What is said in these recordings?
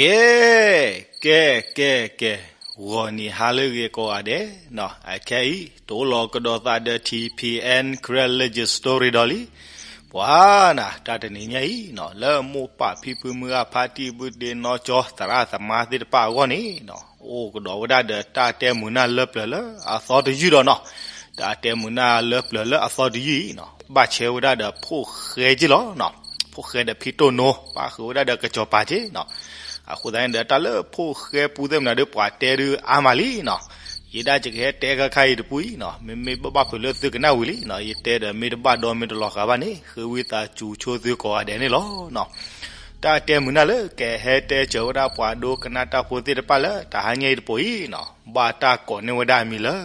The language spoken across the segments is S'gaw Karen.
ကဲ, ကဲ, ကဲ, ကဲ, ဂီၤနံၤဟါလၢအဂ့ၤကိးဂၤဒဲးနီၤ, အခဲအံၤ တအိၣ်လီၤကဒီးသးဒီး ထံၣ်ဖံးအဲၣ် Karen Legend Story ဒီးလံ. ပှၤနၤ တၢ်တနံၤညါအံၤနီၤ လၢမိၢ်ပၢ်ဖံဖုမုၢ်ဂၢ်ဖါတံၢ်ဘုတ့နီၢ်ကၠီ သရၣ်သမါသ့ၣ်တဖၣ်အဂီၢ်န့ၣ်နီၤ အိၣ်ကဒီးဝဲဒၣ်ဒီးတၢ်တဲမုာ်နၢ်လၢပျၢၤလၢအသီတယုၢ်ဒီးနီၤ, တၢ်တဲမုာ်နၢ်လၢပျၢၤလၢအသီတယုၢ်အံၤနီၤ ဘၣ်ဆဲဝဲဒၣ်ဒီးဖိၣ်ဃဲက့လီၤနီၤ. ဖိၣ်ဃဲဒီးဖံတိၢ်နိ ပၣ်ဃုာ်ဝဲဒၣ်ဒီးကစီၤပၤက့နီၤ. အဃိသတးန့ၣ်ဒီး တၢ်လၢဖိၣ်ဃဲပူၤသ့ၣ်မနုၤဒီး ပှၤတဲဒုးအါမးလံနီၤ. ယဲဒၣ်ယကဟဲတဲခါခါအံၤတပူၤအံၤနီၤ မ့မ့ၢ်ဘၣ်ဘၣ်ဖုးလၢသုကနၣ်ဝံၤလံနီၤ, ယတဲဒီးမ့ၢ်တဘၣ်ဒီမ့ၢ်တလီၤဃာ်ဘၣ်န့ၣ် ဃ့ဝံသးစူၤဆိသုကိးဂၤဒဲးန့ၣ်လီၤနီၤ. တၢ်တဲမုာ်နၢ်လၢကဟဲတဲစၢၤဝဲဒၣ်ပှၤဒိကနၣ်တၢ်ဖိသ့ၣ်တဖၣ်လၢတဟါညါအံၤတပူၤအံၤနီၤ ဘၣ်တၢ်ကိးန့ၢ်ဝဲဒၣ်အမံၤလၢ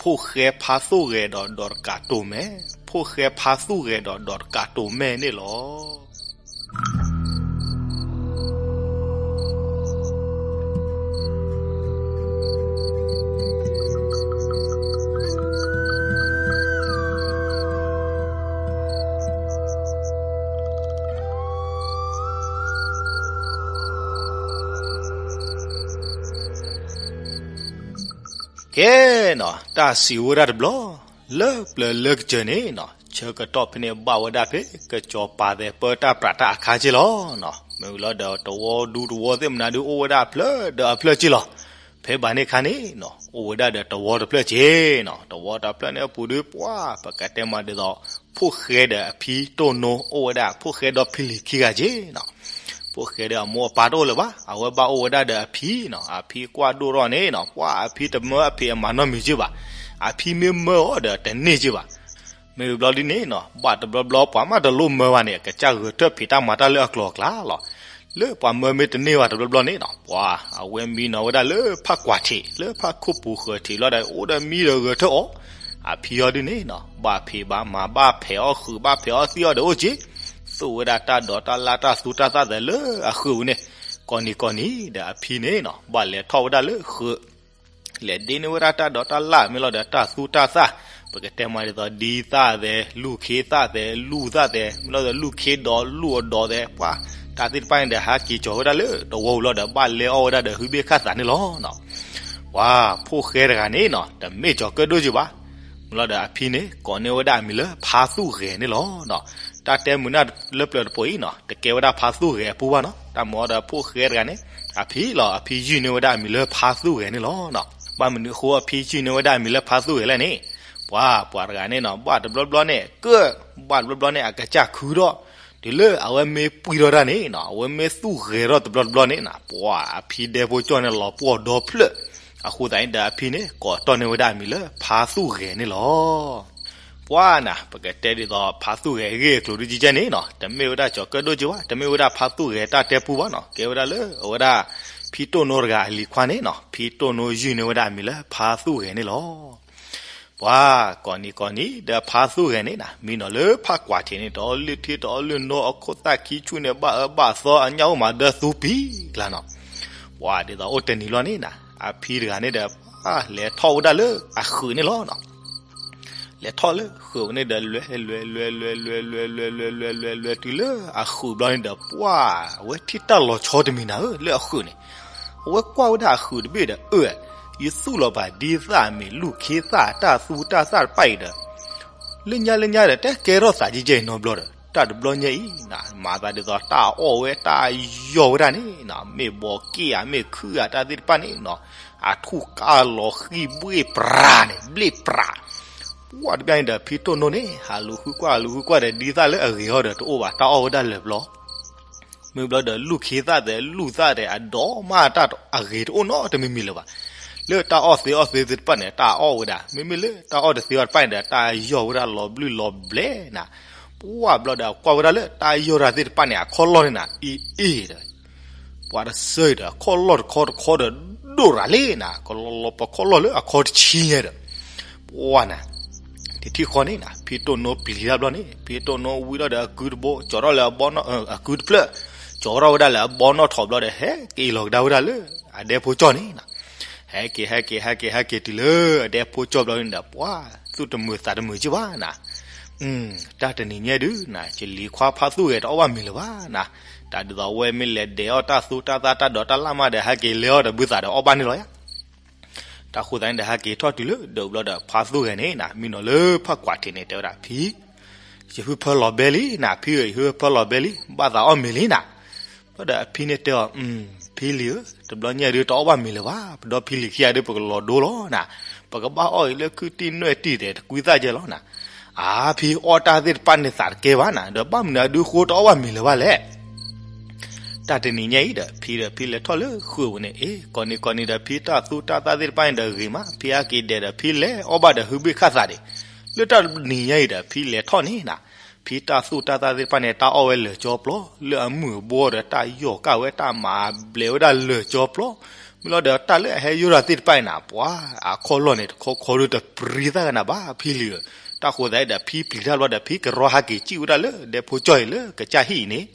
ဖိၣ်ဃဲဖါသူၣ်ဂဲၤဒီးဒီးတကးတိၤမဲာ်, ဖိၣ်ဃဲဖါသူၣ်ဂဲၤဒီးဒီးတကးတိၤမဲာ်န့ၣ်လီၤ. ကဲနီၤ တၢ်စံးဝဲဒၣ်တဘျီ လၢပျၢၤလၢကစၢၢ်န့ၣ်နီၤ ဆၢကတီၢ်ဖဲန့ၣ်ဘၣ်ဝဲဒၣ်ဖဲ ကစီၤပၤသဲးပၢတၢ်ပြးတၢ်အခါက့လီၤနီၤ. မ့ၢ်ဝံၤလီၤဒီးတဝီဒူတဝီသ့ၣ်မနုၤဒုးအိၣ်ဝဲဒၣ်အဖျၢၣ်ဒီးအဖျၢၣ်က့လီၤ. ဖဲဘၣ်န့ၣ်အခါန့ၣ်နီၤ အိၣ်ဝဲဒၣ်ဒီးတဝီတဖျၢၣ်က့နီၤ. တဝီတဖျၢၣ်န့ၣ်အပူၤဒုးပှၤ ပကတဲမးဒ်သိး ဖိၣ်ဃဲဒီးအဖံတိၢ်နိအိၣ်ဝဲဒၣ် ဖိၣ်ဃဲဒီးဖံလံၤခံဂၤက့နီၤ. ဖိၣ်ဃဲဒီးအမိၢ်အပၢ်တအိၣ်လၢၤဘၣ် အဝဲဘၣ်အိၣ်ဝဲဒၣ်ဒီးအဖံနီၤ. အဖံကွၢ်ဒိၣ်ထီၣ်န့ၣ်နီၤ ပှၤအဖံတမၢအဖံးအမၤနီတမံၤက့ဘၣ်. အဖံမ့ၢ်မၢအီၤဒီးတန့ၢ်က့ဘၣ်. မ့ၢ်ဘျီဒ်န့ၣ်နီၤ ဘၣ်တဘျီဘျီပှၤမးတလိၣ်မၢဘၣ်န့ၣ် ကစၢ်ဂဲၤထၢၣ်ဖံးတၢ်မၤတၢ်လၢအကျိၤအကျဲလီၤ. လၢပှၤမၢမ့ၢ်တန့ၢ်ဘၣ်တဘျီဘျီန့ၣ်နီၤ ပှၤအဝဲမံနီၤဝဲဒၣ်လၢဖးကွၢ်ထံး လၢဖးခိၣ်ပူၤဃၢၤထံးလီၤဒီး အိၣ်ဒီးမံဒီးဂဲၤထၢၣ်အီၤ. အဖံအီၤဒ်န့ၣ်နီၤ ဘၣ်ဖံးဘၣ်မၤ ဘၣ်ဖံးအီၣ်ဃုာ် ဘၣ်ဖံးအီၣ်သံအီၤဒီးအိၣ်က့, သူဝဲဒၣ်တၢ်ဒိးတၢ်လၣ်တၢ်သူတၢ်သၣ်သဲးလၢအဃုာ်ဝဲန့ၣ်. ကိးနံၤကိးနံၤဒီးအဖံန့ၣ်နီၤ ဘၣ်လဲၤထီၣ်ဝဲဒၣ်လၢဃုာ် လဲၤဒ့န့ၢ်ဝဲဒၣ်တၢ်ဒိးတၢ်လၣ် မ့ၢ်လီၤဒီးတၢ်သူတၢ်သၣ်, ပကတဲမးဒ်သိးဒ်သၣ်သဲး လူၢ်ခ့သၣ်သဲး လူၢ်သၣ်သဲး မ့ၢ်လီၤဒီးလူၢ်ခ့ဒီးလူၢ်အဒီးသဲး ပှၤတၢ်သ့ၣ်တဖၣ်န့ၣ်ဒီး ဟးက့ၤကၠီၤဝဲဒၣ်လၢတဝီပူၤလီၤဒီး ဘၣ်လဲအီၣ်ဝဲဒၣ်ဒီးဟုဘ့ၣ်ခၣ်သးန့ၣ်လီၤနီၤ. ပှၤဖိၣ်ဃဲတဂၤန့ၣ်နီၤ တမ့ၢ်ကၠီၤကၢၣ်ဒိၣ်က့ဘၣ်. မ့ၢ်လီၤဒီးအဖံန့ၣ် ကိးန့ၢ်ဝဲဒၣ်အမံၤလၢဖါသူၣ်ဂဲၤန့ၣ်လီၤနီၤ. တၢ်တဲမုာ်နၢ်လၢပျၢၤတပိၤအံၤနီၤ တကဲဝဲဒၣ်ဖါသူၣ်ဂဲၤအပူၤဘၣ်နီၤ. တၢ်မ့ၢ်အီၤဒီးဖိၣ်ဃဲတဂၤန့ၣ် အဖံလီၤ အဖံယုၢ်န့ၢ်ဝဲဒၣ်အမံၤလၢဖါသူၣ်ဂဲၤန့ၣ်လီၤနီၤ. ဘၣ်မနုၤအဃိအဖံယုၢ်န့ၢ်ဝဲဒၣ်အမံၤလၢဖါသူၣ်ဂဲၤလဲၣ်န့ၣ်, ပှၤ ပှၤတဂၤန့ၣ်နီၤ ဘၣ်တဘျီဘျီန့ၣ် ကၢၣ် ဘၣ်တဘျီဘျီန့ၣ် အကစၢ်ခုထီၣ်, တုၤလၢအဝဲမ့ၢ်ပှံၢ်ထီၣ်တၢ်န့ၣ်နီၤ အဝဲမ့ၢ်သူၣ်ဂဲၤထီၣ်တဘျီတဘျီန့ၣ်နီၤ ပှၤအဖံဒဲဖိကၠီၣ်န့ၣ်လီၤပှီၢ်ဒီဖျၢၣ်. အဃိသတးန့ၣ်ဒီးအဖံန့ၣ် ကိးတီၢ်န့ၢ်ဝဲဒၣ်အမံၤလၢဖါသူၣ်ဂဲၤန့ၣ်လီၤ. ပှၤနၤ ပကတဲဒ်သိးဖါသူၣ်ဂဲၤအဂ့ၢ်အကျိၤဒ်ကဲန့ၣ်နီၤ တမ့ၢ်ဝဲဒၣ်ကၠီၤကၢၣ်ဒိၣ်က့ဘၣ်, တမ့ၢ်ဝဲဒၣ်ဖါသူၣ်ဂဲၤတၢ်တဲပူဘၣ်နီၤ. ကဲဝဲဒၣ်လၢအဝဲဒၣ် ဖံတိၢ်နိတဂၤအလံၤခွါန့ၣ်နီၤ ဖံတိၢ်နိယုၢ်န့ၢ်ဝဲဒၣ်အမံၤလၢဖါသူၣ်ဂဲၤန့ၣ်လီၤ. ပှၤကိးနံၤကိးနံၤဒီးဖါသူၣ်ဂဲၤန့ၣ်နၤ မံနီၤလၢဖးကွၢ်ထံးန့ၣ် တအီၣ်လုၢ်ထံတအီၣ်လုၢ်နိ အခိၣ်သၣ်ခံဆူၣ်န့ၣ် ဘၣ်အၢဘၣ်သီအညၣ်အိၣ်မးဒီသူပံၤကျါနီၤ. ပှၤဒ်သိးအိၣ်တနံၤလီၤန့ၣ်နၤ အဖံတဂၤန့ၣ်ဒီး လဲၤထီၣ်ဝဲဒၣ်လၢအဃုာ်န့ၣ်လီၤနီၤ. လဲၤထီၣ်လၢဃုာ်ဝဲန့ၣ်ဒီး လဲၤလဲၤလဲၤလဲၤလဲၤလဲၤလဲၤလဲၤလဲၤလဲၤလဲၤလဲၤတုၤလၢအဃုာ်ဘျီန့ၣ်ဒီး ပှၤအဝဲထံၣ်တၢ်လီၤဆီတမံၤနၤဧၢ လၢအဃုာ်န့ၣ်, အဝဲကွၢ်ဝဲဒၣ်အဃုာ်တဘ့ၣ်ဒီး အၢ ယသူၣ်လီၤဘၣ်ဒ်သၣ်မ့ၢ်လူၢ်ခ့သၣ်တၢ်သူတၢ်သၣ်တဖၣ်အံၤဒီး လၢညါလၢညါဒီး တၢ်ကဲထီၣ်သးကဲကဲအံၤနီတဘျီဒီး တၢ်တဘျီညါအံၤနၤ မၤသးဒ်သိးတၢ်အီၣ်ဝဲတၢ်ယီၢ်ဝဲဒၣ်န့ၣ်နီၤ မ့ၢ်ဘီးက့ၣ်ဧါ မ့ၢ်ခုၣ်ဧါ တၢ်သ့ၣ်တဖၣ်န့ၣ်နီၤ အထူၣ်ကၢ်လီၤဃံၣ်ဘှ့ၣ်ပြးန့ၣ် ဘျ့ၣ်ပြး. ပှၤတဘျီန့ၣ်ဒီး ဖံတိၢ်နိန့ၣ် ဟးလူၤဃုကွၢ် ဟးလူၤဃုကွၢ်ဒီး ဒ်သၣ်လၢအဂ့ၤအီၤဒီး တအိၣ်ဘၣ် တၢ်အီၣ်ဝဲဒၣ်လၢာ်ပျီ မ့ၢ်ဘျီဒီး လူၢ်ခ့သၣ်သဲး လူၢ်သၣ်သဲး အဒိးမးတၢ်အဂ့ၤတအိၣ်နီတမံၤမံၤလၢၤဘၣ်. လၢတၢ်အီၣ်သ့အီၣ်သ့သ့ၣ်တဖၣ်န့ၣ် တၢ်အီၣ်ဝဲဒၣ်, မ့မ့ၢ်လၢတၢ်အီၣ်တသ့အီၣ်တဖၣ်န့ၣ်ဒီး တၢ်ယီၢ်ဝဲဒၣ်လီၤဘျုးလီၤဘျဲနၤ. ပှၤဘျီဒီး ကွၢ်ဝဲဒၣ်လၢတၢ်ယီၢ်တၢ်သ့ၣ်တဖၣ်န့ၣ် အခီၣ်လီၢ်န့ၣ်နၤ အ့ၣ်အ့ၣ်ဒီး ပှၤတစၢအံၤဒီး အခီၣ်လီၢ်တခီတခီဒီး ဒိၣ်ရၤလံနၤ, ကလီၤလီၤပခီၣ်လီၢ်လၢအခီတဆံညါဒီး ပှၤနၤ တထံၣ်ဃီန့ၣ်နၤ ဖံတိၢ်နိပျံၤတၢ်ဘျီန့ၣ် ဖံတိၢ်နိဝံထီၣ်ဒီးအကုတဘိ ကၠီထီၣ်လၢအဘီနီၣ် အကုတဖျၢၣ် ကၠီထီၣ်ဝဲဒၣ်လၢအဘီနီၣ်ထီၣ်ဘျီဒီး ဟဲက့ၤလီၤကဒါဝဲဒၣ်လၢ အဒဲဖိကၠီၣ်န့ၣ်နၤ. ဟဲက့ၤ ဟဲက့ၤ ဟဲက့ၤ ဟဲက့ၤတုၤလၢအဒဲဖိကၠီၣ်ဘျီန့ၣ်ဒီး ပှၤသူၣ်တမုာ်သးတမုာ်က့ဘၣ်နၤ. တၢ်တနံၤညါဒုးနၤ ယလံၤခွါဖါသူၣ်ဂဲၤတအီၣ်ဘၣ်မံၤလၢၤဘၣ်နၤ. တၢ်ဒ်သိးအဝဲမ့ၢ်လဲၤဒဲးအီၣ်တၢ်သူတၢ်သၣ်တၢ်ဒိးတၢ်လၢ်မးဒီး ဟဲက့ၤလဲၤအီၣ်ဒီးဘုသးဒီးအီၣ်ဘၣ်န့ၣ်လီၤယါ. တၢ်ဃိသတးန့ၣ်ဒီး ဟဲက့ၤထီၣ်တုၤလၢဒၢးဘျီဒီး ဖါသူၣ်ဂဲၤန့ၣ်နၤ မံနီၤလၢဖၣ်ကွၢ်ထံးန့ၣ် တဲဝဲဒၣ် ဖံ, ယဟုဖၢလီၤဘဲလံနၤ, ဖံဧၢ, ယဟုဖၢလီၤဘဲလံ, ဘၣ်သးအီၣ်မ့ၤလံနၤ. ဘျီဒီးအဖံန့ၣ်တဲအီၤ, ဖံလံၤဧၢ, တဘျီညါဒုးတအီၣ်ဘၣ်မ့ၤလၢၤဘၣ်, ပဒီဖံလံၤခံဂၤဒုး ပကလီၤဒိလီၤနၤ, ပကဘၣ်အီၣ်အံၤလၢခုၣ်တံၢ်နွဲၣ်တံၢ်ဒီး တကွံသၣ်ကဲလီၤနၤ. အါ, ဖံအီၣ်တၢ်သ့ၣ်တဖၣ်န့ၣ်သးတကဲဘၣ်နၤ, ဒီးဘၣ်မနုၤဒုးဃိတအီၣ်ဘၣ်မ့ၤလၢၤဘၣ်လဲၣ်. တၢ်တနံၤညါအံၤဒီး ဖံဒီးဖံလဲၤထီၣ်လၢဃုာ်ပူၤန့ၣ်, အ့ ကီးနံၤကီးနံၤဒီး ဖံတၢ်သူတၢ်သၣ်သ့ၣ်တဖၣ်န့ၣ်ဒီးဂ့ၤမး, ဖံဟဲက့ၤဒဲးဒီး ဖံလဲၤအီၣ်ဘၣ်ဒီး ဟုဘ့ၣ်ခၣ်သးဒံး. လၢတၢ်တနံၤညါအံၤဒီး ဖံလဲၤထီၣ်န့ၣ်နၤ, ဖံတၢ်သူတၢ်သၣ်သ့ၣ်တဖၣ်န့ၣ် တၢ်အီၣ်ဝဲလၢာ်ကၠီပျီ, လၢအမုၢ်အဘိဒီး တၢ်ယီၢ်ကၣ်ဝဲ တၢ်မၤဘျဲးဝဲဒၣ်လၢာ်ကၠီပျီ. မ့ၢ်လီၤဒီး တၢ်လၢအဟဲယိၣ်တၢ်သ့ၣ်တဖၣ်အံၤနၤ ပှၤအခီၣ်လီၢ်န့ၣ် တခီခီဒီး တပြံသၣ်ကနၤဘၣ် ဖံလံၤဧၢ. တၢ်ဃိသတးဒီး ဖံပျံၤတၢ်ဘျီဒီး ဖံကရီဟဲက့ၤစံၣ်ဝဲဒၣ်လၢဒဲဖိကၠီၢ်အံၤလၢကစၢ်ဟံၣ်အံၤန့ၣ်,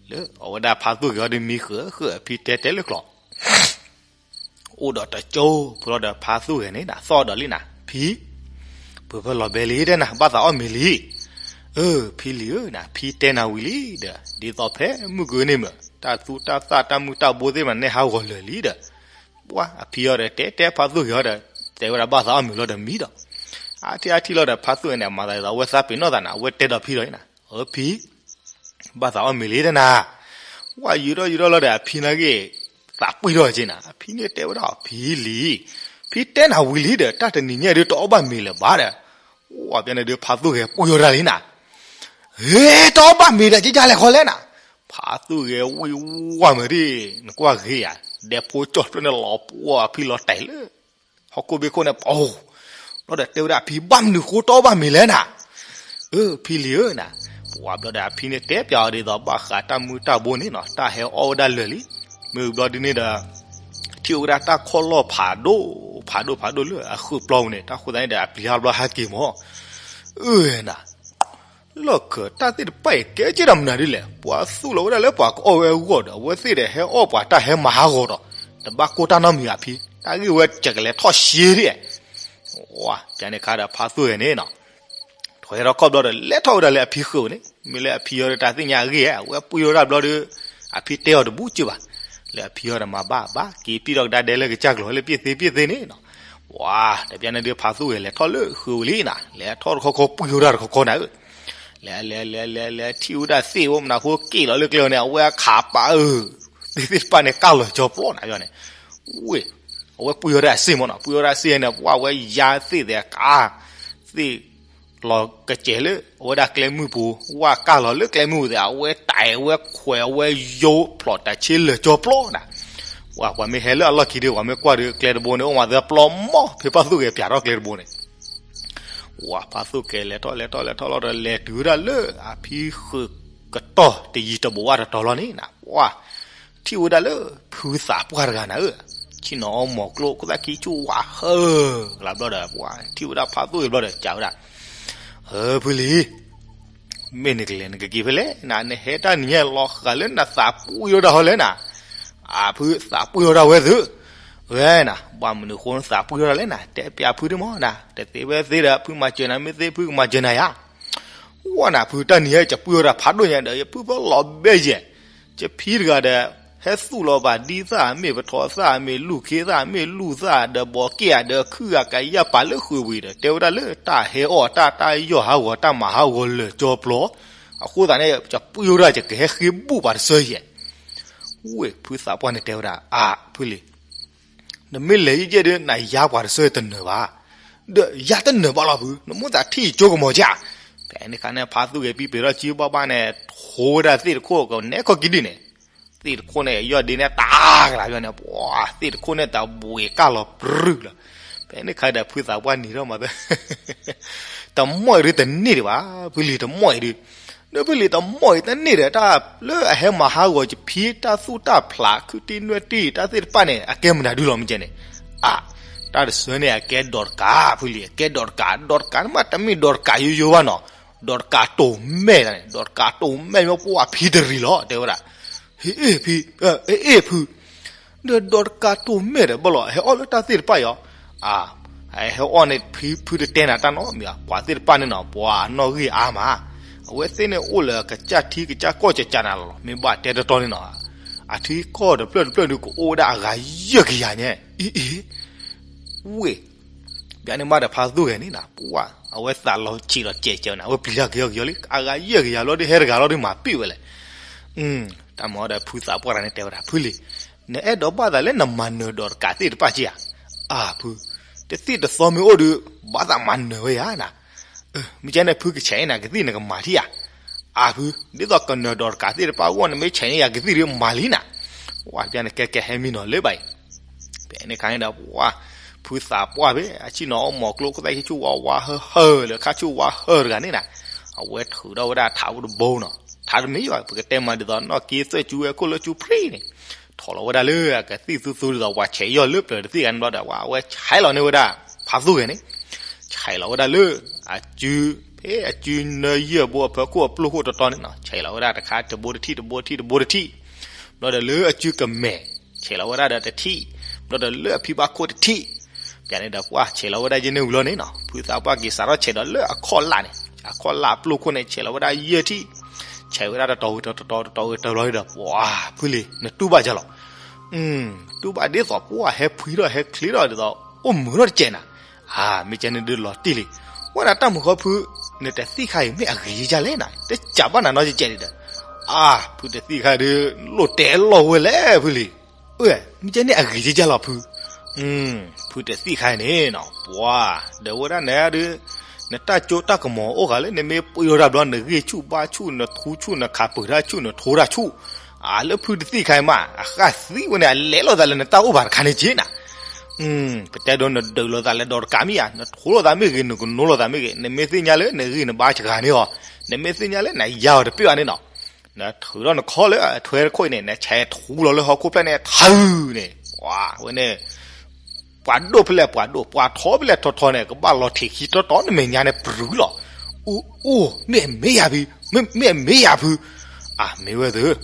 လၢအဝဲဒၣ်ဖါသူၣ်ဂဲၤအီၤဒီး မံဃုာ်ဃုာ် ဖံတဲတဲလၢကျိာ် အိၣ်ဒီးတကၠိဖိလီၤဒီး ဖါသူၣ်ဂဲၤန့ၣ်နၤ သီၣ်ဒီးလံနၤ, ဖံ, ပဖၢလီၤဘဲလံတဲနၤ ဘၣ်သးအီၣ်မ့ၤလံ. အၢ ဖံလံၤဧၢနၤ, ဖံတဲနၤဝံၤလံဒီး ဒ်သိးဖဲမုၢ်ကနံၤမုၢ် တၢ်သူတၢ်သၣ်တၢ်မုၢ်တၢ်ဘိသ့ၣ်မနၤ နဲဟးဂီၤလၢာ်လံဒီး, ပှၤအဖံအီၤဒီး တဲတဲဖါသူၣ်ဂဲၤအီၤဒီး တဲဝဲဒၣ်ဘၣ်သးအီၣ်မ့ၤလီၤဒီးမံဒီး, အါထံၣ်အါထံၣ်လီၤဒီး ဖါသူၣ်ဂဲၤန့ၣ် အမၤသးဒ်သိးအဝဲသးပ့ၤနီၣ်သးနၤ အဝဲတဲဒီးဖံဒီးနၤ, အၢ ဖံ ဘၣ်သးအီၣ်မ့ၤလံတဲနၤ. ဝဲယူၤထီၣ်ယူၤထီၣ်လီၤဒီး အဖံနာ်က့ၤ သးပှံၢ်ထီၣ်က့နၤ, အဖံန့ၣ်တဲဝဲဒၣ် ဖံလံၤ, ဖံတဲနၤဝံၤလံဒီး တၢ်တနံၤညါဒုးတအီၣ်ဘၣ်မ့ၤလၢၤဘၣ်ဒီး, ဝဲပျဲန့ၣ်ဒုး ဖါသူၣ်ဂဲၤပှံၢ်ထီၣ်တၢ်လံနၤ. ဟ့ တအီၣ်ဘၣ်မ့ၤဒီး ကကလဲၤခီလဲၣ်နၤ. ဖါသူၣ်ဂဲၤဝံၢ်ဝါမုၢ်ဒံး နကွၢ်ဂ့ၤယၤ, ဒဲဖိကၠီၢ်ဖျၢၣ်န့ၣ်လီၤပှီၢ် အဖံလီၤတဲာ်လၢ ဟီၣ်ခိၣ်ဘ့ၣ်ခိၣ်န့ၣ်ပီၤ, ဘျီဒီးတဲဝဲဒၣ် ဖံဘၣ်မနုၤဃိတအီၣ်ဘၣ်မ့ၤလဲၣ်နၤ. အၢ ဖံလံၤဧၢနၤ, ပှၤဘျီဒီးအဖံန့ၣ်တဲပျးအီၤဒ်သိး ဘၣ်ဃးတၢ်မုၢ်တၢ်ဘိန့ၣ်နီၤ တၢ်ဟဲအီၣ်ဝဲဒၣ်လၢာ်လံ. မ့ၢ်ဘျီဒ်န့ၣ်ဒီး ထံၣ်ဝဲဒၣ်တၢ်ခီၣ်လီၢ်ဖးဒိၣ် ဖးဒိၣ်ဖးဒိၣ်လၢအဃုာ်ပျီပူၤန့ၣ် တၢ်ဃိသတးန့ၣ်ဒီး အပျံၤတၢ်ဘျီဟဲက့ၤမၢ်, အၢနၤ လီၢ်ခၢၣ်တၢ်သ့ၣ်တဖၣ်အံၤ ကဲက့ၤဒီးမနုၤဒ်လဲၣ်, ပှၤသူၣ်လီၤဝဲဒၣ်လၢပှၤကအီၣ်ဝဲအဂီၢ်ဒီး အဝဲသ့ၣ်ဒီးဟဲအီၣ်ပှၤတၢ်ဟဲမၤဟးဂီၤဒီး တဘၣ်ကိၢ်တၢ်နီတမံၤဧါဖံ, တၢ်ဂ့ၢ်ဝဲကကလဲၤထီၣ်ရှဲဒ်, ဝါ ပျဲန့ၣ်ခါဒီးဖါသူၣ်ဂဲၤန့ၣ်နီၤ ထွဲထီၣ်ခီၣ်ဘျီဒီး လဲၤထီၣ်ဝဲဒၣ်လၢအဖံဃုာ်န့ၣ်, မ့ၢ်လၢအဖံအီၤဒီးတၢ်သ့ၣ်ညါအဂ့ၢ်ဧါ, အဝဲပှံၢ်ထီၣ်ဒၣ်ဘျီဒီး အဖံတဲအီၤတဘူၣ်က့ဘၣ်, လၢအဖံအီၤဒီးမၤဘၣ်ဘၣ် က့ၤပံၣ်ထီၣ်ကဒါဒဲလၢကစၢ်ကျိၤလၢပ့ၢ်သ့ပ့ၢ်သ့န့ၣ်နီၤ, ဝါ တပျဲန့ၣ်ဒုးဖါသူၣ်ဂဲၤလဲၤထီၣ်လၢဃုာ်ဝံၤလံနၤ, လဲၤထီၣ်တခီခီပှံၢ်ဝဲဒၣ်တခီခီနၤဧၢ, လဲၤလဲၤလဲၤလဲၤလဲၤထံၣ်ဝဲဒၣ်သ့ၣ်အိၣ်မနၤဃိက့ၣ်လီၤလၢကျဲန့ၣ် အဝဲအခးပာ်အၢ သ့ၣ်သ့ၣ်တဖၣ်န့ၣ် ကၢ်လီၤကၠီပျီနၤန့ၣ်, ဝ့ၢ် အဝဲပှံၢ်ဝဲဒၣ်အစ့ၢ်မၢ်နီၤ, ပှံၢ်ဝဲဒၣ်အစ့ၢ်န့ၣ် ပှၤဝဲယါသ့ၣ်သဲးကါ သ့ၣ် လီၤကစဲးလၢ အဝဲဒၣ်ကျဲမုၢ်ပူၤ, ဝၣ်ကၢ်လီၤလၢကျဲမုၢ်ပူၤသ့ၣ် အဝဲတၢ်အဝဲခွဲးအဝဲယိဖျိးတၢ်ဆ့လၢာ်ကၠီပျီနၤ, ဝါ ပှၤမ့ၢ်ဟဲလၢအလီၢ်ခံဒီး ပှၤမ့ၢ်ကွၢ်ဒီးကျဲတဘိန့ၣ် အိၣ်မးသပျီမီၢ် ဖဲဖါသူၣ်ဂဲၤပျးထီၣ်ကျဲတဘိန့ၣ် ဝါ ဖါသူၣ်ဂဲၤလဲၤထီၣ်လဲၤထီၣ်လဲၤထီၣ်လီၤဒီး လဲၤတုၤဝဲဒၣ်လၢအဖံဃုာ်ကတီၢ်တယံၤတဘူးဘၣ်တတီၤလီၤန့ၣ်နၤ, ဝါ ထံၣ်ဝဲဒၣ်လၢ ဖုသးပှၢ်တဂၤနၤဧၢ, ဆ့ၣ်နီၤအီၣ်မီၤကျိၣ် ခိၣ်သၣ်ခံဆူၣ်ဝါဟၢ လၢဘျီဒီး ပှၤထံၣ်ဝဲဒၣ်ဖါသူၣ်ဂဲၤဘျီဒီး စံးဝဲဒၣ်, အၢ ဖုလံၤ မ့ၢ်နကလဲၤနကက့ၤဖဲလဲၣ်နၤ, နဟဲတၢ်နံၤညါလီၤဃာ်လၢနသးပှံၢ်ထီၣ်ဒၣ်ဟီလဲၣ်နၤ, အဖုသးပှံၢ်ထီၣ်ဒၣ်ဝဲသု, ဝဲနၤ ဘၣ်မနုၤဃိနသးပှံၢ်ထီၣ်ဒၣ်လဲၣ်နၤ, တဲပျးဖုဒ်မၢ်နၤ, တသ့ဝဲသ့ဒီး ဖုမၤစၢၤနၤ မ့ၢ်သ့ဖုကမၤစၢၤနၤယါ ဝဲနၤ ဖုတၢ်နံၤညါ ယပှံၢ်ထီၣ်ဒၣ်ဖးဒိၣ်ညါဒီး ယဖုဖီလီၤဘဲယဲၢ်, ယဖံတဂၤဒီး ဟဲသူၣ်လီၤဘၣ်ဒ်သၣ် မ့ၢ်ပထီသၣ် မ့ၢ်လူၢ်ခ့သၣ် မ့ၢ်လူၢ်သၣ်ဒီး ဘီးက့ၣ်ဧါဒီး ခုဂၤကယၢ်ပာ်လၢဃုာ်ဝံၤဒီး တဲဝဲဒၣ်လၢတၢ်ဟဲအီၣ်တၢ် တၢ်ယီၢ်ဟးဂီၤ တၢ်မၤဟးဂီၤလၢာ်ကၠီပျီ, အဃိသတးန့ၣ် ယပှံၢ်ထီၣ်ဒၣ် ယကဟဲဃ့ဘူၣ်ပှၤတဆၢယဲၢ်, ဝ့ၢ်ဖုသးပှၢ်န့ၣ်တဲဝဲဒၣ် အါ ဖုလံၤ နမ့ၢ်လဲၤယဲၢ်ယဲၢ်ဒီး နယါပှၤတဆၢတနၢၤဘၣ်, ဒီးယါတနၢၤဘၣ်လီၤဖု, နမိၣ်သးထံၣ်ကၠိကမီၤကၢ်, ဖဲန့ၣ်အခါန့ၣ် ဖါသူၣ်ဂဲၤပံပ့ၤထီၣ်ကံဘၣ်ဘၣ်န့ၣ် ထိဝဲဒၣ်သ့ၣ်တခိၣ်ကနဲၣ်ခီၣ်ကံဒုၣ်န့ၣ်, သ့ၣ်တခိၣ်န့ၣ် ယီၢ်ဒ့နဲၣ်တၢ်ကလၤယီၢ်န့ၣ် ပှၤ သ့ၣ်တခိၣ်န့ၣ်တၢ်ဘှံးကၢ်လီၤပြူၢ်လီၤ, ဖဲန့ၣ်အခါဒီးဖုသးပှၢ်နံၤထီၣ်မးသၢ တမီၢ်အံၤဒုးတန့ၢ်ဒံးဘၣ်, ဖုလံၤတမီၢ်အံၤဒုး, ဒီးဖုလံၤတမီၢ်အံၤတန့ၢ်ဒီး တၢ်လၢအဟဲမၤဟးဂီၤယဖံတၢ်သူၣ်တၢ်ဖျး ခုတံၢ်နွဲၣ်တံၢ် တၢ်သ့ၣ်တဖၣ်န့ၣ် အကဲမနုၤဒုလီၤမ့ၢ်ကဲန့ၣ်, အါ, တၢ်တဆၢန့ၣ် အကဲဒီးတကး ဖုလံၤ အကဲဒီးတကး ဒီးတကးန့ၣ်မးတမ့ၢ်ဒီးတကးယိယိဘၣ်နီၤ, ဒီးတကးတိၢ်မဲာ်န့ၣ်, ဒီးတကးတိၢ်မဲာ်မ့ၢ်ပှၤဖံတရံးလီၤ တဲဝဲဒၣ်, ဟ့ၣ်အ့ၣ်ဖံ, အ့ၣ်ဖု, ဒီးဒီးတကးတိၢ်မဲာ်ဒီးဘၣ်လီၤ ဟဲအီၣ်လၢတၢ်သ့ၣ်တဖၣ်အံၤ, အါ, ဟဲအီၣ်န့ၣ် ဖုတတဲနၤတၢ်နီတမံၤဘၣ်, ပှၤသ့ၣ်တဖၣ်န့ၣ်နီၤ ပှၤအနီၣ်ဂံၢ်အါမး, အဝဲသ့ၣ်န့ၣ်အိၣ်လၢအကစၢ်ထံကစၢ်ကီၢ်ကကနၤလီၤ. မ့ၢ်ဘၣ်တဲတတီန့ၣ်နီၤ, အထံကီၢ်တဖျၢၣ်တဖျၢၣ်ဒုးကအိၣ်ဝဲဒၣ်အဂၤယဲၢ်ကယၤညါ, အံၤအံၤ, ဝ့ၢ်, ဘၣ်န့ၣ်မးဒီးဖါသူၣ်ဂဲၤန့ၣ်နီၤ, ပှၢ်, အဝဲသးလီၤဆံးလီၤစဲးစဲးဝဲန့ၣ်, အဝဲပျံၤတၢ်ကယီကယီလံ, အဂၤယဲၢ်ကယၤလီၤဒီး ဟဲတဂၤလီၤဒီးမၤပ့ၢ်ဝဲလဲၣ်. တၢ်မၤအီၤဒီးဖုသးပှၢ်တဂၤန့ၣ်တဲဝဲဒၣ်, ဖုလံၤ, နအဲၣ်ဒိးဘၣ်သးလၢနမၤနၢၤဒီးတကးသ့ၣ်တဖၣ်က့ဧါ. အါဖု, တသ့ၣ်တသီမ့ၢ်အိၣ်ဒီး ဘၣ်သးမၤနၢၤဝဲယၤနၤ. မ့ၢ်ကဲန့ၣ် ဖုကဆဲးအံၤနၤ ကသံၣ်နကမၤထံၣ်ဧါ. အါဖု, ဒ်သိးကနၢၤဒီးတကးသ့ၣ်တဖၣ်အဂီၢ် နမ့ၢ်ဆဲးန့ၢ်ယၤကသံၣ်ဒီးမၤလံနၤ. ဝဲတပျၢ်န့ၣ် ကဲကဲဟဲမံနီၤလၢၤဘၣ်အံၤ, ဖဲန့ၣ်ခါန့ၣ်ဒီး ပှၢ်, ဖုသးပှၢ်ဖဲ အဆ့ၣ်နီၤအီၣ်မီၤကျိ ခိၣ်သၣ်ဆူၣ်ဝါဝါဟၢဟၢလၢခါဆူၣ်ဝါဟၢတဂၤန့ၣ်နၤ, အဝဲထုးထီၣ်ဝဲဒၣ်ထးဖိတဘိနီၤ, ထးတမံၤဘၣ် ပကတဲမးဒ်သိး နီၣ်က့သွဲၣ်ကူဝဲခိၣ်လၢကူဖျံန့ၣ်, ထီၣ်လီၤဝဲဒၣ်လၢအကသံၣ်သူသူဒ်သိး ပှၤဆဲးယီၢ်လၢပျၢၤတသ့ၣ်ဂၤန့ၣ်ဘျီဒီး ဝဲအဝဲဆဲးလီၤန့ၢ်ဝဲဒၣ် ဖါသူၣ်ဂဲၤန့ၣ်, ဆဲးလီၤဝဲဒၣ်လၢ အစု, ဖဲအစုနၢယဲၢ်ဘိအဖီခိၣ်အပျိၢ်ခိၣ်တတီန့ၣ်နီၤ, ဆဲးလီၤဝဲဒၣ်တခါတဘိတထံၣ်တဘိတထံၣ်တဘိတထံၣ်, ဘျီဒီးလၢအစုကမဲာ်, ဆဲးလီၤဝဲဒၣ်ဒီးတထံၣ်, ဘျီဒီးလၢအဖံဘၣ်ခိၣ်တထံၣ်, ပျၢ်န့ၣ်ဒီးပှၢ်ဆဲးလီၤဝဲဒၣ်ယဲၢ်န့ၣ်ဝံၤလီၤန့ၣ်နီၤ, ဖုသးပှၢ်က့ၤစးထီၣ်ဆဲးဒီးလၢအခီၣ်လာ်န့ၣ်, အခီၣ်လာ်အပျိၢ်ခိၣ်န့ၣ် ဆဲးလီၤဝဲဒၣ်ယဲၢ်ထံၣ်, ဆဲးဝဲဒၣ်တတီၤဝံၤတတီၤတတီၤဝံၤတတီၤလီၤဒီး ပှၢ်ဖုလံၤ နတူၢ်ဘၣ်ယၤလီၤ. တူၢ်ဘၣ်ဒ်သိးပှၢ်ဟဲဖှံထီၣ်ဟဲချ့ထီၣ်ဒ်သိး အိၣ်မုာ်ထီၣ်တကဲးနၤ, အါ မ့ၢ်ကဲန့ၣ်ဒုးလီၤတံၢ်လံ, ဝဲဒၣ်တၢ်မုၢ်ဃီဖု, နတသံၣ်ခါအံၤမ့ၢ်အဂ့ၤကဲလဲၣ်နၤ, တစးဘၣ်နၤနီတကဲးဒံးဒီး, အါ ဖုတသံၣ်ခါဒုး လိၣ်တဲလီၤဝဲလဲၣ်ဖုလံၤ, အၢ မ့ၢ်ကဲန့ၣ်အဂ့ၤကဲလီၤဖု ဖုတသံၣ်ခါအံၤန့ၣ်နီၤ ပှၢ်, ဒီးဝဲဒၣ်နဒုး, နတၢ်ကၠိတၢ်ကမီၤအိၣ်ဃာ်လၢ နမ့ၢ်ပှ့ၤထီၣ်တၢ်ဘျီ နဂ့ၢ်ဆူၣ်ဘါဆူၣ် နထူဆူၣ် နခးပၢၤတၢ်ဆူၣ် နထိတၢ်ဆူၣ်, အလၢဖုတသံၣ်ခါအံၤမး အဃၣ်သံဝဲန့ၣ် အလဲၤလိာ်သးလၢနတၢ်အိၣ်ဘၣ်တခါန့ၣ်က့နၤ ပတဲဒိ နဒုးလိာ်သးလၢဒီးတကးမ့ၢ်ဧါ, နထိလိာ်သးမ့ၢ်ဂ့ၤ နကနိလိာ်သးမ့ၢ်ဂ့ၤ, နမ့ၢ်သ့ၣ်ညါလၢနဂံၢ်နဘါစှၤန့ၢ်အီၤ, နမ့ၢ်သ့ၣ်ညါလၢနယါအီၤတပ့ၢ်ဘၣ်န့ၣ်နီၤ, နထုးထီၣ်နခီၣ်လၢအထွဲတခိၣ်အံၤန့ၣ် နဆဲးထူလီၤလၢဟီၣ်ခိၣ်ဖျၢၣ်န့ၣ် ထုးန့ၣ်, ဝဲန့ၣ် ပှၤဒိၣ်ဖဲလဲၣ်ပှၤဒိၣ် ပှၤထီဖဲလဲၣ်ထီထီန့ၣ် ကဘၣ်လီၤထံးခံတီတီ နမဲာ်ညါန့ၣ် ပြုၤလီၤ. အိၣ်အိၣ် မ့ၢ်အမ့ၢ်ယၤဖု, မ့ၢ်အမ့ၢ်ယၤဖု, အမ့ၢ်ဝဲသ့ၣ်,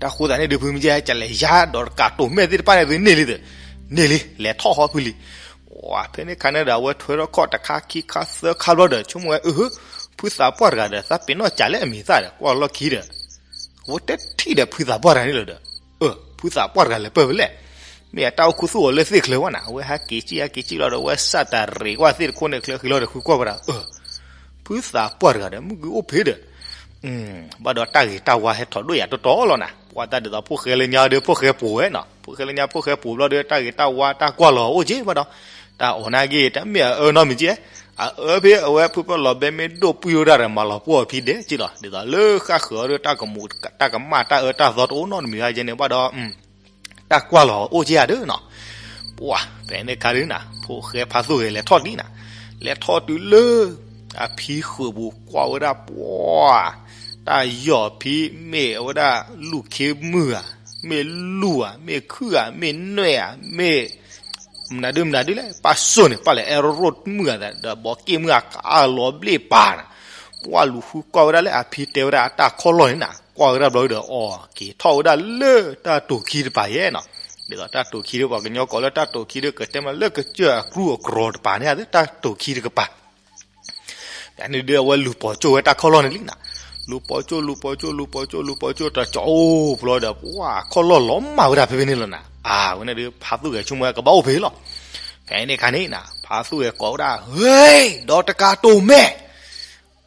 တၢ်ဃိသးန့ၣ်ဒုးဖုမ့ၢ်ကဲ ကလဲၤယါဒီးတကးတိၤမဲာ်သ့ၣ်တဖၣ်န့ၣ် သုန့ၢ်လံသ့ၣ်, န့ၢ်လံ လဲၤထီၣ်ဃီဖုလံ. ဝဲဖဲန့ၣ်ခါန့ၣ်ဒီး အဝဲထွဲထီၣ်ခီၣ်တခါခံခါသၢခါဘျီဒီး ဆိကမိၣ်ဝဲ အၢ ဖုသးပှၢ်တဂၤဒီး သးပ့ၤနီၣ်စးလၢအမံၤသၣ်ဒီး ကွၢ်လီၢ်ခံဒီး အဝဲတထံၣ်ဒီးဖုသးပှၢ်တဂၤန့ၣ်လီၤဒီး, အၢ ဖုသးပှၢ်တဂၤလဲၤပၢၢ်ဖဲလဲၣ်, မ့ၢ်အတၢ်အိၣ်ခူသူၣ်အီၤလၢသ့ၣ်ချၢဝဲနၤ, အဝဲဟဲက့ၤစံၣ်ဟဲက့ၤစံၣ်လီၤဒီး အဝဲစးတၢ်ရ့ၣ်ကွၢ်သ့ၣ်တခိၣ်န့ၣ် ချၢဃံလီၤဒီး ဃုကွၢ်ဝဲဒၣ်, အၢ ဖုသးပှၢ်တဂၤဒီး မုၢ်ကွံအိၣ်ဖဲဒီး ဘၣ်ဒီးတၢ်ဂ့ၤတၢ်ဝါဟဲထီၣ်ဒိၣ်ယၤတီတီလီၤနၤ, ပှၤတၢ်ဒ်သိးဖိၣ်ဃဲလၢညါဒီး ဖိၣ်ဃဲပိာ်ဝဲနီၤ, ဖိၣ်ဃဲလၢညါဖိၣ်ဃဲပိာ်ဘျီဒီး တၢ်ဂ့ၤတၢ်ဝါတၢ်ကွၢ်လီၤအိၣ်က့ဘၣ်ဒီး, တၢ်အီၣ်နာ်က့ တၢ်မ့ၢ်အအၢနီတမံၤကဲ, အအၢဖဲအဝဲဖုဖၢလီၤဘဲမ့ၢ်ဒိၣ်ပှံၢ်ဝဲဒၣ်ဒီး မၤလီၤပှီၢ်အဖံဒဲးက့လီၤ, ဒ်သိးလၢဃၣ်ဃၢၤအီၤဒီး တၢ်ကမူးတၢ်ကမၣ်တၢ်အၢတၢ်သီတအိၣ်နီတမံၤဘၣ်ကဲန့ၣ်ဘၣ်ဒီး တၢ်ကွၢ်လီၤအိၣ်က့ဧါဒၢနီၤ. ပှၢ် ဖဲန့ၣ်ခါဒုးနၤ ဖိၣ်ဃဲဖါသူၣ်ဂဲၤလဲၤထီၣ်ဒံးနၤ, လဲၤထီၣ်တုၤလၢ အဖံဃုာ်ပူၤကွၢ်ဝဲဒၣ်ပှၢ်, တၢ်ယီၢ်ဖံမ့ၢ်အဝဲဒၣ်လူၢ်ခ့မုၢ်ဧါ, မ့ၢ်လူၢ်ဧါ, မ့ၢ်ခုၣ်ဧါ, မ့ၢ်နွဲၣ်ဧါ, မ့ၢ် မနုၤဒုးမနုၤဒုးလဲၣ်, ပၢ်စိၣ်န့ၣ် ပၢ်လဲၤအဲၣ်ရိၣ်မုၣ်ဧါ, ဒီးဘီးက့ၣ်မုၣ်ဧါ ကလီၤဘျ့ၣ်ပာ်နၤ, ပှၢ်လူၤဃုကွၢ်ဝဲဒၣ်လၢအဖံတဲဝဲဒၣ်အတၢ်ခီၣ်လီၢ်န့ၣ်နၤ, ကွၢ်ဝဲဒၣ်ဘျီဒီး အီၣ်က့ၤထီၣ်ဝဲဒၣ်လၢတၢ်တိာ်ခံတပၤယဲနီၤ, ဒ်သိးတၢ်တိာ်ခံဒီး ပှၤကညီကိးလၢတၢ်တိာ်ခံဒီး ကတဲမးလၢကစၢၢ်အကြူၢ်အကြီၤတပၤန့ၣ်ဧါ, တၢ်တိာ်ခံတကပၤ ယန့ၣ်ဒုးအဝဲလူၤပိာ်ကၠိဝဲတၢ်ခီၣ်လီၢ်န့ၣ်လံနၤ, လူၤပိာ်ကၠိ လူၤပိာ်ကၠိ လူၤပိာ်ကၠိ လူၤပိာ်ကၠိ တကၠီအိၣ်ဖျီဒီး ပှၢ်ခီၣ်လီၢ်လီၤမၢ်ဝဲဒၣ်ဖဲဖဲန့ၣ်လီၤနၤ, အဝဲန့ၣ်ဒုး ဖါသူၣ်ဂဲၤဆိကမိၣ်ဝဲကဘၣ်အိၣ်ဖဲလီၤ. ဖဲန့ၣ်ခါန့ၣ်နၤ ဖါသူၣ်ဂဲၤကိးဝဲဒၣ် ဟ့ ဒီးတကးတိၤမဲာ်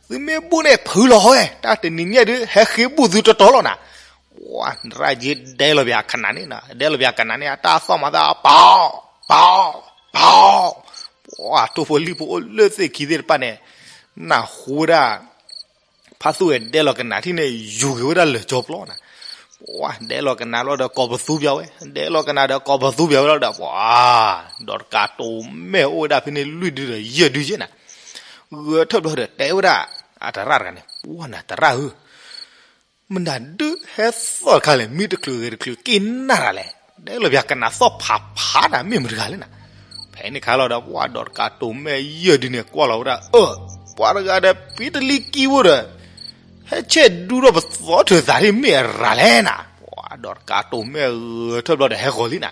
သုမ့ၢ်ဘူၣ်န့ၣ် ဖုးလီၤဟီဝဲ တၢ်တနံၤညါဒုး ဟဲဃ့ဘူၣ်သုတတီၤလီၤနၤ, ပှၢ် နရၢ်က့ဒဲလီၤပှၤကနၣ်န့ၣ်နၤ, ဒဲလီၤပှၤကနၣ်န့ၣ် အတၢ်သီၣ်မၤသး ပီၤ ပီၤ ပီၤ, ပှၢ် ထိၣ်ဖိလံၣ်ဖိအိၣ်လၢသ့ၣ်ခံသ့ၣ်တဖၣ်န့ၣ် နၢ်ဟူဝဲဒၣ် ဖါသူၣ်ဂဲၤဒဲလီၤကနၣ်ထံၣ်န့ၣ် ယူၤက့ၤဝဲဒၣ်လၢာ်ကၠီပျီနၤ, ပှၢ်ဒဲလီၤကနၣ်လီၤဒီးကိးပသူပၠးဝဲ, ဒဲလီၤကနၣ်ဒီးကိးပသူပၠးဝဲလီၤဒီး ပှၢ် ဒီးတကးတိၤမဲာ်အိၣ်ဝဲဒၣ်ဖဲန့ၣ် လွံၢ်ဒုဒီးယဲၢ်ဒုယဲၢ်နၤ, ဂဲၤထၢၣ်ဘျီဒီးတဲဝဲဒၣ် အတရၣ်တဂၤန့ၣ် ပှၢ်နၤတရၣ်ဧၢ မနုၤဒုးဟဲသီၣ်တခါလဲၣ်, မံတချုးဂဲၤတချုးက့ၤနၢ်တၢ်လဲၣ်, ဒဲလီၤပှၤကနၣ်သီၣ်ဖးဖးနၤ မ့ၢ်မတၤတဂၤလဲၣ်နၤ, ဖဲန့ၣ်ခါလီၤဒီး ပှၢ်ဒီးတကးတိၤမဲာ်ယဲၢ်ဒုန့ၣ် ကွၢ်လီၤဝဲဒၣ် အၢ ပှၤတဂၤဒီး ပံတလံကံဖိဒီး ဟဲဆဲးဒူထီၣ်ပသီထၢၣ်သးဒ်မ့ၢ်အရၤလဲၣ်နၤ, ပှၢ်ဒီးတကးတိၤမဲာ်ဂဲၤထၢၣ်ဘျီဒီးဟဲဃီၤလံနၤ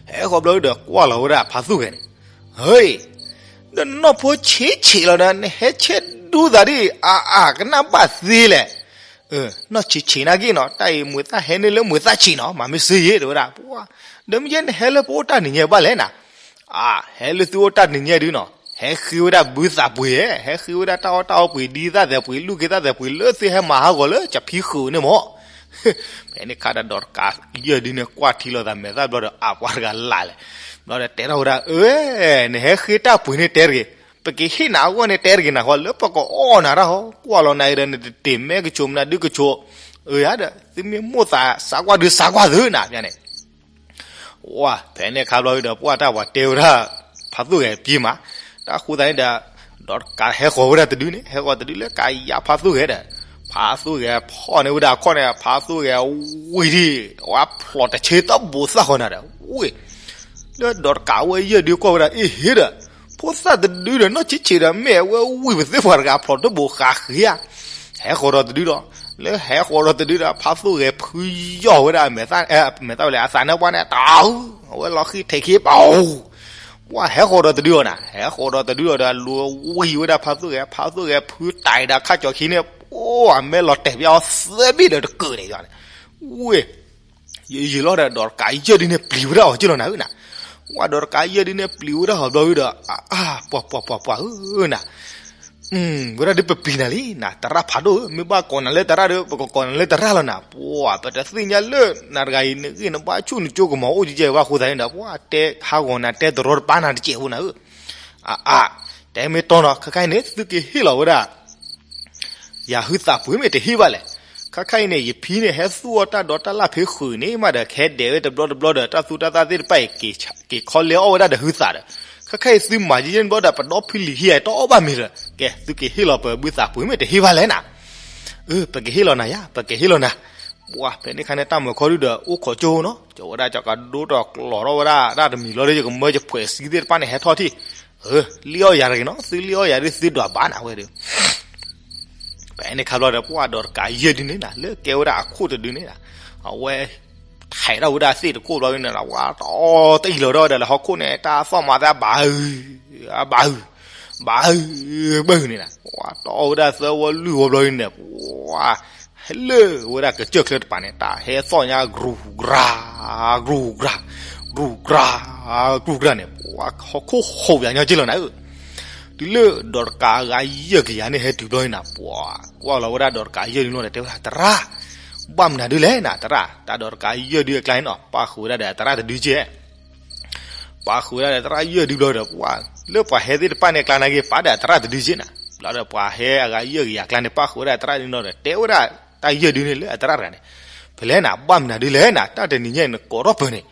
ဟဲဃီၤဘျီဒီးကွၢ်လီၤဝဲဒၣ်ဖါသူၣ်ဂဲၤန့ၣ်, ဟ့ ဒီးနီၢ်ဖိဆံးဆံးလီၤဒီး နဟဲဆဲး တူၢ်သးဒ်အံၤ အါအါ ကနၣ်ဘၣ်သ့လဲၣ်. နီၢ်ဆံးဆံးနာ်က့နီၤ, တၢ်အံၤမွဲၤသၣ်ဟဲန့ၢ်လၢမွဲၤသၣ်ဆံးနီၤ, မၤမ့ၢ်စ့ယ့ၣ် တဲဝဲဒၣ်. ပှၤ, ဒီးမ့ၢ်ယဲန့ၣ်ဟဲလၢပအိၣ်တၢ်နံၤညါဘၣ်လဲၣ်နၤ. အါ, ဟဲလၢသုအိၣ်တၢ်နံၤညါဒုနီၤ, ဟဲဃ့ဝဲဒၣ်ဘုသးပှ့ၤဧါ, ဟဲဃ့ဝဲဒၣ်တၢ်အီၣ်တၢ်အီပှ့ၤ ဒ်သၣ်သဲးပှ့ၤ လူၢ်က့သၣ်သဲးပှ့ၤ လၢသုဟဲမၤဟးဂီၤလၢကၠဖံဃုာ်န့ၣ်မၢ်. ဖဲန့ၣ်ခါဒီး ဒီးတကးယဲၢ်ဒုန့ၣ် ကွၢ်ထံလီၤသးမဲာ်သၣ်ဘျီဒီး အါ ပှၤတဂၤလၢ်လဲၣ်. ဘျီဒီးတဲထီၣ်ဝဲဒၣ်, အၢ, နဟဲဃ့တၢ်ပှ့ၤန့ၣ်တဲတဂ့ၤ, ပကဟ့ၣ်နၤအဂီၢ်န့ၣ်တဲတဂ့ၤနၤဃီ, လၢပကအီၣ်နၤတၢ်ဟီ, ကွၢ်လီၤနၤအံၤဒီး နတတ့ၢ်မဲကဆိး မနုၤဒုကဆိး, အၢယၤဒီး သုမ့ၢ်မိၣ်သးစးကွၢ်ဒုစးကွၢ်သုနၤ ဖဲန့ၣ် ဝါ, ဖဲန့ၣ်ခါဘျီဒီး ပှၤတၢ်ပှၤတဲဝဲဒၣ် ဖါသူၣ်ဂဲၤပ့ၤမး, တၢ်ဃိသတးန့ၣ်ဒီး ဒီးတကးဟဲဃီၤဝဲဒၣ်တဒုန့ၣ် ဟဲဃီၤတဒုလၢကယၤဖါသူၣ်ဂဲၤဒီး ဖါသူၣ်ဂဲၤဖီၣ်န့ၢ်ဝဲဒၣ်အခီၣ်န့ၣ် ဖါသူၣ်ဂဲၤဝံၤဒံး ဝါဖျိးတဆ့တဘိးသၣ်ဃီနၤဒီး ဝ့ၢ် လၢဒီးတကးဝဲယဲၢ်ဒုကွၢ်ဝဲဒၣ် အ့ၣ်ဟ့ဒီး ဖိသၣ်တဒုဒီးနီၢ်ဆံးဆံးဒီး မ့ၢ်အဝဲဝံၤပသ့ၣ်ပှၤတဂၤဖျိးတဘိးဃာ်ဃ့ဧါ, ဟဲဃီၤဒီးတဒုဒီး လၢဟဲဃီၤဒီးတဒုဒီး ဖါသူၣ်ဂဲၤဖုယီၢ်ဝဲဒၣ် မဲာ်သၣ်ဝဲလဲၣ် အသးနါပှၢ်န့ၣ် တၢ် အဝဲလီၤဃံၣ်ထဲးခံပၢ်ဧိၤ, ပှၤဟဲဃီၤဒီးတဒုအီၤနၤ, ဟဲဃီၤဒီးတဒုအီၤဒီး လူဝံၤဝဲဒၣ်ဖါသူၣ်ဂဲၤ ဖါသူၣ်ဂဲၤဖုတၢ်အံၤဒီးခါကၠီၤခံန့ၣ် အိၣ်အမဲာ်လီၤတဲာ်ပျီအီၤသၢဘ့ၣ်ဒီးတကၢၢ်န့ၣ်ယီၤန့ၣ်, ဝ့ၢ် ယယံာ်လီၤဒီး ဒီးတကးယဲၢ်ဒုန့ၣ် ပျံၤဝဲဒၣ်အီၤက့လီၤနၤဧၢနၤ, ဝဲဒီးတကးယဲၢ်ဒုန့ၣ် ပျံၤဝဲဒၣ်အီၤဘျီဝံၤဒီး အါ ပှၤပှၤပှၤပှၤဧၢနၤ ဝဲဒၣ်ဒ်ပပျံၤနၤလံနၤ သရၣ်ဖးဒိၣ်ဧၢ, မ့ၢ်ဘၣ်ကိးနၤလၢသရၣ်ဒီး ပကကိးနၤလၢသရၣ်လီၤနၤ, ပှၤ ပတသ့ၣ်ညါလၢနၤတဂၤအံၤ နဂ့ၢ်နဘၣ်ဆူၣ်နကၠိကမီၤအိၣ်ကဲကဲဘၣ်အဃိသတးန့ၣ်ဒီး ပှၤတဲဟးဂီၤနၤ တဲတရီတပါနၤတကဲးဖိနၤဧၢ, အါအါ, တဲမ့ၢ်တီနီၤ ခဲခါအံၤန့ၣ် သုကဟ့ၣ်လီၤဝဲဒၣ် ယၤဟုသးပှ့ၤမ့ၢ်တဟ့ၣ်ဘၣ်လဲၣ်. ခဲခါအံၤန့ၣ် ယဖံန့ၣ် ဟဲသူၣ်အီၣ်တၢ်ဒိးတၢ်လၢ်ဖဲဃုာ်န့ၣ်မးဒီး ကဟဲဒဲးဝဲတဘျီတဘျီဒီး တၢ်သူတၢ်သၣ်သ့ၣ်တဖၣ်အံၤ က့ၤခီလဲအီၣ်ဝဲဒၣ်ဒီးဟုသးဒီး ခဲခါအံၤသုမၤယဲၢ်န့ၣ်ဘျီဒီး ပဒီဖုလံၤဟံၣ်အံၤတအီၣ်ဘၣ်မ့ၤဒီး ကဲ သုကဟ့ၣ်လီၤပှၤဘုသးပှ့ၤမ့ၢ်တဟ့ၣ်ဘၣ်လဲၣ်နၤ. အၢ ပကဟ့ၣ်လီၤနၤယၤ ပကဟ့ၣ်လီၤနၤ. ပှၤ ဖဲန့ၣ်ခါန့ၣ် တၢ်မၤခီဒုဒီး အိၣ်ခိးကၠိနီၤ ကၠီဝဲဒၣ်ကကဒိၣ်ထီၣ်ကျီထီၣ်ဝဲဒၣ် တၢ်တမံၤလီၤဒီး ယကမၢယဖှဲးစံသ့ၣ်တဖၣ်န့ၣ် ဟဲထီၣ်ထံၣ် အၢ လံၣ်အီၣ်ယၤတဂ့ၤနီၤ သုလံၣ်အီၣ်ယၤဒုးသုဒွးဘၣ်နၤဝဲဒီး ဖဲန့ၣ်ခါဘျီဒီး ပှၤဒီးတကးယဲၢ်ဒုန့ၣ်နၤ လၢကဲဝဲဒၣ်အခိၣ်တဒုန့ၣ်နၤ အဝဲ ထဲးထီၣ်ဝဲဒၣ်သ့ၣ်တခိၣ်ဘျီန့ၣ် ဝဲတအီၣ်တအံၤလီၤဒီး ဒီးလၢဟီၣ်ခိၣ်န့ၣ် တၢ်သီၣ်မၤသးဘၣ်အုး အဘၣ်အုး ဘၣ်အုး ဘၣ်အုးန့ၣ်နၤ ပှၤတအီၣ်ဝဲဒၣ်သၢဝီလွံၢ်ဝီဘျီန့ၣ် ပှၤ ဟဲလၢဝဲဒၣ်ကစၢၢ်ချၢတပၤန့ၣ် တၢ်ဟဲသီၣ်ညါ ကြူၢ်ကြၤ ကြူၢ်ကြၤ ကြူၢ်ကြၤ ကြူၢ်ကြၤန့ၣ် ပှၤဟီၣ်ခိၣ်ဟူးယၤညီက့လီၤနၤဧၢ. တုၤလၢဒီးတကးအဂၤယဲၢ်ကယၤန့ၣ် ဟဲတုၤဘျီန့ၣ်နၤ ပှၤကွၢ်လီၤဝဲဒၣ်ဒီးတကးယဲၢ်န့ၣ်လီၤဒီး တဲဝဲဒၣ် သရၣ် ဘၣ်မနုၤဒုလဲၣ်နၤ သရၣ် တၢ်ဒီးတကးယဲၢ်ဒုအကျါန့ၣ်နီၤ ပၣ်ဃုာ်ဝဲဒၣ်ဒီးသရၣ်တဒုက့ ပၣ်ဃုာ်ဝဲဒၣ်ဒီးသရၣ်ယဲၢ်ဒုဘျီဒီး ပှၤ လၢပှၤဟဲသ့ၣ်တဖၣ်န့ၣ်အကျါနာ်က့ ပာ်ဒီးသရၣ်တဒုက့နၤ ဘျီဒီးပှၤဟဲအဂၤယဲၢ်ကယၤအကျါန့ၣ် ပၣ်ဃုာ်ဝဲဒၣ်သရၣ်ဒုနီၤဒီး တဲဝဲဒၣ်တၢ်ယဲၢ်ဒုန့ၣ်လၢအသရၣ်တဂၤန့ၣ် ဖဲလဲၣ်နၤ ဘၣ်မနုၤဒုလဲၣ်နၤ တၢ်တနံၤညါအံၤနကိးထီၣ်ပၢၢ်န့ၣ်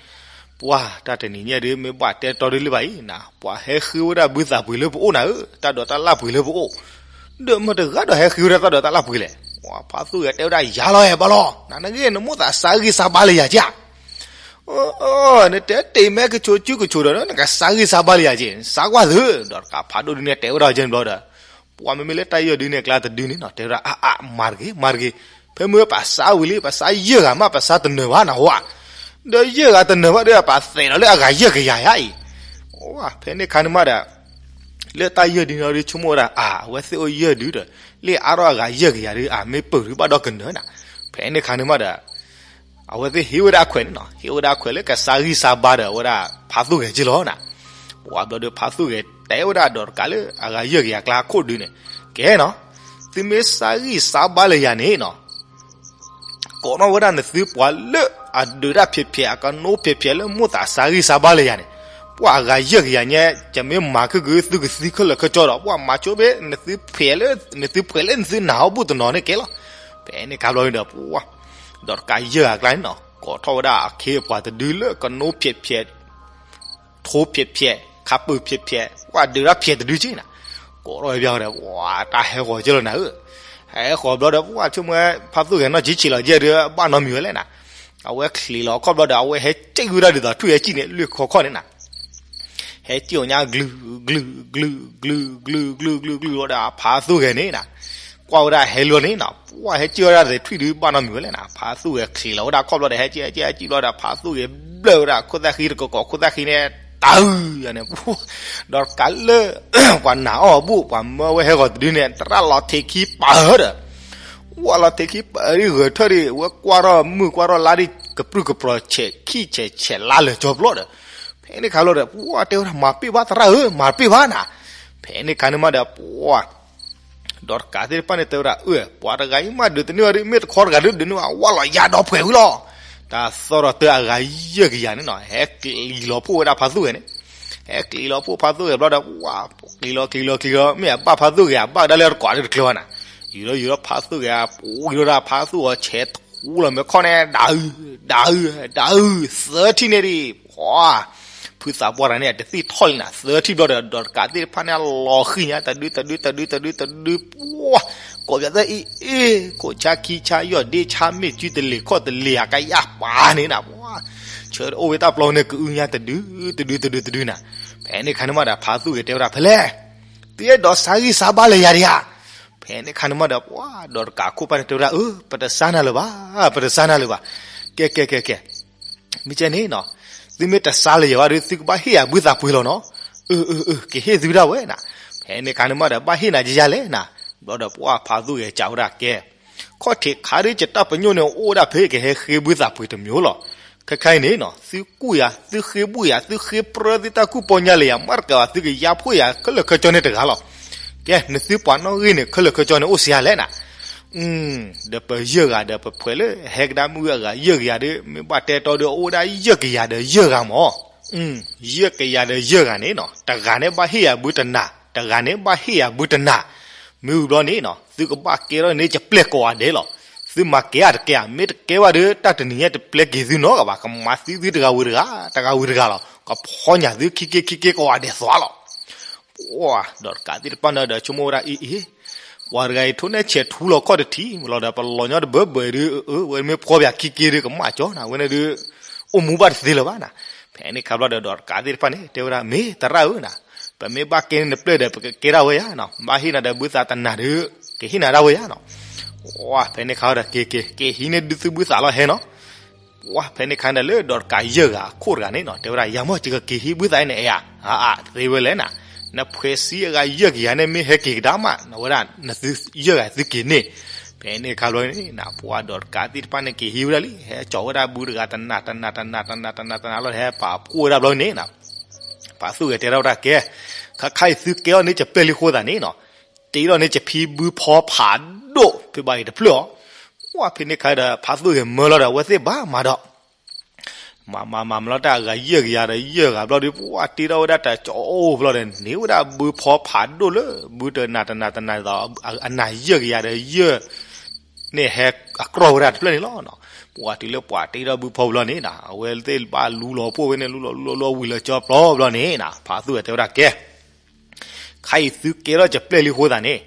ပှၤ တၢ်တနံၤညါဒုမ့ၢ်ဘၣ်တဲတီဒုလၢၤဘၣ်အံၤနၤ ပှၤဟဲဃ့ဝဲဒၣ်ဘုသးပှ့ၤလၢပအိၣ်နၤဧၢ တၢ်ဒိးတၢ်လၢ်ပှ့ၤလၢပအိၣ် ဒီးမတၤတဂၤဒီးဟဲဃ့ဝဲဒၣ်တၢ်ဒိးတၢ်လၢ်ပှ့ၤလဲၣ် ပှၤဖါသူၣ်ဂဲၤတဲဝဲဒၣ်ယၤလီၤအဲၣ်ဘၣ်လီၤ နၤနဂ့ၢ်နမိၣ်သးစါဂံၢ်စါဘါလၢယၤက့ အၢ နတဲတ့ၢ်မဲကဆိးစုကဆိးဒီး နကစါဂံၢ်စါဘါလၢယၤက့ စါကွၢ်သု ဒီးတကးဖးဒိၣ်ဒုန့ၣ်တဲဝဲဒၣ်က့န့ၣ်ဘျီဒီး ပှၤမ့မ့ၢ်လၢတၢ်ယဲၢ်ဒုန့ၣ်အကျါတဒုန့ၣ်နီၤ တဲဝဲဒၣ် အါအါ မၤတဂ့ၤ မၤတဂ့ၤ ဖဲမ့ၢ်ပှၤစါဝံၤလံ ပစါယဲၢ်ဂၤမး ပစါတနၢၤဘၣ်နဟူဧါ ဒီးယဲၢ်ဂၤတနၢၤဘၣ်ဒီး ပှၤသဲးလီၤလၢအဂၤယဲၢ်ကယၤယါအံၤ ဖဲန့ၣ်ခါန့ၣ်မးဒီး လၢတၢ်ယဲၢ်ဒုန့ၣ်ဒီးဆိကမိၣ်ဝဲဒၣ် အါ အဝဲသ့ၣ်အိၣ်ယဲၢ်ဒုဒီး လၢအါထီၣ်အဂၤယဲၢ်ကယၤဒု အမ့ၢ်ပၢၢ်ဒုဘၣ်ဒီးကနၢၤနၤ ဖဲန့ၣ်ခါန့ၣ်မးဒီး အဝဲသ့ၣ်ဟ့ၣ်ဝဲဒၣ်အခွဲးန့ၣ်နီၤ ဟ့ၣ်ဝဲဒၣ်အခွဲးလၢကစါဂံၢ်စါဘါဒီး အဝဲဒၣ်ဖါသူၣ်ဂဲၤက့လီၤနၤ ပှၤဘျီဒီးဖါသူၣ်ဂဲၤတဲဝဲဒၣ်ဒီးတကးလၢအဂၤယဲၢ်ကယၤကျါခိၣ်ဒုန့ၣ် ကဲနီၤ သုမ့ၢ်စါဂံၢ်စါဘါလၢယၤန့ၣ်နီၤ ကိးထီၣ်ဝဲဒၣ်နသုပှၤလၢအဒုးတၢ်ဖျဲးဖျဲး အကနိဖျဲးဖျဲးလၢမိၣ်သးစါဂံၢ်စါဘါလၢယၤန့ၣ် ပှၤအဂၤယဲၢ်ကယၤညါ ကမ့ၢ်မၤခုၣ်ကုသုကသံခဲလၢာ်ခဲဆ့ဒီး ပှၤမၤဆိဘ့ၣ် နသုဖျဲးလၢ နသုဖျဲးလၢနသုနၢ်ဟီၣ်ဘူၣ်တနီၤန့ၣ်ကဲလီၤ ဖဲန့ၣ်ခါဘျီန့ၣ်ဒီး ပှၤ ဒီးတကးယဲၢ်ဂၤကျါန့ၣ်နီၤ ကိးထီၣ်ဝဲဒၣ်အခ့အပှၤတဒုလၢကနိဖျဲးဖျဲး ထိဖျဲးဖျဲး ခးပၢၢ်ဖျဲးဖျဲး ပှၤဒုးတၢ်ဖျဲးတဒုက့နၤ ကိးထီၣ်ဝဲဘၣ်ဝဲဒီး ပှၤတၢ်ဟဲဃီၤက့လီၤနၤဧၢ ဟဲဃီၤဘျီဒီး ပှၤဆိကမိၣ်ဖါသူၣ်ဂဲၤနီၢ်ကံဆံးလီၤကဲဒီး ဘၣ်နီတမံၤဝဲလဲၣ်နၤ အဝဲချံးလီၤအခီၣ်ဘျီဒီး အဝဲဟဲစံၣ်ဝဲဒၣ်ဒ်သိးထွံၣ်ဟဲစံၣ်န့ၣ် လွံၢ်ခီခီၣ်န့ၣ်နၤ ဟဲစံၣ်အီၤညါ ကလုာ် ကလုာ် ကလုာ် ကလုာ် ကလုာ် ကလုာ် ကလုာ် ကလုာ်လီၤဒီး ဖါသူၣ်ဂဲၤန့ၣ်နၤ ကွၢ်ဝဲဒၣ်ဟဲလီၤန့ၣ်နၤ ပှၤဟဲစံၣ်ဝဲဒၣ်ဒ်သိးထွံၣ်ဒုး ဘၣ်နီတမံၤဝဲလဲၣ်နၤ ဖါသူၣ်ဂဲၤချံးလီၤဝဲဒၣ်အခီၣ်ဘျီဒီး ဟဲစံၣ် ဟဲစံၣ် ဟဲစံၣ်ဘျီဒီး ဖါသူၣ်ဂဲၤဘျၢၣ်ဝဲဒၣ် ခိၣ်သၣ်ဃံတကကိး ခိၣ်သၣ်ဃံန့ၣ် တၢ်အုၣ်ယၤန့ၣ်, ဒီးတကးလၢ ပှၤနာ်အီၣ်အဘူၣ် ပှၤမၢဝဲဟဲဂီၤတဒုန့ၣ် သရၣ်လီၤထံးခံပာ်ဧၢဒီး, ဝဲလီၤထံးခံပာ်ဧၢဒ်ဂဲၤထၢၣ်ဒံး ဝဲကွၢ်ထီၣ်မုၢ်ကွၢ်ထီၣ်လါဒ် ကပြုၢ်ကပြီၤဆဲးခံဆဲးဆဲးလါလၢာ်ကၠီဘျီဒီး, ဖဲန့ၣ်ခါလီၤဒီး ပှၤတဲဝဲဒၣ် မၤပ့ၢ်ဘၣ်သရၣ်ဧၢ မၤပ့ၢ်ဘၣ်နၤ, ဖဲန့ၣ်ခါန့ၣ်မးဒီး ပှၤ ဒီးတကးသ့ၣ်တဖၣ်န့ၣ် တဲဝဲဒၣ် အၢ ပှၤတဂၤအံၤမးဒုးတန့ၢ်ဝဲဒ် မ့ၢ်တခီတဂၤဒုး ဒုးန့ၢ်ဝဲ အဝဲလီၤယၤဒီးဖှဲးဝံၤလီၤ. တၢ်သီၣ်ဒီးတၢ်အဂၤယဲၢ်ကယၤန့ၣ်နီၤ ဟဲက့ၤလီၤဖှိၣ်ဝဲဒၣ်ဖါသူၣ်ဂဲၤန့ၣ်, ဟဲက့ၤလီၤဖှိၣ်ဖါသူၣ်ဂဲၤဘျီဒီး ဝဲက့ၤလီၤက့ၤလီၤက့ၤလီၤ မ့ၢ်အဘၣ်ဖါသူၣ်ဂဲၤ အဘၣ်ဒၣ်လၢတကိးဒ်တကျၢၤဘၣ်နၤ, ယူၤဒီးယူၤဒီးဖါသူၣ်ဂဲၤ ပူၤယူၤဒီးဖါသူၣ်အီၤဆဲးထူလီၤမ့ၢ်ခီၣ်န့ၣ် ဒၣ်အုၣ် ဒၣ်အုၣ် ဒၣ်အုၣ် သၢထံၣ်န့ၣ်ဒံး ပှၤ ဖုသးပှၢ်တဂၤန့ၣ် အတသ့ၣ်ထီၣ်လံနၤ သၢထံၣ်ဘျီဒီး ဒီးတကးသ့ၣ်တဖၣ်န့ၣ် လီၤဃံၤညါ တဒု တဒု တဒု တဒု တဒု ပှၤ ကိးပသၢအ့ၣ်အ့ၣ် ကိးဆါခံဆါ ယီၢ်ဒ့ဆါ မ့ၢ်စုတလ့ၤခီၣ်တလ့ၤ အကယၢ်ပာ်န့ၣ်နၤ ပှၤ ဆၢအိၣ်ဝဲတၢ်ပျီန့ၣ် ကအုညါ တဒု တဒု တဒု တဒုနၤ, ဖဲန့ၣ်ခါန့ၣ်မးဒီး ဖါသူၣ်ဂဲၤတဲဝဲဒၣ် ဖဲလဲၣ် သုအဲၣ်ဒိးစါဂံၢ်စါဘါလၢယၤဒံးဧါ, ဖဲန့ၣ်ခါန့ၣ်မးဒီး ပှၤ ဒီးတကးခိၣ်ပၢ်န့ၣ်တဲဝဲဒၣ် အၢ ပတစါနၤလၢၤဘၣ် ပတစါနၤလၢၤဘၣ်, ကဲ ကဲ ကဲ ကဲ မ့ၢ်ကဲန့ၣ်နီၤ, သုမ့ၢ်တစါလၢၤယၤဘၣ်ဒီး သုကဘၣ်ဟ့ၣ်ယၤဘုသးပှ့ၤလီၤနီၤ, အၢ အၢ အၢ ကဟ့ၣ်သုဒၣ်ဝဲနၤ, ဖဲန့ၣ်ခါန့ၣ်မးဒီး ဘၣ်ဟ့ၣ်နၤယယၤလဲၣ်နၤ, ဘျီဒီးပှၤဖါသူၣ်ဂဲၤစံးဝဲဒၣ်ကဲ ခီၣ်ထံးခါဒ်ယတၢ်ပညိၣ်န့ၣ် အိၣ်ဝဲဒၣ်ဖဲကဟဲဃ့ဘုသးပှ့ၤတမံၤလီၤ, ခဲခါအံၤန့ၣ်နီၤ သုကူၣ်ယၤ သုဃ့ဘူၣ်ယၤ သုဃ့ပြၢသုတၢ်ကူၣ်ပီညါလၢယၤ မ့ၢ်တကးဘၣ် သုကယါဖှိၣ်ယၤ ခဲလၢာ်ခဲဆ့န့ၣ်တဂၤလီၤ, ကဲ နသုပှၤနီၣ်ဂံၢ်န့ၣ် ခဲလၢာ်ခဲဆ့န့ၣ်အိၣ်ဆံးအါလဲၣ်နၤ ဒီးပယဲၢ်ဂၤဒီးပဖှဲးလၢဟဲကဒါမုၢ်အဂၤယဲၢ်ကယၤဒီး မ့ၢ်ဘၣ်တဲတီဒီး အိၣ်ဝဲဒၣ်ယဲၢ်ကယၤဒီးယဲၢ်ဂၤမး, ယဲၢ်ကယၤဒီးယဲၢ်ဂၤန့ၣ်နီၤ တဂၤန့ၣ်ဘၣ်ဟ့ၣ်ယၤဘုတနၤ တဂၤန့ၣ်ဘၣ်ဟ့ၣ်ယၤဘုတနၤ, မ့ၢ်ဝံၤဘျီန့ၣ်နီၤ သုကဘၣ်ကဲထီၣ်န့ၢ်ယပျဲၢ်ကိးဂၤဒဲးလီၤ, သုမၤကဲဧါတကဲဧါ မ့ၢ်တကဲဘၣ်ဒီး တၢ်တနံၤညါတပျဲက့ၤသုနီတဂၤဘၣ် ကမၤသံသုတဂၤဝံၤတဂၤ တဂၤဝံၤတဂၤလီၤ, ကဖီညၣ်သုခံက့ခံက့ကိးဂၤဒဲးသွါလီၤ ပှၤ ဒီးတကးသ့ၣ်တဖၣ်န့ၣ်ဒီး ဆိကမိၣ်ဝဲဒၣ်အံၤအံၤ, ပှၤတဂၤအံၤ ထိၣ်နဲၣ်ဆဲးထူလီၤခီၣ်တထံး လီၤဒီးပလီၤညီတဘၢဘၢအံၤဒီး အၢ ဝဲမ့ၢ်ဖီပၠးခံက့ဒီး ကမၣ်ကၠီနၤ ဝဲန့ၣ်ဒီး အိၣ်မူဘၣ်တသ့လၢၤဘၣ်နၤ, ဖဲန့ၣ်ခါဘျီဒီး ဒီးတကးသ့ၣ်တဖၣ်န့ၣ် တဲဝဲဒၣ် မ့ၢ်သရၣ်ဧၢနၤ, ပမ့ၢ်ဘၣ်ကဲန့ၢ်နပျဲၢ်ဒီး ပကကဲဒၣ်ဝဲယၤနီၤ, ဘၣ်ဟ့ၣ်နၤဒီးဘုသးတနၤဒီး ကဟ့ၣ်နၤဒၣ်ဝဲယၤနီၤ, ဝဲ ဖဲန့ၣ်ခါဒီး က့ၤက့ၤ က့ၤဟံးန့ၢ်ဒုးသုဘုသးလီၤဟဲနီၤ ပှၤ ဖဲန့ၣ်ခါန့ၣ်ဒီး လၢဒီးတကးယဲၢ်ဂၤအခိၣ်တဂၤန့ၣ်နီၤ တဲဝဲဒၣ် ယၤမ့ၢ် ယကက့ၤဟံးဘုသးအံၤန့ၣ် အဲၣ်ယၤ, အါ အါ သ့ဝဲလဲၣ်နၤ, နဖှဲးဆံးအဂၤယဲၢ်ကယၤန့ၣ် မ့ၢ်ဟဲက့ၤကဒါမး နဝဲဒၣ် နသုယဲၢ်ဂၤသုက့ၤန့ၣ်, ဖဲန့ၣ်ခါဘျီန့ၣ်နၤ ပှၤဒီးတကးသ့ၣ်တဖၣ်န့ၣ် က့ၤဟံးဝဲဒၣ်လံ ဟဲကၠီၤဝဲဒၣ်ဘုတဂၤ တနၤ တနၤ တနၤ တနၤ တနၤ လီၤ ဟဲပာ်ဖှိၣ်ဝဲဒၣ်ဘျီန့ၣ်နၤ ပာ်သူၣ်ဂဲၤတဲထီၣ်ဝဲဒၣ်ကဲ, ခါခါအံၤသုကဲထီၣ်န့ၢ်ယပျဲၢ်လံအဃိသတးန့ၣ်နီၤ, တ့ထီၣ်န့ၢ်ယဖံဘုဖီဖးဒိၣ် ဖဲဘၣ်အံၤတဖျၢၣ်အီၤ, ပှၤ ဖဲန့ၣ်ခါဒီး ဖးသူၣ်ဂဲၤမၢလီၤဒီး အဝဲသ့ၣ်ဘၣ်မၤဒီး မၤမၤမၤမၤလီၤတၢ်အဂၤယဲၢ်ကယၤဒီး ယဲၢ်ဂၤဘျီဒီး ပှၤတ့ထီၣ်ဝဲဒၣ်တၢ်ကၠီအိၣ်ဘျီဒီး န့ၢ်ဝဲဒၣ်ဘုဖီဖးဒိၣ်လၢ ဘုတနၤတနၤတနၤဒီး အနၤယဲၢ်ကယၤဒီးယဲၢ် န့ၣ်ဟဲအကြီၢ်ဝဲဒၣ်တဖျၢၣ်န့ၣ်လီၤ. ပှၤတုၤလၢပှၤတ့ထီၣ်ဘုဖီဘျီန့ၣ်နၤ အဝဲသ့ၣ်ဘၣ်လူလီၤဖှိၣ်ဝဲန့ၣ် လူလီၤလူလီၤလူလီၤဝံၤလၢကၠီပျီဘျီန့ၣ်နၤ ဖးသူၣ်ဂဲၤတဲဝဲဒၣ်ကဲ ခါအံၤသုကဲထီၣ်ယပျဲၢ်လံအဃိသတးန့ၣ်,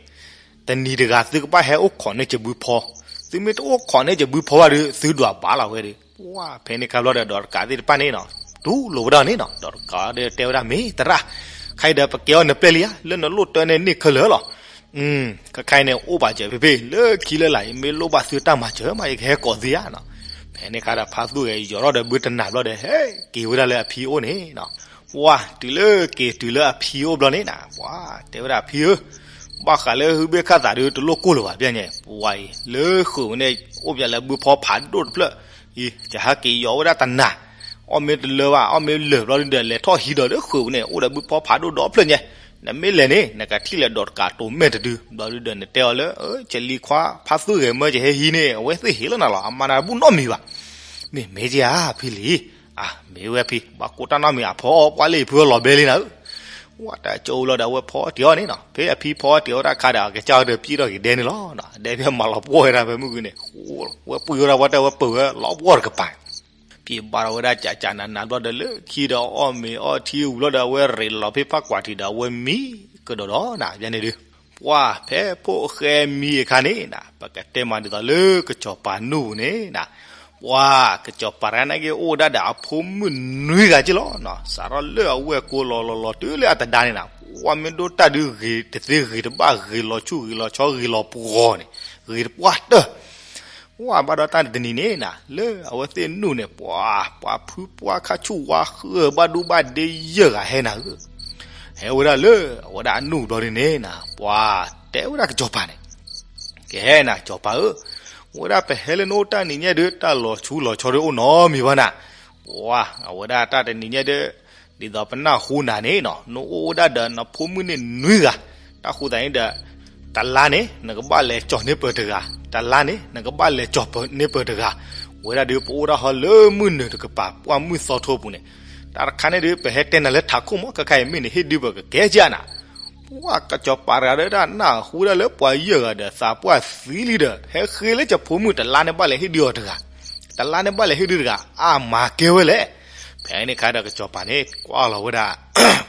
တနံၤတဂၤသုကဘၣ်ဟဲအိၣ်ခိးန့ၢ်ယဘုဖီ, သုမ့ၢ်တအိၣ်ခိးန့ၢ်ယဘုဖီဘၣ်ဒီး သုဒွးဘၣ်လီၤဝဲဒီး, ပှၤ ဖဲန့ၣ်ခါဘျီဒီး ဒီးတကးသ့ၣ်တဖၣ်န့ၣ်နီၤ, တူၢ်လိာ်ဝဲဒၣ်န့ၣ်နီၤ, ဒီးတကးဒီးတဲဝဲဒၣ် မ့ၢ်သရၣ်, ခါအံၤဒီးပကဲအီၤနပျဲၢ်လံဧါ, လၢနလိၣ်တၢ်န့ၣ်န့ၢ်ခဲလၢာ်လီၤ. ခဲခါအံၤန့ၣ် အိၣ်ဘၣ်စၢၤဖဲဖဲ လၢခံလၢလာ်အံၤ မ့ၢ်လိၣ်ဘၣ်သုတၢ်မၤစၢၤမး ယကဟဲကိးသုဧါနီၤ. ဖဲန့ၣ်ခါဒီး ဖါသူၣ်ဂဲၤယီၤထီၣ်ဒီးဘုတနၤဘျီဒီး ဟဲက့ၤဝဲဒၣ်လၢအဖံအိၣ်န့ၣ်နီၤ. ပှၤ တုၤလၢက့ၤတုၤလၢအဖံအိၣ်ဘျီန့ၣ်နၤ, ပှၤ တဲဝဲဒၣ် အဖံဧၢ, ဘၣ်ဃးလၢဟုဘ့ၣ်ခၣ်သးဒီး တလိၣ်ကိၢ်လၢၤဘၣ် ပျဲညါ, ပှၤအံၤ လၢဃုာ်ဝဲန့ၣ် အိၣ်ပၠးလၢဘုဖီဖးဒိၣ်တဖျၢၣ်အံၤ ယဟဲက့ၤယီၤဝဲဒၣ်တနၤ, အီၣ်မ့ၢ်တလၢဘၣ် အီၣ်မ့ၢ်လၢာ်ဘျီဒီး လဲၤထီၣ်ဟံးဒီးလၢဃုာ်ဝဲန့ၣ် အိၣ်ဒီးဘုဖီဖးဒိၣ်ဒီဖျၢၣ်ညါ, နမ့ၢ်လဲၤန့ၣ် နကထံၣ်လၢဒီးတကးတိၤမဲာ်တဒု ဘျီဒီး နတဲအီၤလၢ ကလံၤခွါ ဖါသူၣ်ဂဲၤမၢယဟဲဟံးန့ၣ် အဝဲသ့ၣ်ဟ့ၣ်လီၤနၤလီၤ အမၤနၤတဘူၣ်နီတမံၤဘၣ်. မ့ၢ်မ့ၢ်ကဧါ ဖံလံၤ, အါ မ့ၢ်ဝဲဖံ ဘၣ်ကိးတၢ်နီတမံၤ အဖီအီၣ်ပှၢ်လၢယဖုအလီၤဘဲလံနၤဧၢ. ဝဲတၢ်ကၠိလီၤဒီး အဝဲဖီအီၣ်တ့ၢ်အီၤန့ၣ်နီၤ, ဖဲအဖံဖီအီၣ်တ့ၢ်အီၣ်တၢ်ခါဒီး အကစၢ်အီၤဒီးပျံၤထီၣ်က့ၤဒဲန့ၣ်လီၤ. ဒဲဖဲမၤလီၤပှီၢ်ဝဲဒၣ်ဖဲမုၢ်ကွံာ်န့ၣ်, ဝဲပှံၤဝဲဒၣ်ပှၤတဲဝဲပှဲၤဝဲလီၤပှီၢ်တကပၤ ပျံၤဘၣ်ထီၣ်ဝဲဒၣ်ကကနးနးဘျီဒီး လၢခံဒီးအီၣ်မ့ၤအီထံဝံၤဘျီဒီး အဝဲရ့းလီၤဖဲဖးကွၢ်ထံးဒီး အဝဲမံကဒီးဒီးနၤ ယန့ၣ်ဒုး, ပှၤ ဖဲဖိၣ်ဃဲမံအခါန့ၣ်နၤ ပကတဲမးဒ်သိးလၢကစီၤပၤနူၢ်ပူၤန့ၣ်နၤ, ပှၤ ကစီၤပၤတဂၤန့ၣ်က့ၤအိၣ်ဝဲဒၣ်ဒီးအဖိမုၣ်နွံဂၤက့လီၤနီၤ, စးထီၣ်လၢအဝဲၢ်ကိလီၤလီၤလီၤတုၤလၢအသဒါန့ၣ်နၤ, ပှၤမ့ၢ်ဒိၣ်တၢ်ဒုးဂ့ၤတသ့ဂ့ၤတဘၣ် ဂ့ၤလီၤဆူၣ်ဂ့ၤလီၤဆီဂ့ၤလီၤပှီၤန့ၣ်, ဂ့ၤတပှၢ်တၢၢ် ပှၤဘၣ်ဒီးတၢ်တနံၤန့ၣ်နၤ လၢအဝဲသ့ၣ်နူၢ်န့ၣ် ပှၤ ပှၤဖုပှၢ်ခါဆူၣ်ဝါဃၢဘၣ်ဒိဘၣ်ဒ့ယဲၢ်ဂၤဟဲနၤဧၢ, ဟဲဝဲဒၣ်လၢအဝဲဒၣ်အနူၢ်ဘျီဒ်န့ၣ်နၤ ပှၤတဲဝဲဒၣ်ကစီၤပၤန့ၣ် ကဟဲနၤ စီၤပၤဧၢ, ဝဲဒၣ်ပဟဲလၢနအိၣ်တၢ်နံၤညါဒီး တၢ်လီၤဆူလီၤဆီဒီးအိၣ်နီတမံၤဘၣ်နၤ, ပှၤ အဝဲဒၣ်တၢ်တနံၤညါဒီး ဒ်သိးပနၢ်ဟူနၤန့ၣ်နီၤ နအိၣ်ဝဲဒၣ်ဒီးနဖိမုၣ်န့ၣ်နွံဂၤ, တၢ်ဃိသတးန့ၣ်ဒီး တလါန့ၣ် နကဘၣ်လဲၤကၠီၤန့ၢ်ပၢၤတဂၤ, တလါန့ၣ် နကဘၣ်လဲၤကၠီၤန့ၢ်ပၢၤတဂၤ, ဝဲဒၣ်ဒီးပအိၣ်ဒၣ်ဟီလၢမုၢ်နုာ်တကပၤ ပှၢ်မုၢ်သီထိပူၤန့ၣ်, တၢ်တခါန့ၣ်ဒီး ပဟဲတဲနၤလၢထးခိၣ်မး ခဲခါအံၤမ့ၢ်နဟ့ၣ်ဒုးပကကဲကနၤ ပှၤကစီၤပၤတဂၤဒီးတၢ်နၢ်ဟူဒၣ်လၢပှၤယဲၢ်ဂၤဒီးသးပှၢ်သံလံဒီး ဟဲဃ့လၢကဖိမုၣ်တလါန့ၣ်ဘၣ်လဲၤဟ့ၣ်ဒုးအီၤတဂၤ, တလါန့ၣ်ဘၣ်လဲၤဟ့ၣ်ဒုးတဂၤ အါမၤကဲဝဲလဲၣ်, ဖဲန့ၣ်ခါဒီးကစီၤပၤန့ၣ် ကွၢ်လီၤဝဲဒၣ်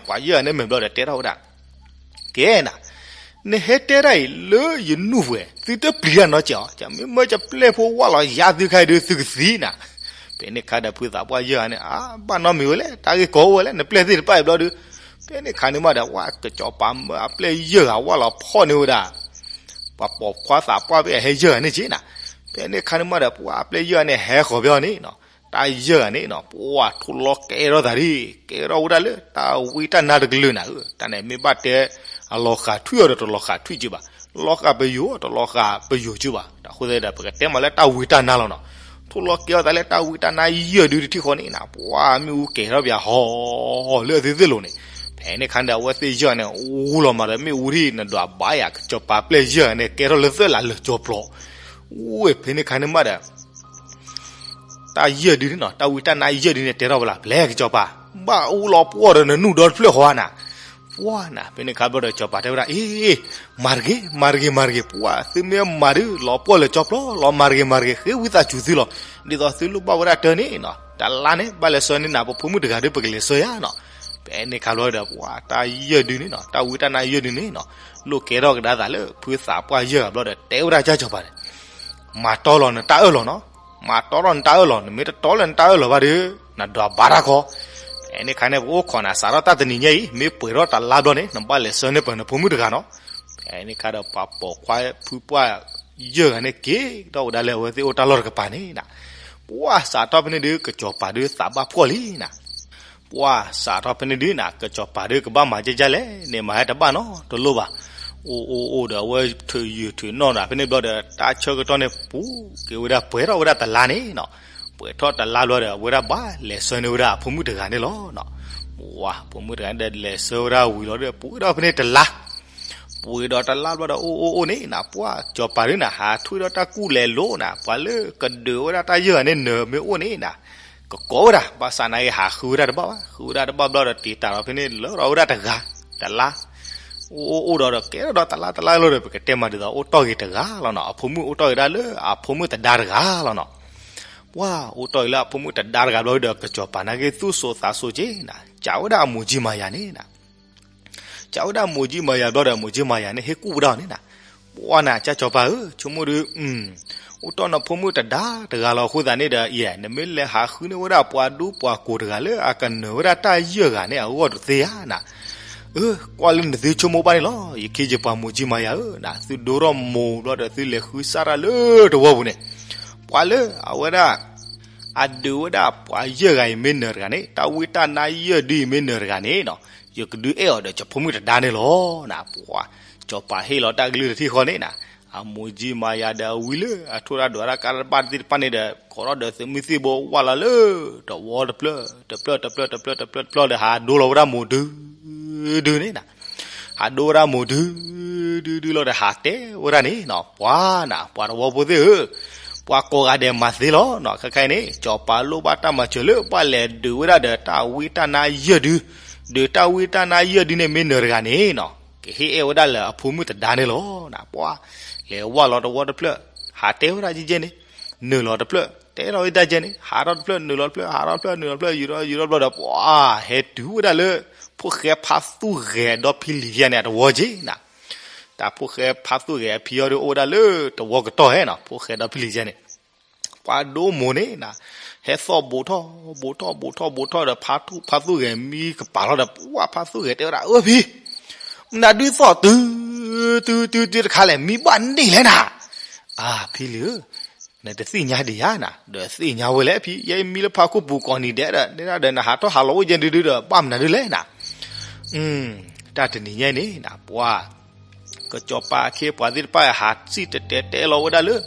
ပှၤယဲၢ်ဂၤန့ၣ်မ့ၢ်ဘျီဒီးတဲထီၣ်ဝဲဒၣ် ကဲနၤ, နဟဲတဲဒၣ်အံၤလၢယနူၢ်ပှဲၤ သုတပျံၤတၢ်နီတစဲးအီၤ, မ့မ့ၢ်ယပျဲၢ်ဖိဝၢ်လီၤယၤသုခါအံၤဒီးသုကသံနၤ, ဖဲန့ၣ်ခါဒီးဖုသးပှၢ်ယဲၢ်ဂၤန့ၣ် အါဘၣ်နီတမံၤဝဲလဲၣ်, တၢ်ဂ့ၢ်ကီအိၣ်ဝဲလဲၣ်, နပျဲၢ်သ့ၣ်တဖၣ်အံၤဘျီဒီး, ဖဲန့ၣ်ခါန့ၣ်မးဒီး ပှၤကစီၤပၤမၢအပျဲၢ်ယဲၢ်ဂၤဝၢ်လီၤဖီၣ်န့ၢ်ဝဲဒၣ် ပှၤပိာ်ခွါသးပှၢ်ဖဲအဟဲယဲၢ်ဂၤန့ၣ်က့နၤ, ဖဲန့ၣ်ခါန့ၣ်မးဒီး ပှၤအပျဲၢ်ယဲၢ်ဂၤန့ၣ် ဟဲဃီၤဖဲအီၤန့ၣ်နီၤ, တၢ်ယဲၢ်ဂၤန့ၣ်နီၤ ပှၤထိၣ်လီၤကဲထီၣ်သးဒ် ကဲထီၣ်ဝဲဒၣ်လၢတၢ်ဝံတၢ်နါတကလုာ်နၤဧၢ, တၢ်န့ၣ်မ့ၢ်ဘၣ်တဲ အလီၤဃာ်ထွံၣ်အီၤဒီးတလီၤဃာ်ထွံၣ်က့ဘၣ်, လီၤဃာ်ပယိာ်တလီၤဃာ်ပယိာ်က့ဘၣ်, တၢ်ဃိသတးဒီး ပကတဲမးလၢတၢ်ဝံတၢ်နါလီၤနီၤ, ထိၣ်လီၤကဲထီၣ်သးလၢတၢ်ဝံတၢ်နါယဲၢ်ဒုတထံၣ်ဃီန့ၣ်နၤ, ပှၤမ့ၣ်အူကဲၤထီၣ်ပၠးဟီ လၢအသ့သ့ၣ်လိၤန့ၣ်, ဖဲန့ၣ်ခါန့ၣ်ဒီး အဝဲသ့ၣ်ယဲၢ်ဂၤန့ၣ် အူလီၤမးဒီးမ့ၣ်အူထံၣ်နဒွးဘၣ်ယၤ ကစီၤပၤပျဲၢ်ယဲၢ်ဂၤန့ၣ် ကဲထီၣ်လၢသၢလးလၢာ်ကၠီပျီ, အိၣ်ဖဲန့ၣ်ခါန့ၣ်မးဒီး တၢ်ယဲၢ်ဒုန့ၣ်နီၤ, တၢ်ဝံတၢ်နါယဲၢ်ဒုန့ၣ် တဲထီၣ်ဝဲလၢ ပျဲၢ်ကစီၤပၤ, ဘၣ်အူလီၤပှီၢ်ဒီးနနူၢ်ဒီတဖျၢၣ်ဃီဧါနၤ, ပှၤနၤ, ဖဲန့ၣ်ခါဘျီဒီးကစီၤပၤတဲဝဲဒၣ် အ့, မၤတဂ့ၤ, မၤတဂ့ၤ, မၤတဂ့ၤ, ပှၤသုမ့ၢ်မၤဒုး လီၤပှီၢ်လၢာ်ကၠီပျီလီၤ, မၤတဂ့ၤ, မၤတဂ့ၤ, ဃ့ဝံသးစူၤသုလီၤ, ဒ်သိးသုလိၣ်ဘၣ်ဝဲဒၣ်တၢ်န့ၣ်နီၤ, တလါန့ၣ် ဘၣ်လဲၤဆှၢန့ၢ်နၤ ပဖိမုၣ်တဂၤဒီး ပကလဲၤဆှၢယၤနီၤ, ဖဲန့ၣ်ခါဘျီဒီး ပှၤတၢ်ယဲၢ်ဒုန့ၣ်နီၤ, တၢ်ဝံတၢ်နါယဲၢ်ဒုန့ၣ်နီၤ, လိၣ်ကဲထီၣ်ကဒါသးလၢ ဖုသးပှၢ်ယဲၢ်ဂၤဘျီဒီး တဲဝဲဒၣ်ကစီၤပၤန့ၣ် မၤတီလီၤနတၢ်အၢၣ်လီၤနီၤ, မၤတီလီၤနတၢ်အၢၣ်လီၤ, နမ့ၢ်တတီလၢနတၢ်အၢၣ်လီၤဘၣ်ဒီး နဒွးဘၣ်တၢ်ခီ, ဖဲန့ၣ်ခါန့ၣ် ပအိၣ်ခိးနၤ စးထီၣ်တၢ်တနံၤညါအံၤ မ့ၢ်ပှဲၤထီၣ်တလါဘျီန့ၣ် နဘၣ်လဲၤဆှၢန့ၢ်ပၢၤနဖိမုၣ်တဂၤနီၤ, ဖဲန့ၣ်ခါဒီး ပှၤပိာ်ခွါဖုပှၢ်ယဲၢ်ဂၤန့ၣ် က့ၤထီၣ်ဝဲဒၣ်လၢအဝဲသ့ၣ်အိၣ်တၢ်လီၢ်တကပၤန့ၣ်နၤ, ပှၤစးထီၣ်ဖဲန့ၣ်ဒုး ကစီၤပၤဒုးသးဘၣ်ဖှီၣ်လံနၤ ပှၤစးထီၣ်ဖဲန့ၣ်ဒုးနၤ ကစီၤပၤဒုးကဘၣ်မၤဒ်လဲၣ်န့ၣ် မၤဟဲတဘၣ်နီတလိၣ်ဘၣ်, အိၣ်အိၣ်အိၣ်ဒီး အဝဲထုးယုာ်ထုးနီၣ်ဒီး ဖဲန့ၣ်ဘျီဒီး တၢ်ဆၢကတီၢ်န့ၣ်ပူၤက့ၤဝဲဒၣ် ပှဲၤထီၣ်ဝဲဒၣ်တလါန့ၣ်နီၤ, ပှဲၤထီၣ်တလါဘျီဒီး အဝဲဒၣ်ဘၣ်လဲၤဆှၢန့ၢ်ဝဲဒၣ်အဖိမုၣ်တဂၤန့ၣ်လီၤနီၤ, ပှၤဖိမုၣ်တဂၤန့ၣ်ဒီး လဲၤဆှၢဝဲဒၣ်ဝံၤလီၤဒီး ပှဲၤထီၣ်ဖဲန့ၣ်တလါ ပှဲၤဒီးတလါဘျီဒီး အိၣ်အိၣ်အိၣ်န့ၣ်နၤ ပှၤကစီၤပၤဒုးနၤ ဟးထွံၣ်ဒီးတၢ်ကူၣ်လဲၤလိၤနၤ ပှၤလၢကဒုးဝဲဒၣ်တၢ်ယဲၢ်ဂၤန့ၣ် နၢၤမ့ၢ်အိၣ်န့ၣ်နၤ, ကကိးဝဲဒၣ် ဘၣ်ဆၣ်နာ်က့ ဟးဃုဝဲဒၣ်တဘၣ်ဘၣ်, ဃုဝဲဒၣ်တဘၣ်ဘျီဒီး တံာ်တာ်ဒီးဖဲန့ၣ် လၢထီၣ်ဝဲဒၣ်တဂၤ တလါ, အိၣ်အိၣ်အိၣ်ဒီး ကဲထီၣ်ဒီးတလါတလါလီၤဒီး ပကတဲမးဒ်သိး အိၣ်တီၢ်ဂ့ၤတဂၤလီၤနီၤ, အဖိမုၣ်အိၣ်တီၢ်ဂ့ၤဒၣ်လၢအဖိမုၣ်တဒါတဂၤလီၤနီၤ ပှၤအိၣ်တီၢ်ဂ့ၤလၢအဖိမုၣ်တဒါတဂၤဘျီဒီး ကစီၤပၤနာ်က့သူၣ်စိသးစိက့နၤ, ကးဝဲဒၣ်အမိၢ်ကၠံမၤယၤန့ၣ်နၤ, ကးဝဲဒၣ်မိၢ်ကၠံမၤယၤဘျီဒီး မိၢ်ကၠံမၤယၤန့ၣ် ဟ့ၣ်ကူၣ်ဝဲဒၣ်အီၤန့ၣ်နၤ, ပှၤနၤ ကၠၢ်ကစီၤပၤဧၢ, ဆိကမိၣ်ဒုး အိၣ်တီၢ်နဖိမုၣ်တဒါတဂၤလီၤအဃိသတးန့ၣ်ဒီး ယဲ နမ့ၢ်လဲၤဟးဃုန့ၢ်ဝဲဒၣ်ပှၤဒူပှၤကိးတဂၤလၢအကနၢၤဝဲဒၣ်တၢ်ယဲၢ်ဂၤန့ၣ် အဂီၢ်တသ့ဧါနၤ, အၢ ကွၢ်လၢနသုဆိကမိၣ်ဘၣ်န့ၣ်လီၤ, ယခ့ယပှၤမိၢ်ကၠံမၤယၤဧၢနၤ, သုဒိထီၣ်မိၢ်ဘျီဒီး သုလဲၤဃုစၢ်တၢ်လၢတဝီပူၤန့ၣ်, ပှၤလၢအဝဲဒၣ် အဒုးဝဲဒၣ်ပှၤယဲၢ်ဂၤအံၤမ့ၢ်နၢၤတဂၤန့ၣ် တၢ်ဝံတၢ်နါယဲၢ်ဒုအံၤမ့ၢ်နၢၤတဂၤန့ၣ်နီၤ, ယကဒုးအဲၣ်အီၤဒီးယဖိမုၣ်တဒါန့ၣ်လီၤနၤ, ပှၤ စီၤပၤဟ့ၣ်လီၤတၢ်ကလုၢ်တထံၣ်ဃီန့ၣ်နၤ, အမိၢ်ကၠံမၤယၤဒီးအဝံလၢအထိၣ်တၢ်ဒွးတၢ်ကါတဘၣ်သ့ၣ်တဖၣ်န့ၣ်ဒီး ကိးထီၣ်ဒီးသုးမုၢ်သံၣ်ဘိဝဲလီၤလၢ တဝီတဖျၢၣ် တဖျၢၣ်တဖျၢၣ်တဖျၢၣ်တဖျၢၣ်တဖျၢၣ်ဒီး ဟးဒိလီၤဝဲဒၣ်မိၢ်ဒု ဒုန့ၣ်နၤ, ဟးဒိဝဲဒၣ်မိၢ်ဒု ဒုဒုလီၤဒီး ဟးတဲဝဲဒၣ်န့ၣ်နီၤ, ပှၤနၤ ပှၤတဝီဖိသ့ၣ်ဧၢ, ပှၤကိးဂၤဒဲးမၤသ့လီၤနီၤ, ခဲခါအံၤန့ၣ် စီၤပၤလိၣ်ဘၣ်တၢ်မၤစၢၤလၢ ဘၣ်လဲၤဒုးဝဲဒၣ်ဒီးတၢ်ဝံတၢ်နါယဲၢ်ဒု, ဒုးတၢ်ဝံတၢ်နါယဲၢ်ဒုန့ၣ်မ့ၢ်နၢၤတဂၤန့ၣ်နီၤ, ကဟ့ၣ်အဲၣ်ဝဲဒၣ်လၢအဖိမုၣ်တဒါန့ၣ်လီၤနၤ, ပှၤ လဲၤဝဲလီၤတဝီတဖျၢၣ် ဟးတဲဝဲဒၣ်ကဲကဲန့ၣ်, နုာ်လီၤတဖျၢၣ် တဲလီၤဝဲဒၣ်ကဲန့ၣ် ဟးထီၣ်တဖျၢၣ် နုာ်လီၤတဖျၢၣ် ဟးထီၣ်တဖျၢၣ် နုာ်လီၤတဖျၢၣ် ယူၤထီၣ်ယူၤထီၣ်ဘျီဒီး ပှၤ ဟဲတုၤဝဲဒၣ်လၢ ဖိၣ်ဃဲဖါသူၣ်ဂဲၤဒီဖံလံၤယဲၢ်န့ၣ်အတဝီက့ၤနၤ, တၢ်ဖိၣ်ဃဲဖါသူၣ်ဂဲၤအဖံအီၤဒီးအိၣ်ဝဲဒၣ်လၢတဝီကတီၢ်ဟဲနီၤ, ဖိၣ်ဃဲဒီဖံလံၤယဲၢ်န့ၣ် ပှၤဒိမိၢ်န့ၣ်နၤ, ဟဲသီၣ်ဘူးထီၣ် ဘူးထီၣ် ဘူးထီၣ် ဘူးထီၣ်ဒီး ဖါသူၣ်ဂဲၤမံကပၤလီၤဒီး ပှၤဖါသူၣ်ဂဲၤတဲဝဲဒၣ် အၢ ဖံ, မနုၤဒုးသီၣ်တုၤ တုၤ တုၤ တုၤတခါလဲၣ် မံဘၣ်န့ၣ်လဲၣ်နၤ, အၢ ဖံလံၤဧၢ, နတသ့ၣ်ညါဒံးဧါနၤ, ဒီးသ့ၣ်ညါဝဲလဲၣ်ဖံ, ယဲမံလၢဖးခိၣ်ပူၤကိးနံၤဒဲးဒီး နဒၣ်ဒီးနဟးထီၣ်ဟးလီၤအိၣ်ယဲဒုဒုဒီး ဘၣ်မနုၤဒုလဲၣ်နၤ. တၢ်တနံၤညါန့ၣ်နၤ ပှၤ ကစီၤပၤအခ့အပှၤသ့ၣ်တဖၣ် ဟးစံၣ်တဲၤတဲလီၤဝဲဒၣ်လၢ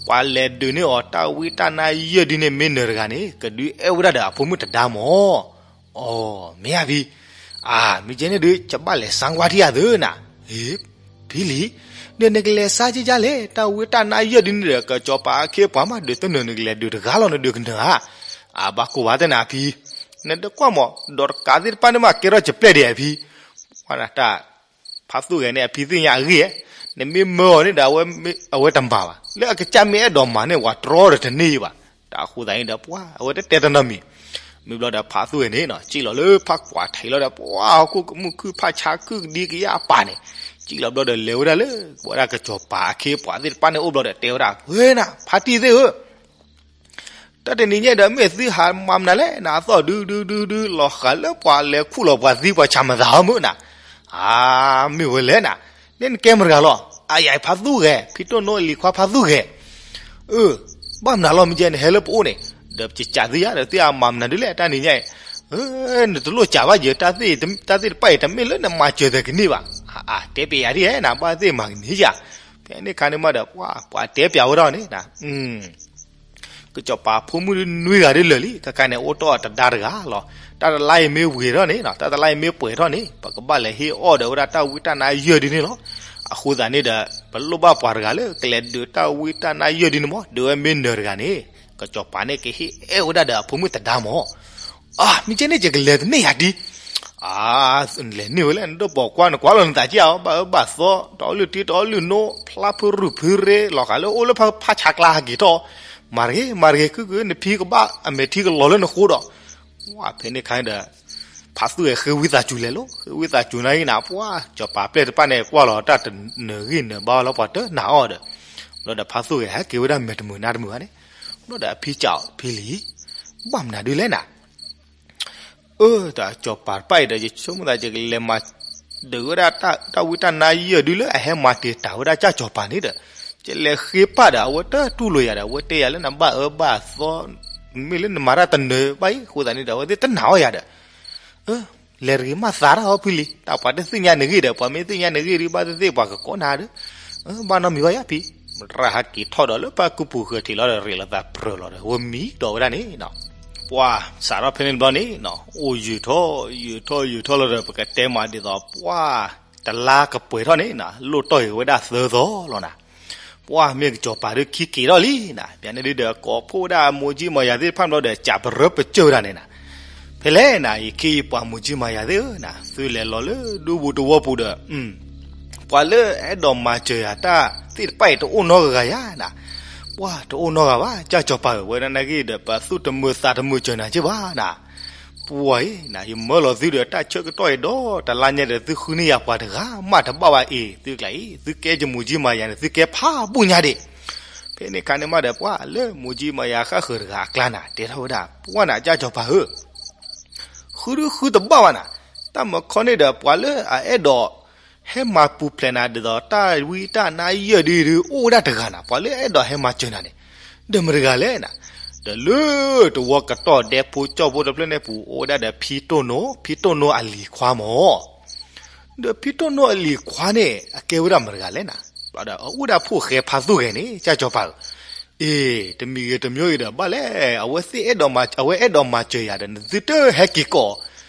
ပှၤလဲၤဒုးန့ၢ်အီၤတၢ်ဝံတၢ်နါယဲၢ်ဒုန့ၣ် မ့ၢ်နၢၤတဂၤန့ၣ် ကဒုးအဲၣ်ဝဲဒၣ်ဒီးအဖိမုၣ်တဒါမး. အိ, မ့ၢ်ဧါဖံ, အၢ မ့ၢ်ကဲန့ၣ်ဒုး ယဘၣ်လဲၤဆါကွၢ်ထံၣ်အသုနၤ. ဖံလံၤ, ဒီးနကလဲၤဆါကကလဲၣ် တၢ်ဝံတၢ်နါယဲၢ်ဒုန့ၣ်ဒီး ကစီၤပၤအခ့အပှၤမး ဒုးတနၢၤ နကလဲၤဒုးတဂၤလီၤ နဒုးကနၢၤဧါ. အၢ ဘၣ်ကိၢ်ဘၣ်သ့ၣ်နၤဖံ, နတကွၢ်မး ဒီးတကးသ့ၣ်တဖၣ်န့ၣ်မး ကဲထီၣ်ကပျဲၢ်ဒံးဧါဖံ. ပှၤနတၢ် ဖးသူၣ်ဂဲၤန့ၣ် အဖံသ့ၣ်ညါအဂ့ၢ်ဧါ, နမ့ၢ်မၢအီၤန့ၣ်ဒီး အဝဲတမၤဘၣ်, လၢအကစၢ်မ့ၢ်အဲၣ်ဒိးမၤန့ၣ် ပှၤတြီဒီးတန့ၢ်ဘၣ်. တၢ်အဃိသတးန့ၣ်ဒီး ပှၤအဝဲတတဲတနီတမံၤ. မ့ၢ်ဘျီဒီးဖးသူၣ်ဂဲၤန့ၣ်နီၤ စံၣ်လီၤလၢဖးကွၢ်ထံးလီၤဒီး ပှၤဟီၣ်ခိၣ်ကမူၣ်ခုၣ်ဖးဆါခုၣ်ကဒံကယၢ်အပၤန့ၣ်, စံၣ်လီၤဘျီဒီးလဲၤဝဲဒၣ်လၢ ပဝဲဒၣ်ကစီၤပၤအခ့အပှၤသ့ၣ်တဖၣ်န့ၣ်အိၣ်ဘျီဒီးတဲဝဲဒၣ်, ဝဲနၤ ဖါတံၢ်သ့ၣ်ဧၢ တၢ်တနံၤညါဒီး မ့ၢ်သုဟးမၤမနုၤလဲၣ်နၤ, အသီၣ်ဒုဒုဒုဒု လီၤဃာ်လၢပှၤလဲၤခူၣ်လီၤပှၤသံပှၤဆးမၤသးအီၤမုၢ်နၤ. အၢ မ့ၢ်ဝဲလဲၣ်နၤ, န့ၣ်နကဲမတၤတဂၤလီၤ. အယၤ ဖးသူၣ်ဂဲၤ, ဖံတိၢ်နိအလံၤခွါဖးသူၣ်ဂဲၤ. အၢ ဘၣ်မနုၤလီၤ မ့ၢ်ကဲနဟဲလၢပအိၣ်န့ၣ်, ဒီးပကစးသုယၤဒီး သုအမၤမနုၤဒ်လဲၣ် တၢ်နံၤညါအံၤ. နတလိၣ်စးဘၣ်ယၤ, တၢ်သ့ၣ်တဖၣ်အံၤ တမ့ၢ်လၢနမၤစၢၤသးကန့ၢ်ဘၣ်. အၢ တဲပျးယၤဒ်ဧါနၤ, ဘၣ်သ့ၣ်မၤကန့ၢ်ယၤ. ဖဲန့ၣ်အခါန့ၣ်မးဒီး ပှၤတဲပျးဝဲဒၣ်န့ၣ် ကစီၤပၤဖိမုၣ်ဒုးနွံဂၤဒုးလၢာ်လံ, ခဲခါန့ၣ် အိၣ်တ့ၢ်တဒါတဂၤလီၤ. တၢ်တလါအံၤမ့ၢ်ဝံၤထီၣ်န့ၣ်, တၢ်တလါအံၤမ့ၢ်ပှဲၤထီၣ်န့ၣ်, ပကဘၣ်လဲၤဟ့ၣ်အီၣ်ဒီးဝဲဒၣ်တၢ်ဝံတၢ်နါယဲၢ်ဒုန့ၣ်လီၤ. အဃိသတးန့ၣ်ဒီး ပလိၣ်ဘၣ်ပှၤတဂၤလၢ ကလဲၤဒုးတၢ်ဝံတၢ်နါယဲၢ်ဒုန့ၣ်မး, ဒုးဝဲမ့ၢ်နၢၤတဂၤန့ၣ်, ကစီၤပၤန့ၣ်ကဟ့ၣ်အဲၣ်ဝဲဒၣ်ဒီးအဖိမုၣ်တဒါမး. အၢ မ့ၢ်ကဲန့ၣ် ယကလဲၤတန့ၢ်ယၤဒံး. အၢ လဲၤန့ၢ်ဝဲလဲၣ်, နတပိာ်ကွၢ် နကွၢ်လီၤနသးက့ဧါ, ဘၣ်အၢဘၣ်သီ, တအီလုၢ်တံၢ်တအီလုၢ်နိ, ဖျါဖုရူၢ်ဖုရ့, လီၤဃာ်လၢအိၣ်လၢဖးဆါကျါဟးက့ၤထီၣ်, မၤတဂ့ၤ မၤတဂ့ၤ ခုၣ်ခုၣ် နဖံကဘၣ်အမဲာ်ထံကလီၤလၢနဃိဒီး. ဝဲဖဲန့ၣ်ခါဒီး ဖးသူၣ်ဂဲၤဃ့ဝံသးစူၤလဲၤလီၤ, ဃ့ဝံသးစူၤန့ၣ်နၤ, ပှၤ စီၤပၤပျဲၢ်တဖၣ်န့ၣ် ကွၢ်လီၤတၢ်တနၢၤဂံၢ်နၢၤဘါလီၤ, ပှၤတနာ်အီၤဒီး, ဘျီဒီးဖးသူၣ်ဂဲၤဟဲက့ၤဝဲဒၣ်မဲာ်တမုာ်နါတမုာ်ဧါန့ၣ်, ဘျီဒီးအဖံစံးအီၤ, ဖံလံၤ, ဘၣ်မနုၤဒုလဲၣ်နၤ အၢ တၢ်စီၤပၤတဖၣ်အံၤဒီး ယဆိကမိၣ်သး ယကလဲၤမၤဒုးဝဲဒၣ်တၢ်ဝံတၢ်နါယဲၢ်ဒုလၢအဟဲမၤတ့ၢ်တၢ်ဝဲဒၣ်ကၢ်စီၤပၤန့ၣ်ဒီး, ယလဲၤဃ့ပာ်ဒီး အဝဲတတူၢ်လိာ်ယၤဒီး အဝဲတဲယၤလၢနဘၣ်အၢဘၣ်သီ, မ့ၢ်လၢနမၤတၢ်တနၢၤဘၣ်အံၤ အဃိသတးန့ၣ်ဒီး အဝဲသ့ၣ်တနာ်အီၤယၤဒီး လဲၤတဂ့ၤမးသးတၢ်အီၤဖံလံၤ, တၢ်ပှၤတသ့ၣ်ညါနဂ့ၢ်ဒီး ပှၤမ့ၢ်သ့ၣ်ညါနဂ့ၢ်ဒုး ဘၣ်သ့ၣ်သ့ၣ်ပှၤကကိးနၤဒီး, ဘၣ်နီတမံၤဘၣ်ယါဖံ, ရၣ်ဟးက့ၤထီၣ်ဒီးလၢပှၤကူပူၤဃၢၤထံးလီၤဒီး ရ့းလိာ်သးပြၢၤလီၤဒီး ဝဲမံဒီးဝဲဒၣ်န့ၣ်နီၤ, ပှၤစးထီၣ်ဖဲန့ၣ်တဘျီန့ၣ်နီၤ အိၣ်ယုာ်ထီၣ်ယုာ်ထီၣ်ယုာ်ထီၣ်လီၤဒီး ပကတဲမးဒ်သိး ပှၤတလါကပှဲၤထီၣ်န့ၣ်နီၤ လိၣ်တီၢ်ဂ့ၤဝဲဒၣ်သၢသီလီၤနၤ ပှၤမ့ၢ်ကစီၤပၤဒုးခံက့ၤထီၣ်လံနၤ, ပျဲန့ၣ်ဒုးဒီး ကိးဖှိၣ်ဝဲဒၣ်မိၢ်ကၠံမၤယၤသ့ၣ်တဖၣ်ဘျီဒီး ကးပရၢပကၢၢ်ဝဲဒၣ်န့ၣ်နၤ, ဖဲလဲၣ်နၤ ယခ့ယပှၤမိၢ်ကၠံမၤယၤသ့ၣ်ဧၢနၤ, သုလဲၤလီၤလၢဒူပူၤတဝီပူၤဒီး, ပှၤလၢအဲၣ်ဒိးမၤစၢၤယၤတၢ်သ့ၣ်တဖၣ်အံၤ တအိၣ်နီတဂၤယၤနၤ, ပှၤတအိၣ်နီတဂၤဘၣ် ကၢ်စီၤပၤဧၢ, ဝဲဒၣ်နာ်က့ဒီး ပသူၣ်တမုာ်သးတမုာ်စၢၤနၤက့ဘၣ်နၤ ပှၤအံၤနၤ ယမၢလီၤသုဒီးတၢ်ဆၢကတီၢ်အံၤဒီး တလါညါဒီး သုဃုန့ၢ်ယၤပှၤတဂၤမးတဘၣ်ဘၣ်အံၤ သုကျါအံၤ သုကဲယမိၢ်ကၠံမၤယၤန့ၣ် သုကဲဖးဘူၣ်ညါဒံး, ဖဲန့ၣ်ခါန့ၣ်မးဒီး ပှၤလၢမိၢ်ကၠံမၤယၤဃၣ်ဃၢၤတဂၤအကျါနၤ တဲထီၣ်ဝဲဒၣ် ပှၤနၤ ကၢ်စီၤပၤဧၢ ဃုဒုဃုတဘၣ်ဘၣ်နၤ, တၢ်မၤခီန့ၣ်ဒီး ပှၤလၢအအဲၣ်ဒိး ဟဲမၤပူၤဖျဲးနၤဒ်သိး တၢ်ဝံတၢ်နါယဲၢ်ဒုဒု အိၣ်ဝဲဒၣ်တဂၤနၤ, ပှၤလၢအဲၣ်ဒိးဟဲမၤစၢၤနၤန့ၣ် ဒီးမတၤတဂၤလဲၣ်နၤ, ဒီးလၢတဝီကတီၢ်ဒဲဖိကၠီၣ်ဖိတဖျၢၣ်န့ၣ်ပူၤ အိၣ်ဝဲဒၣ်ဒီးဖံတိၢ်နိ, ဖံတိၢ်နိအလံၤခွါမး ဒီးဖံတိၢ်နိအလံၤခွါန့ၣ် အကဲဝဲဒၣ်မတၤတဂၤလဲၣ်နၤ, ဒီးအအိၣ်ဒၣ်ဖိၣ်ဃဲဖါသူၣ်ဂဲၤန့ၣ် ကၢ်စီၤပၤဧၢ, အ့ တမံၤဂ့ၤတမံၤဂ့ၤဒီး ဘၣ်လဲၣ် အဝဲသ့ၣ်အဲၣ်ဒိးမၤ, အဝဲအဲၣ်ဒိးမၤစၢၤယၤဒီး နသုတဟဲက့ၤကိး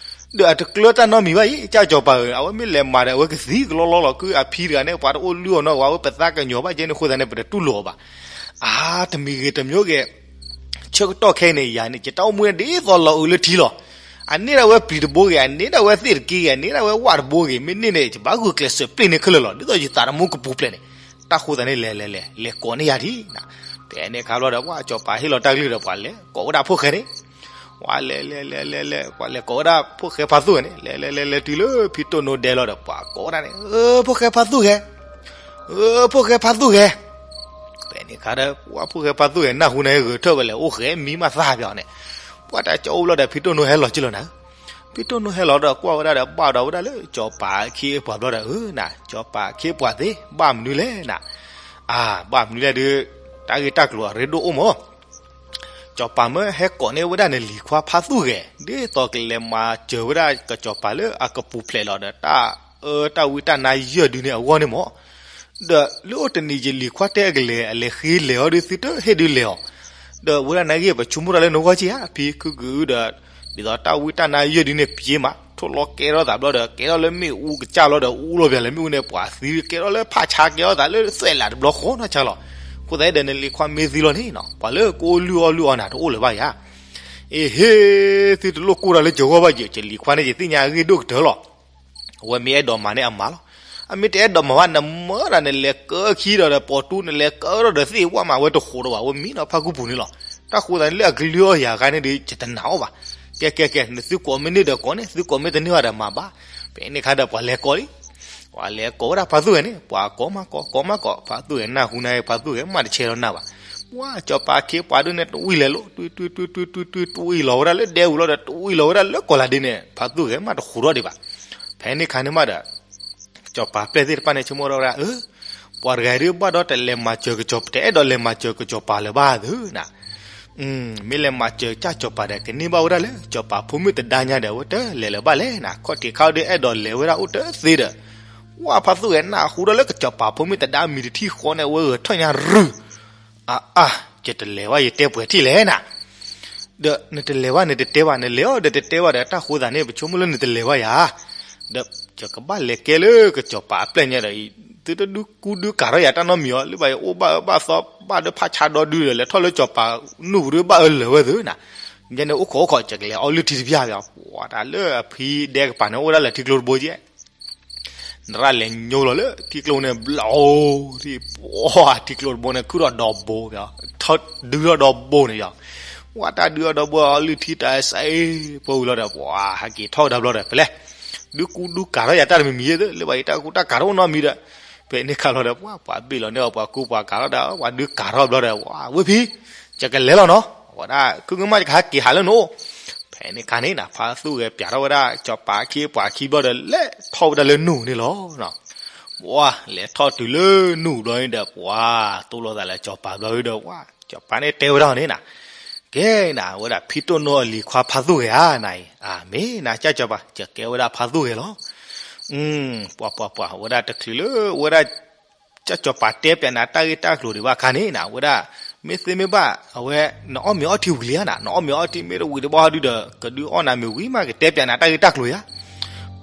ဒီးအတကျၢၤတၢ်နီတမံၤဘၣ်အံၤ ကၢ်စီၤပၤဧၢ, အဝဲမ့ၢ်လဲၤမၤဒီး အဝဲကသံကလီလီလီၤ ကအဖံတဂၤန့ၣ် ပှၤတအိၣ်လုၢ်အီၤနီတဂၤ အဝဲပသးကညီၤဘၣ်ကဲန့ၣ်အဃိသတးန့ၣ် ပတတူၢ်လိာ်အီၤဘၣ်. အါ တမံၤဂ့ၤတမံၤဂ့ၤ ဆၢကတီၢ်ခဲအံၤန့ၣ် ယၤန့ၣ် ယတၢ်အိၣ်မူန့ၣ်ဒ်သိးလီၤအုးလၢထံလီၤ. အန့ၢ်ဒၣ်ဝဲပျံၤတဘိဂ့ၤ, အန့ၢ်ဒၣ်ဝဲသ့ၣ်တက့ၢ်ဂ့ၤ, အန့ၢ်ဒၣ်ဝဲဝၣ်တဘိဂ့ၤ, မ့ၢ်န့ၢ်န့ၣ် ယဘၣ်ဂုာ်ကျဲးစၢးပျ့ၤန့ၢ်ခဲလၢာ်လီၤ. ဒ်သိးယသးတမူကပူၤဖျဲးန့ၣ် တၢ်ဃိသတးန့ၣ် လဲၤလဲၤလဲၤ လဲၤကိးန့ၢ်ယၤဒံးနၤ. ဖဲန့ၣ်အခါဘျီဒီး ပှၤစီၤပၤဟ့ၣ်လီၤတၢ်ကလုၢ်ဒီး ပှၤလဲၤကိးဝဲဒၣ်ဖိၣ်ဃဲန့ၣ် ပှၤလဲၤလဲၤလဲၤလဲၤလဲၤ ပှၤလဲၤကိးဝဲဒၣ်ဖိၣ်ဃဲဖါသူၣ်ဂဲၤန့ၣ် လဲၤလဲၤလဲၤလဲၤတုၤလၢဖံတိၢ်နိဒဲလီၤဒီး ပှၤကိးဝဲဒၣ်န့ၣ် အၢ ဖိၣ်ဃဲဖါသူၣ်ဂဲၤ, အၢ ဖိၣ်ဃဲဖါသူၣ်ဂဲၤ. ဖဲန့ၣ်အခါဒီး ပှၤဖိၣ်ဃဲဖါသူၣ်ဂဲၤ နၢ်ဟူန့ၣ်ဂဲၤထၢၣ်ဝဲလဲၣ် အိၣ်ဃဲမံမးသးပျီန့ၣ်. ပှၤတၢ်ကၠီအိၣ်ဘျီဒီး ဖံတိၢ်နိဟဲလီၤက့လီၤနၤ. ဖံတိၢ်နိဟဲလီၤဒီး ကွၢ်ဝဲဒၣ်ဒီး ဘၣ်ဒီးဝဲဒၣ်လၢစီၤပၤအခ့အပှၤဘျီဒီး အၢ နၤ စီၤပၤအခ့အပှၤသ့ၣ် ဘၣ်မနုၤလဲၣ်နၤ. အၢ ဘၣ်မနုၤလဲၣ်ဒီး တၢ်ဂ့ၢ်တၢ်ကျိၤအရ့ဒိၣ်အိၣ်မး. စီၤပၤမ့ၢ်ဟဲကိးန့ၢ်ဝဲဒၣ်နလံၤခွါဖါသူၣ်ဂဲၤ ဒ်သိးကလဲၤမၤစၢၤဝဲဒၣ်ကစီၤပၤလၢအကပူၤဖျဲးလီၤဒီး တၢ်အၢတၢ်ဝံတၢ်နါယဲၢ်ဒုန့ၣ်အဂီၢ်န့ၣ်မး. ဒီးလၢအိၣ်တနံၤယလံၤခွါတဲအကလဲၤ အလဲၤဃ့လဲၤအီၤဒီး သုတဟ့ၣ်ဒုလဲၤအီၤ. ဒီးဝဲဒၣ်နာ်က့ ပဆိကမိၣ်တၢ်လၢနဂီၢ်က့ဧါ ဖံခုကုဒီး ဒ်သိးတၢ်ဝံတၢ်နါယဲၢ်ဒုန့ၣ် ပျ့ၤမး ထိၣ်လီၤကဲထီၣ်သးဘျီဒီး ကဲထီၣ်လၢမ့ၣ်အူကစၢ်လီၤဒီး အူလီၤပျးလၢမ့ၣ်အူန့ၣ် ပှၤသံကဲထီၣ်လၢဖးဆါ ကဲထီၣ်သးလၢသွဲၣ်လးတဘျီဃီနီၢ်ဆါလီၤ. အဃိသတးဒီး နလံၤခွါမ့ၢ်သံလီၤန့ၣ်နီၤ ပှၤလၢကအိၣ်လုၢ်အီၣ်လုၢ်အီနၤတအိၣ်လၢၤဘၣ်ယၤ. အ့ဟ့, သုတလိၣ်ကိၢ်တၢ်လၢကဂီၢ်ဘၣ်ယဲ, ယလံၤခွါန့ၣ် ယသ့ၣ်ညါအဂ့ၢ်ဒိၣ်ကတၢၢ်လီၤ. အဝဲမ့ၢ်အဲၣ်ဒိးမၤန့ၣ်အမၤလီၤ. အမ့ၢ်တအဲၣ်ဒိးမၤဘၣ် နမၢဒၣ်နလဲၤကၢခံဒီး ပိာ်တူနလဲၤကၢထီၣ်ဒီးသ့ၣ်ဝဲမး အဝဲတဃိးဒီးဘၣ်, အဝဲမံနီၤဖးကူပူၤန့ၣ်လီၤ. တၢ်ဃိသးန့ၣ်လၢအကလုၢ်အီၣ်ယၤအခါန့ၣ်ဒီး ယတနာ်အီၤဘၣ်. ကဲကဲကဲ, နသုကိးမ့ၢ်န့ၢ်ဒီးကိးန့ၢ်, သုကိးမ့ၢ်တန့ၢ်ဘၣ်ဒီးမၤဘၣ်. ဖဲန့ၣ်အခါဒီးပှၤလဲၤကိးလံ ပှၤလဲၤကိးဝဲဒၣ်ဖါသူၣ်ဂဲၤန့ၣ် ပှၤကိးမးကိး ကိးမးကိး, ဖါသူၣ်ဂဲၤနၢ်ဟူနၢ်ဂ့ၤ ဖါသူၣ်ဂဲၤမးတဆဲးလီၤနၢ်ဘၣ်. ပှၤစီၤပၤခ့ပှၤဒုန့ၣ် တဝံၣ်လဲၤလိၤ တွံၢ်တွံၢ်တွံၢ်တွံၢ်တွံၢ် တဝံၣ်လီၤဝဲဒၣ်လၢဒဲဝံၤလီၤဒီး တဝံၣ်လီၤဝဲဒၣ်လၢကီၢ်လၤဒ့န့ၣ် ဖါသူၣ်ဂဲၤမးတဃိးထီၣ်ဒံးဘၣ်. ဖဲန့ၣ်အခါန့ၣ်မးဒီး စီၤပၤပျဲၢ်သ့ၣ်တဖၣ်န့ၣ် ဆိကမိၣ်ထီၣ်ဝဲဒၣ် အၢ ပှၤတဂၤဒုးဘၣ်ဒီးတလဲၤမၤစၢၤကစီၤ တအဲၣ်ဒိးလဲၤမၤစၢၤကစီၤပၤလၢၤဘၣ်သုနၤ. မ့ၢ်လဲၤမၤစၢၤကၢ်စီၤပၤဒီး ကန့ၢ်ဘၣ်ဝဲဒၣ်လၢစီၤပၤဖိမုၣ်တဒါညါဒီး အဝဲတလဲၤလၢၤဘၣ်လဲၣ်နၤ. ခီၣ်ထံးခါအီၤဒုးအဲၣ်ဒိးလဲၤဝဲဒၣ်အိၣ်တသ့ဒီး ဝဲဖါသူၣ်ဂဲၤနၢ်ဟူထီၣ်လၢကစီၤပၤဖိမုၣ်တဒါမံၤတထံၣ်ဃီန့ၣ် အဝဲဂဲၤထီၣ်ညါရုၢ် အါအါ, ယတလဲၤဘၣ်ယတဲပှဲၤထံၣ်လဲၣ်နၤ. ဒီးနတလဲၤဘၣ်နတတဲဘၣ်, နလဲၤအီၤဒီးတတဲဘၣ်ဒီး တၢ်ဃိသးန့ၣ် ပဆိကမိၣ်လၢနတလဲၤဘၣ်ယၤ. ဒီးယကဘၣ်လဲၤကဲလၢကစီၤပၤအပျဲၢ်ညါဒီး သုတဒုးကူဒုးကၤထီၣ်ယၤတၢ်နီတမံၤအီၤ, လၢဘၣ်ယအိၣ်ဘၣ်အၢဘၣ်သီဘၣ်ဒီးဖးဆါဒီဒုဒီး လဲၤထီၣ်လၢစီၤပၤနူၢ်ပူၤဒီးဘၣ်အၢလၢာ်ဝဲသုနၤ. ယဲန့ၣ်အိၣ်ခိးအိၣ်ခိး ယကလဲၤအီလုၢ်ထံတပျၢ်ဘၣ်. ပှၤတၢ်လၢအဖံဒဲကပၤန့ၣ် အိၣ်ဝဲဒၣ်လၢထံကျိတဘိကဲ နရၣ်လဲၤညိလီၤလၢထံကျိန့ၣ် ဘျီၣ်ထံၣ် ပှၤထံကျိတဘိန့ၣ် ခုၣ်ထီၣ်ဒီဘိ, ထီၣ်ဒုထီၣ်ဒီဘိန့ၣ်ယီၤ. ပှၤတၢ်ဒုထီၣ်ဒီဘိ အီလုၢ်ထံတၢ်စဲး ပှၤဝံၤလီၤဒီး ပှၤဟဲက့ၤထီၣ်ဝဲဒၣ်ဘျီဒီး ပလဲၤဒုးကူဒုးကၤထီၣ်ယၤတၢ်တမံၤမံၤသ့ လၢဘၣ်ယတၢ်ကူတၢ်ကၤထီၣ်အိၣ်နီတမံၤဒီး ဖဲန့ၣ်ခါလီၤဒီး ပှၤပှၤဘ့ၣ်လီၤန့ၢ်အီၤ ပှၤကူပှၤကၤထီၣ်ဒီး ပှၤဒုးကၤထီၣ်ဘျီဒီး ဝံၤဖံ ယကလဲၤလီၤနီၤ, ဝဲဒၣ် ခုကမၣ်ယကဟဲက့ၤဟးလၢနအိၣ်. ဖဲန့ၣ်ခါန့ၣ် ဖါသူၣ်ဂဲၤပျးထီၣ်ဝဲဒၣ် စီၤပၤခ့ပှၤခံဘျီဒီး လဲၤထီၣ်ဝဲဒၣ်လၢနူၢ်န့ၣ်လီၤ. ပှၤလဲၤထီၣ်တုၤလၢနူၢ်ဘျီန့ၣ်ဒီး ပှၤတိၢ်လိာ်သးလၢစီၤပၤဘျီဒီး ပှၤစီၤပၤန့ၣ်တဲဝဲဒၣ်န့ၣ်နၤ, ကဲနၤ ဝဲဒၣ်ဖံတိၢ်နီၢ်အလံၤခွါဖါသူၣ်ဂဲၤဧါနၤအံၤ, အမ့ၢ်နၤ ကၢ်စီၤပၤ ယကဲဝဲဒၣ်ဖါသူၣ်ဂဲၤလီၤ. ပှၤပှၤပှၤ ဝဲဒၣ်တချုးလၢ ဝဲဒၣ် ကၢ်စီၤပၤတဲပျးနၤတၢ်ဂ့ၢ်တၢ်ကျိၤဒံးဘၣ်အခါန့ၣ်နၤ ဝဲဒၣ် မ့ၢ်သ့မ့ၢ်ဘၣ် အဝဲ နအီၣ်မ့ၤအီထံဝံၤလံဧါနၤ, နအီၣ်မ့ၤအီထံမ့ၢ်တဝံၤတဘၣ်ဟီဒုဒီး ကဒုးအီၣ်နၤမ့ၤဝံၤမး ကတဲပျးနၤတၢ်ဂ့ၢ်တၢ်ကျိၤဧါ.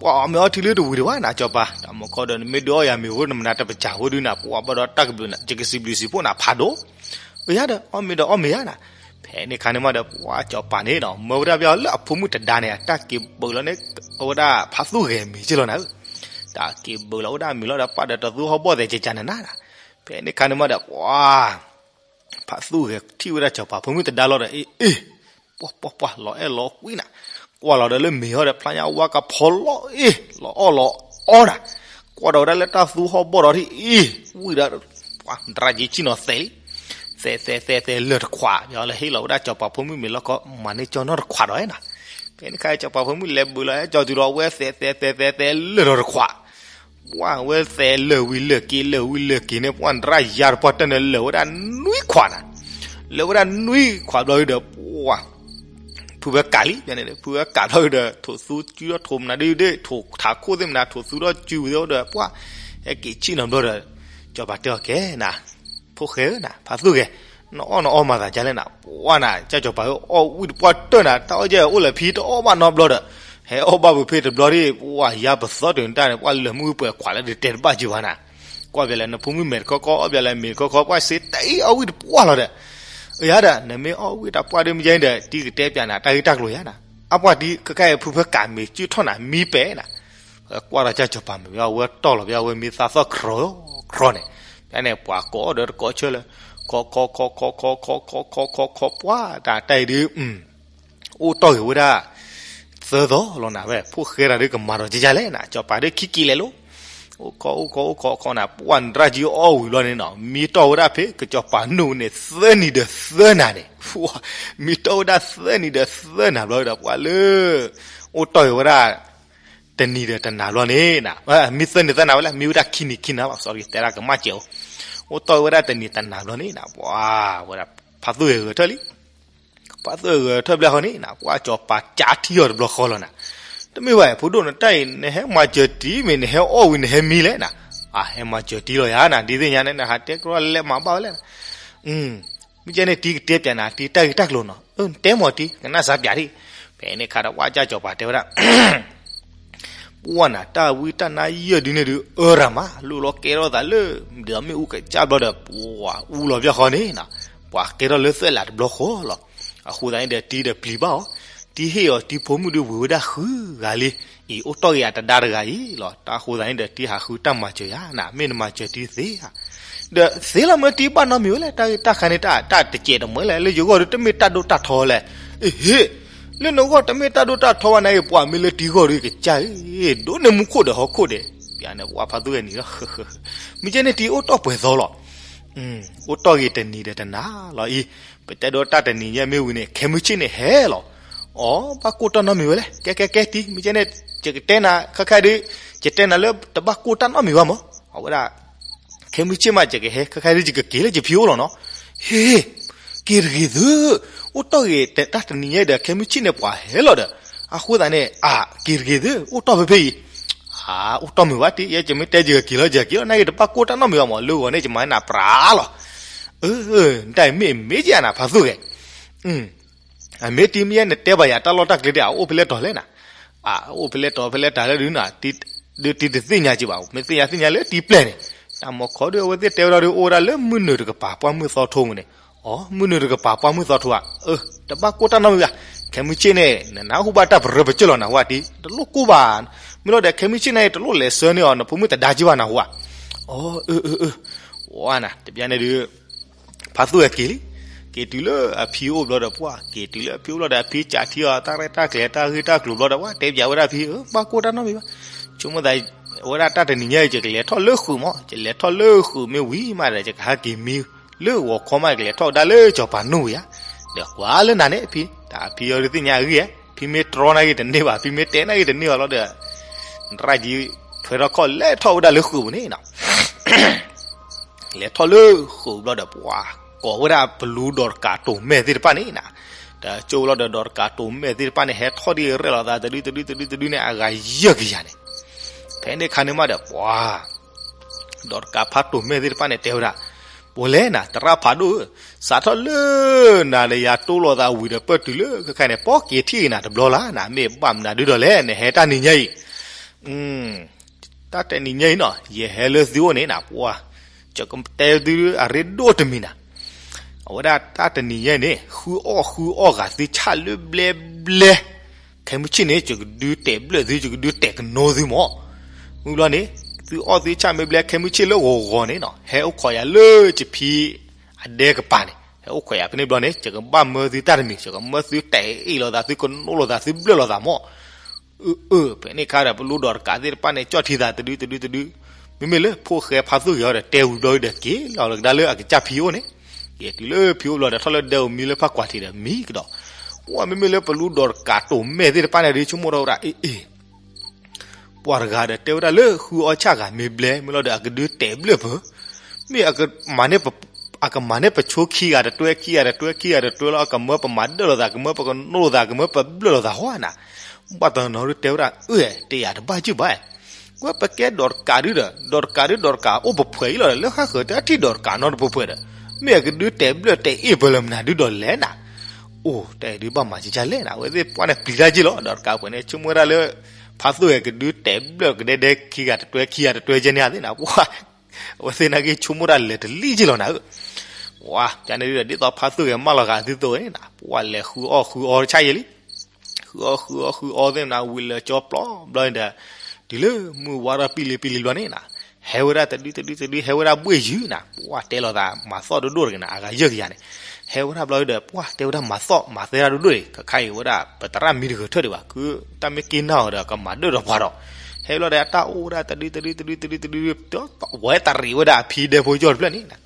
ပှၤအီၣ်မ့ၤအီထံလၢတဝံၤဒံးဘၣ်နၤ စီၤပၤ, တၢ်မီၤခီဒီး နမ့ၢ်ဒုးအီၣ်ယၤမ့ၤဝဲ နမနၤတပစၢ်ဝဲဒုနၤ ပှၤဘၣ်ဒီးတၢ်ကဘျုးနၤ ယကစံးဘျုးစံးဖှိၣ်နၤဖးဒိၣ် အယၤဒီး အီၣ်မ့ၤဒီးအီၣ်မ့ၤယၤနၤ. ဖဲန့ၣ်ခါန့ၣ်မးဒီး ပှၤစီၤပၤန့ၣ်ဒီး မၢဝဲဒၣ်ပျီလၢအဖိမုၣ်တဒါန့ၣ် တၢ်က့ၤဘၢလီၤန့ၣ် အဝဲဒၣ်ဖါသူၣ်ဂဲၤမ့ၤက့လီၤနၤဧၢ. တၢ်က့ၤဘၢလီၤဝဲဒၣ်မ့ၤလီၤဒီး ပာ်ဒီးတသူဟီၣ်ဘီၣ်သဲးကကနနၤနၤ. ဖဲန့ၣ်ခါန့ၣ်မးဒီး ပှၤ ဖါသူၣ်ဂဲၤထံၣ်ဝဲဒၣ်စီၤပၤဖိမုၣ်တဒါလီၤဒီး အ့ အ့ ပှၤပှၤပှၤ လီၤအဲၣ်လီၤကွံနၤ, ကွၢ်လီၤဒီးလၢမ့ၤဟီဒီး ဖျါညါဝါကဖီလီၤ အ့ လီၤအီၣ်လီၤအီနၤ, ကွၢ်ဒီးဝဲဒၣ်လၢတၢ်သူဟီၣ်ဘီၣ်ဒီးထံၣ် အ့ ဝံၣ်ဒီး ပှၤတရၣ်ကံဆံၣ်နီၤသဲးလံ, သဲးသဲးသဲးသဲးလၢာ်တခွး လၢဟ့ၣ်လီၤဝဲဒၣ်စီၤပၤဖိမုၣ်မ့ၤလီၢ်ကီ မၤန့ၢ်ကၠီနီၢ်တခွးဒီးနၤ. ဖဲန့ၣ်ခါစီၤပၤဖိမုၣ်လဲၤဘၢလီၤအဲၣ်ကၠီတုၤလီၤ အဝဲသဲးသဲးသဲးသဲးသဲးလၢာ်ဒီးတခွး ပှၤဝဲသဲးလၢာ်ဝံၤလၢာ်က့ၤ လၢာ်ဝံၤလၢာ်က့ၤန့ၣ် ပှၤတရၣ်ယါတပှၢ်တၢၢ်န့ၣ် လၢာ်ဝဲဒၣ်နွံခွးနၤ, လၢာ်ဝဲဒၣ်နွံခွးဘျီဒီး ပှၤ ဖုဝဲကးလံ ဖုဝဲကးဘျီဒီး ထိးသူကၠူထီၣ်ထိးမနုၤဒ်ဒ် ထိးထးခိၣ်သ့ၣ်မနုၤ ထိးသူထီၣ်ကၠူဝံၤသ့ၣ်ဒီး ပှၤဟဲက့ၤဆံၣ်နီၤဘျီဒီး စီၤပၤတဲအီၤကဲနၤ ဖိၣ်ဃဲဧၢနၤ ဖါသူၣ်ဂဲၤ နအီၣ်နအီမၤသးဒ်လဲၣ်နၤ ပှၤနၤ ကၢ်စီၤပၤဧၢ အီၣ်ဝံၣ်တပှၢ်တၢၢ်နၤ တၢ်အီၣ်ကဲအိၣ်လၢဖံတအီၣ်ဘၣ်နီတဘျီဒီး ဟဲအီၣ်ဘၣ်ပူၤဖဲတဘျီဒီး ပှၤယါပသီတုၤနတၢ်န့ၣ် ပှၤလၢာ်မုၢ်ပှဲၤခွးလၢဒုးတဲတဘၣ်က့ၤဘၣ်နၤ, ကွၢ်ပျဲလဲၣ် နဖိမုၣ်မဲာ်တခီခီ အီၣ်ပျဲလဲၣ်မ့ၤတခီခီ ပှၤစ့တအံၤအီၣ်ဝံၣ်တပှၢ်လီၤဒီး အယၤဒီး နမ့ၢ်အီၣ်ဝံၣ်တပှၢ်ဒ်မ့ၢ်ကဲဒီး တံၤကတဲပျးနၤတၢ်ဂ့ၢ်တၢ်ကျိၤယၤနၤ, အပှၤတံၤကကဲဖုဖၢကးမ့ၤကၠူထီၣ်နၤမံပဲးနၤ, ကွၢ်ဒီးကၢ်စီၤပၤမ့ၢ်ဝဲအဝဲတီၢ်လီၤ ပဝဲမ့ၢ်သးသီၣ်ခြီခြီန့ၣ်, ဖဲန့ၣ် ပှၤကိးအီၤဒီးတကိးဆၢလၢ ခီခီခီခီခီခီခီခီခီခီ ပှၤတၢ်တၢ်အံၤဒုး အိၣ်တီၢ်ဂ့ၤဝဲဒၣ် သၢသီလီၤနၤဝဲ ဖိၣ်ဃဲတၢ်ဒုးကမၤဒီးကယၤလဲၣ်နၤ စီၤပၤဒုးခံက့ၤလဲၣ်လိၤ, အိၣ်ခီအိၣ်ခီအိၣ်ခီခီနၤ ပှၤနရၣ်ကံအီၣ်ဝံၤဘျီန့ၣ်နီၤ မံတီၢ်ဝဲဒၣ်ဖဲကစီၤပၤနူၢ်န့ၣ် သၢနံၤဒီးသၢနၤန့ၣ်, မံတီၢ်ဝဲဒၣ်သၢနံၤဒီးသၢနၤဘျီဒီး ပှၤလၢ အိၣ်တီၢ်ဂ့ၤဝဲဒၣ် တနံၤဒီးတနၤဘျီန့ၣ် မံသၢနံၤသၢနၤဝဲလဲၣ် မံဝဲဒၣ်ခံနံၤခံနၤဘၣ် sorry တဲဒၣ်ကမၣ်စဲးအိၣ်, အိၣ်တီၢ်ဝဲဒၣ်တနံၤတနၤဘျီန့ၣ်နၤ ပှၤဝဲဒၣ် ဖါသူၣ်ဂဲၤဂဲၤထၢၣ်လံ. ဖါသူၣ်ဂဲၤဂဲၤထၢၣ်ဘျီဃီန့ၣ်နၤ ပှၤစီၤပၤကးထံအီၤတဘျီဃီလီၤနၤ. တမ့ၢ်ဘၣ် ဖိဒိၣ် နတၢ်အံၤ နဟဲမၤစၢၤတံၤမ့ၢ် နဟဲအီၣ်ဝံၤနဟဲမံလဲၣ်နၤ. အဟဲမၤစၢၤတံၤလီၤယၤနၤ ဒ်သ့ၣ်ညါန့ၣ် နဟးတဲကြၢးလဲၤမၤဘၣ်ဝဲလဲၣ်. မ့ၢ်ကဲန့ၣ် တံၤကတဲပၠးနၤ တံၤတၢ်ဂ့ၢ်တၢ်ကျိၤနီၤ နတဲမၤတံၤ ကနၣ်စၢ်ပၠးဒံး. ဖဲန့ၣ်ခါဒီး ပှၤကၢ်စီၤပၤတဲဝဲဒၣ် ပှၢ်နၤ တၢ်ဝံတၢ်နါယဲၢ်ဒုန့ၣ်ဒုး အၢရၤမး လိၣ်လီၤကဲထီၣ်သးလၢ ဒီးမ့ၣ်အူကစၢ်ဘျီဒီး ပှၤအူလီၤဘျီဃီန့ၣ်နၤ ပှၤကဲထီၣ်လၢသွဲၣ်လးတဘျီဃီလီၤ. အဃိသတးန့ၣ်ဒီး တံၤဒီးပျံၤဘၣ်အီၤ, တံၤဟ့ၣ်အီၤတံၤဖိမုၣ်ဒုးဝံၤဝဲဒၣ်ဃုဂၤလံ. အံၤ အိၣ်တီၢ်က့ၤယၤတဒါတဂၤအံၤလီၤ. တၢ်အဃိသတးန့ၣ်ဒီး တံၤဟးဃုတၢ်မၤစၢၤယၤနၤ မ့ၢ်နမၤစၢၤတံၤသ့ဧါ. ဒီးသ့လီၤမ့ၢ်တံၤဘၣ်နီတမံၤဝဲလဲၣ် တၢ်ဂ့ၢ်တၢ်ခါန့ၣ် တၢ်တစဲးတမှဲလဲၣ် လၢယဂီၢ်ဒုးတမ့ၢ်တၢ်ဒိၣ်တၢ်ထီလဲၣ်. အဟ့ၣ် လၢနဂီၢ်တမ့ၢ်တၢ်ဒိၣ်တၢ်ထီဘၣ်နၤအံၤ ပှၤမ့ၢ်လၢတံၤဂီၢ်ဒုးကစၢ်အံၤ ဒိးန့ၢ်မူခိၣ်ဒီးဟီၣ်ခိၣ်ဒဲး. ပၠးန့ၣ် ပှၤဖါသူၣ်ဂဲၤနံၤလီၤ. မ့ၢ်ကဲန့ၣ် တံၤအိၣ်တီၢ်ပှဲၤသီလီၤ. အိၣ်တီၢ်ဂ့ၤတနံၤဒီးတနၤလီၤအံၤ, ပတဲဒိးတၢ်တနံၤညါမ့ၢ်ဝံၤန့ၣ် ခဲမုၢ်ဆ့ၣ်န့ၣ်ဟဲလီၤ. အိ ဘၣ်ကိၢ်တၢ်နီတမံၤဝဲလဲၣ်, ကဲကဲကဲတံၤ မ့ၢ်ကဲန့ၣ် ယကတဲနၤ ခဲခါဒုး ယတဲနၤလၢတဘၣ်ကိၢ်တၢ်နီတမံၤဘၣ်မး, အဝဲဒၣ် ခဲမုၢ်ဆ့ၣ်မး ယကဟဲ ခဲခါဒုး ယကက့ၤလၢယဖံအိၣ်လီၤနီၤ. ဟ့ၣ် က့ၤတဂ့ၤသု, အိၣ်တီၢ်ဂ့ၤတၢ်တနံၤညါဒီး ခဲမုၢ်ဆ့ၣ်န့ၣ် ပှၤဟဲလီၤဒီး, အဃိသတးန့ၣ် အက့ၤတဂ့ၤသု, အိၣ်တီၢ်ဖဲဖဲအံၤ. အအိၣ်တီၢ်မုာ်ဘၣ်တံၤ, ယဲယမ့ၢ်တဲယကက့ၤလီၤ ယကက့ၤလီၤ, နာ်က့တဘၣ်ကိၢ်တၢ်နီတမံၤဘၣ်မး, လၢဂီၤန့ၣ် ယမၤနၤပြးလီၤ. တၢ်အံၤမ့ၢ်မ့ၢ်ယၤနၤ ဖါသူၣ်ဂဲၤ အမ့ၢ်တံၤမ့ၢ်ယဲ နတဲဘၣ်ယၤတၢ်လီၢ်တၢ်ကျဲဒ် အအိၣ်ဖဲလဲၣ်တီၤလဲၣ်နၤ, အအိၣ်ဖဲလဲၣ်တီၤဖဲလဲၣ်တၤလဲၣ်ဒုးနၤ, ဒုးတံၤတသ့ၣ်ညါက့ဘၣ်, မ့ၢ်သ့ၣ်ညါသ့ၣ်ညါလၢတံၤပျဲၢ်န့ၣ်, တၢ်မီခီဒုး အဝဲသ့ၣ်တဲဝဲဒၣ်ဒုး အိၣ်ဝဲဒၣ်လၢမုၢ်နုာ်တကပၤ ပှၢ်မုၢ်သီထိမူန့ၣ်, အိ မုၢ်နုာ်တကပၤ ပှၢ်မုၢ်သီထိဧါ, တဘၣ်ကိၢ်တၢ်နီတမံၤဘၣ်, ခဲမုၢ်ဆ့ၣ်န့ၣ် နနၢ်ဟူဘၣ်တၢ်ပရၢပကၢၢ်လီၤနဟူဧါတံၤ, တလိၣ်ကိၢ်ဘၣ်, မ့ၢ်လီၤဒီး ခဲမုၢ်ဆ့ၣ်န့ၣ် တလိၣ်လဲၤဆှၢန့ၢ်အီၤ နဖိမုၣ်တဒါက့ဘၣ်နဟူဧါ, အိ အၢ အၢ အၢ ဝါနၤ တပျၢ်န့ၣ်ဒုး ဖါသူၣ်ဂဲၤက့ၤလံ, က့ၤတုၤလၢအဖံအိၣ်ဘျီဒီး ပှၢ်က့ၤတုၤလၢအဖံအိၣ်ဘျီဒီး အဖံကးထံအီၤ တၢ်ရဲၣ်တၢ်ကျဲၤ တၢ်ဂ့ၢ်တၢ်ကျိၤဘျီဒီး ပှၢ်တဲပၠးဝဲဒၣ်ဖံ, ဘၣ်ကိၢ်တၢ်နီတမံၤဘၣ်, ဆိကမိၣ်သး အဝဲဒၣ်တၢ်တနံၤညါအံၤ ယကလဲၤထီၣ်လၢဃုာ်မး, ယလဲၤထီၣ်လၢဃုာ်မ့ၢ်ဝံၤမးဒီး ယကဟဲက့ၤမံလၢဂီၤခီမး ယကလဲၤထီၣ်ဝဲဒၣ်လၢစီၤပၤနိၣ်ဝံၤဧါ, ဒီးကွၢ်လၢနၤန့ၣ်ဖံ, တၢ်ဖံအီၤဒုးသ့ၣ်ညါအဂ့ၢ်ဧါ, ဖံမ့ၢ်တြီနာ်က့တန့ၢ်ဘၣ်, ဖံမ့ၢ်တဲနာ်က့တန့ၢ်ဘၣ်လီၤဒီး ရၣ်ကံ ထွဲထီၣ်ခီၣ်လဲၤထီၣ်ဝဲဒၣ်လၢဃုာ်ပူၤန့ၣ်နီၤ လဲၤထီၣ်လၢဃုာ်ဘျီဒီး ပှၤကိးဝဲဒၣ်ပလူဒီးတကးတိာ်မဲာ်သ့ၣ်တဖၣ်န့ၣ်နၤ, တကၠိလီၤဒီး ဒီးတကးတိာ်မဲာ်သ့ၣ်တဖၣ်န့ၣ် ဟဲထီၣ်ဒ်အရ့လိာ်သး တဒုတဒုတဒုတဒုန့ၣ် အဂၤယဲၢ်ကယၤန့ၣ်, ဖဲန့ၣ်ခါန့ၣ်မးဒီး ပှၤ ဒီးတကးဖးတိာ်မဲာ်သ့ၣ်တဖၣ်န့ၣ် တဲဝဲဒၣ်, ပှၤလဲၣ်နၤ သရၣ်ဖးဒိၣ်ဧၢ, စးထီၣ်လၢနၤဒီးယၤတိလိာ်သးဝံၤဒီး ပၢၢ်တုၤလၢခဲခါန့ၣ် ပက့ၤထံၣ်က့ၤနၤတဘျီလၢ်နၤ, မ့ၢ်ဘၣ်မနုၤဒုဒီးလဲၣ် နဟဲတၢ်နံၤညါအံၤ တၢ်တနံၤညါအံၤနီၤ ယဟဲလၢသုအိၣ်န့ၣ်နၤ ပှၤ ယကတဲသုအရ့ဒိၣ်တမံၤနၤ, အဝဲဒၣ်တၢ်တနံၤညါအံၤန့ၣ် ဃုအီၣ်ဃုအီၣ်ဂၤသုဆၣ်လၢဘျဲဘျဲ, ခဲမုၢ်ဆ့ၣ်န့ၣ် ယကဒုးတဲာ်ဘျၢၣ်သု ယကဒုးတဲာ်ကနိသုမး, မုၢ်ဘျီန့ၣ် သုအီၣ်သုဆၣ်မ့ၢ်ဘျဲ ခဲမုၢ်ဆ့ၣ်လၢဂီၤဂီၤန့ၣ်နီၤ ဟဲအိၣ်ခိးယၤလၢယဖံအဒဲကပၤန့ၣ် ဟဲအိၣ်ခိးယၤဖဲန့ၣ်ဘျီန့ၣ် ယကဘၣ်မၢသုတၢ်တမံၤ ယကမၢသုတဲာ်အ့ၣ်လိာ်သး သုကနိလိာ်သး သုဘျၢၣ်လိာ်သးမး အၢ အၢ ဖဲန့ၣ်ခါဒီး ပလူဒီးတကးသ့ၣ်တဖၣ်န့ၣ် ကၠီၣ်ထံသးတဒုတဒုတဒု, မ့မ့ၢ်လၢဖိၣ်ဃဲဖါသူၣ်ဂဲၤအီၤဒီး တဲဝံၤဘျီဒီးက့ၤလီၤလၢကဒါလၢအကစၢ်ဖံအိၣ်န့ၣ်, က့ၤတုၤလၢဖံအိၣ်ဘျီဒီး ထီၣ်လၢဒဲဧိၤမံလၢဖးကွၢ်ထံးဒီးမံကဒီး, ပှၤမ့မ့ၢ်လၢပလူဒီးတကးတိာ်မဲာ်သ့ၣ်တဖၣ်န့ၣ်ဒီး ဆိကမိၣ်ထီၣ်ဝဲဒၣ် အ့ၣ် အ့ၣ် ပှၤတဂၤဒီးတဲဝဲဒၣ်လၢဃုအီၣ်ဆၣ်ဂၤမ့ၢ်ဘျဲ မ့ၢ်လီၤဒီးအကဒုးတဲာ်ဘျၢၣ်ပၢၤ, မ့ၢ်အကမၤန့ၢ်ပဆိခံဂၤတတွဲ ခံဂၤတတွဲ ခံဂၤတတွဲလီၤ အကမၢပမၤဒၢၣ်လိာ်သး ကမၢပကနိလိာ်သး ကမၢပဘျၢၣ်လိာ်သးဟီဧါနၤ, ဘၣ်တနီၤဒုးတဲဝဲဒၣ် အၢ တဲယၤတဘၣ်ယုၢ်ဘၣ်, ဝဲပကဲဒီးတကးဒုဒီး ဒီးတကးဒုဒီးတကးအိၣ်ပဖှဲးအံၤလီၤဒီး လၢဃၣ်ဃၢၤတၢ်ထံၣ်ဒီးတကးနီတပှဲၤပှဲၤဒီး မ့ၢ်အကဒုးတဲာ်ဘျၢၣ်တဲာ်အ့ၣ်ပၢၤလၢမနုၤဒုဒီးလဲၣ်နၤ, အိၣ် တၢ်အံၤဒုးဘၣ်မၤကကၢ်လဲၣ်နၤ အဝဲသ့ၣ်ပှၢ်န့ၣ်ပျံၤတၢ်က့ၢ်လီၤ ဒီးတကးပှဲၤန့ၣ် ဆိကမိၣ်ဝဲဒၣ်လၢ ဖါသူၣ်ဂဲၤကဒုးတဲာ်ဘျၢၣ်ကဒဲဒဲခံဂၤတတွဲ ခံဂၤတတွဲကဲန့ၣ်သ့ၣ်နၤ ပှၤ အဝဲသ့ၣ်နာ်က့ဆိကမိၣ်တၢ်လဲၤတလံၣ်က့ၢ်လီၤနၤဧၢ, ပှၤ ကန့ၣ်ဒုဒီး ဒ်သိးဖါသူၣ်ဂဲၤမၢလီၤဂာ်သုသိးန့ၣ်နၤ ပှၤလဲၤဃုအီၣ်ဃုအီတဆၣ်ယဲလံ ဃုအီၣ်ဃုအီဃုအီသ့ၣ်နၤ ဝံၤလၢကၠီပျီဘျီန့ၣ်ဒီး တုၤလၢမုၢ်ဝါထီၣ်ပံလံပံလံဘျီန့ၣ်နၤ ဟဲဝဲဒၣ်တဒုတဒုတဒု ဟဲဝဲဒၣ်ဘှ့ၣ်ယုာ်နၤ ပှၤတဲလိာ်သးမၤသီၣ်ဒိၣ်ဒိၣ်တဂ့ၤနၤ အဂၤယဲၢ်ကယၤန့ၣ် ဟဲဝဲဒၣ်ဘျီဒီး ပှၤတဲဝဲဒၣ်မၤသီၣ်မၤသဲဒၣ်ဒိၣ်ဒိၣ်န့ၣ် ခဲခါအံၤဝဲဒၣ် ပသရၣ်မံတဂဲၤထၢၣ်ဒံးဘၣ် ခုတၢ်မ့ၢ်က့ၤနၢ်အီၤဒီး ကမၤဒၢၣ်ဒီးပှၤဒီး ဟဲဘျီဒီး တၢ်အိၣ်ဝဲဒၣ်တဒုတဒုတဒုတဒုတဒု ဝဲတရံးဝဲဒၣ်အဖံဒဲဖိကၠီၣ်တဖျၢၣ်န့ၣ်နၤ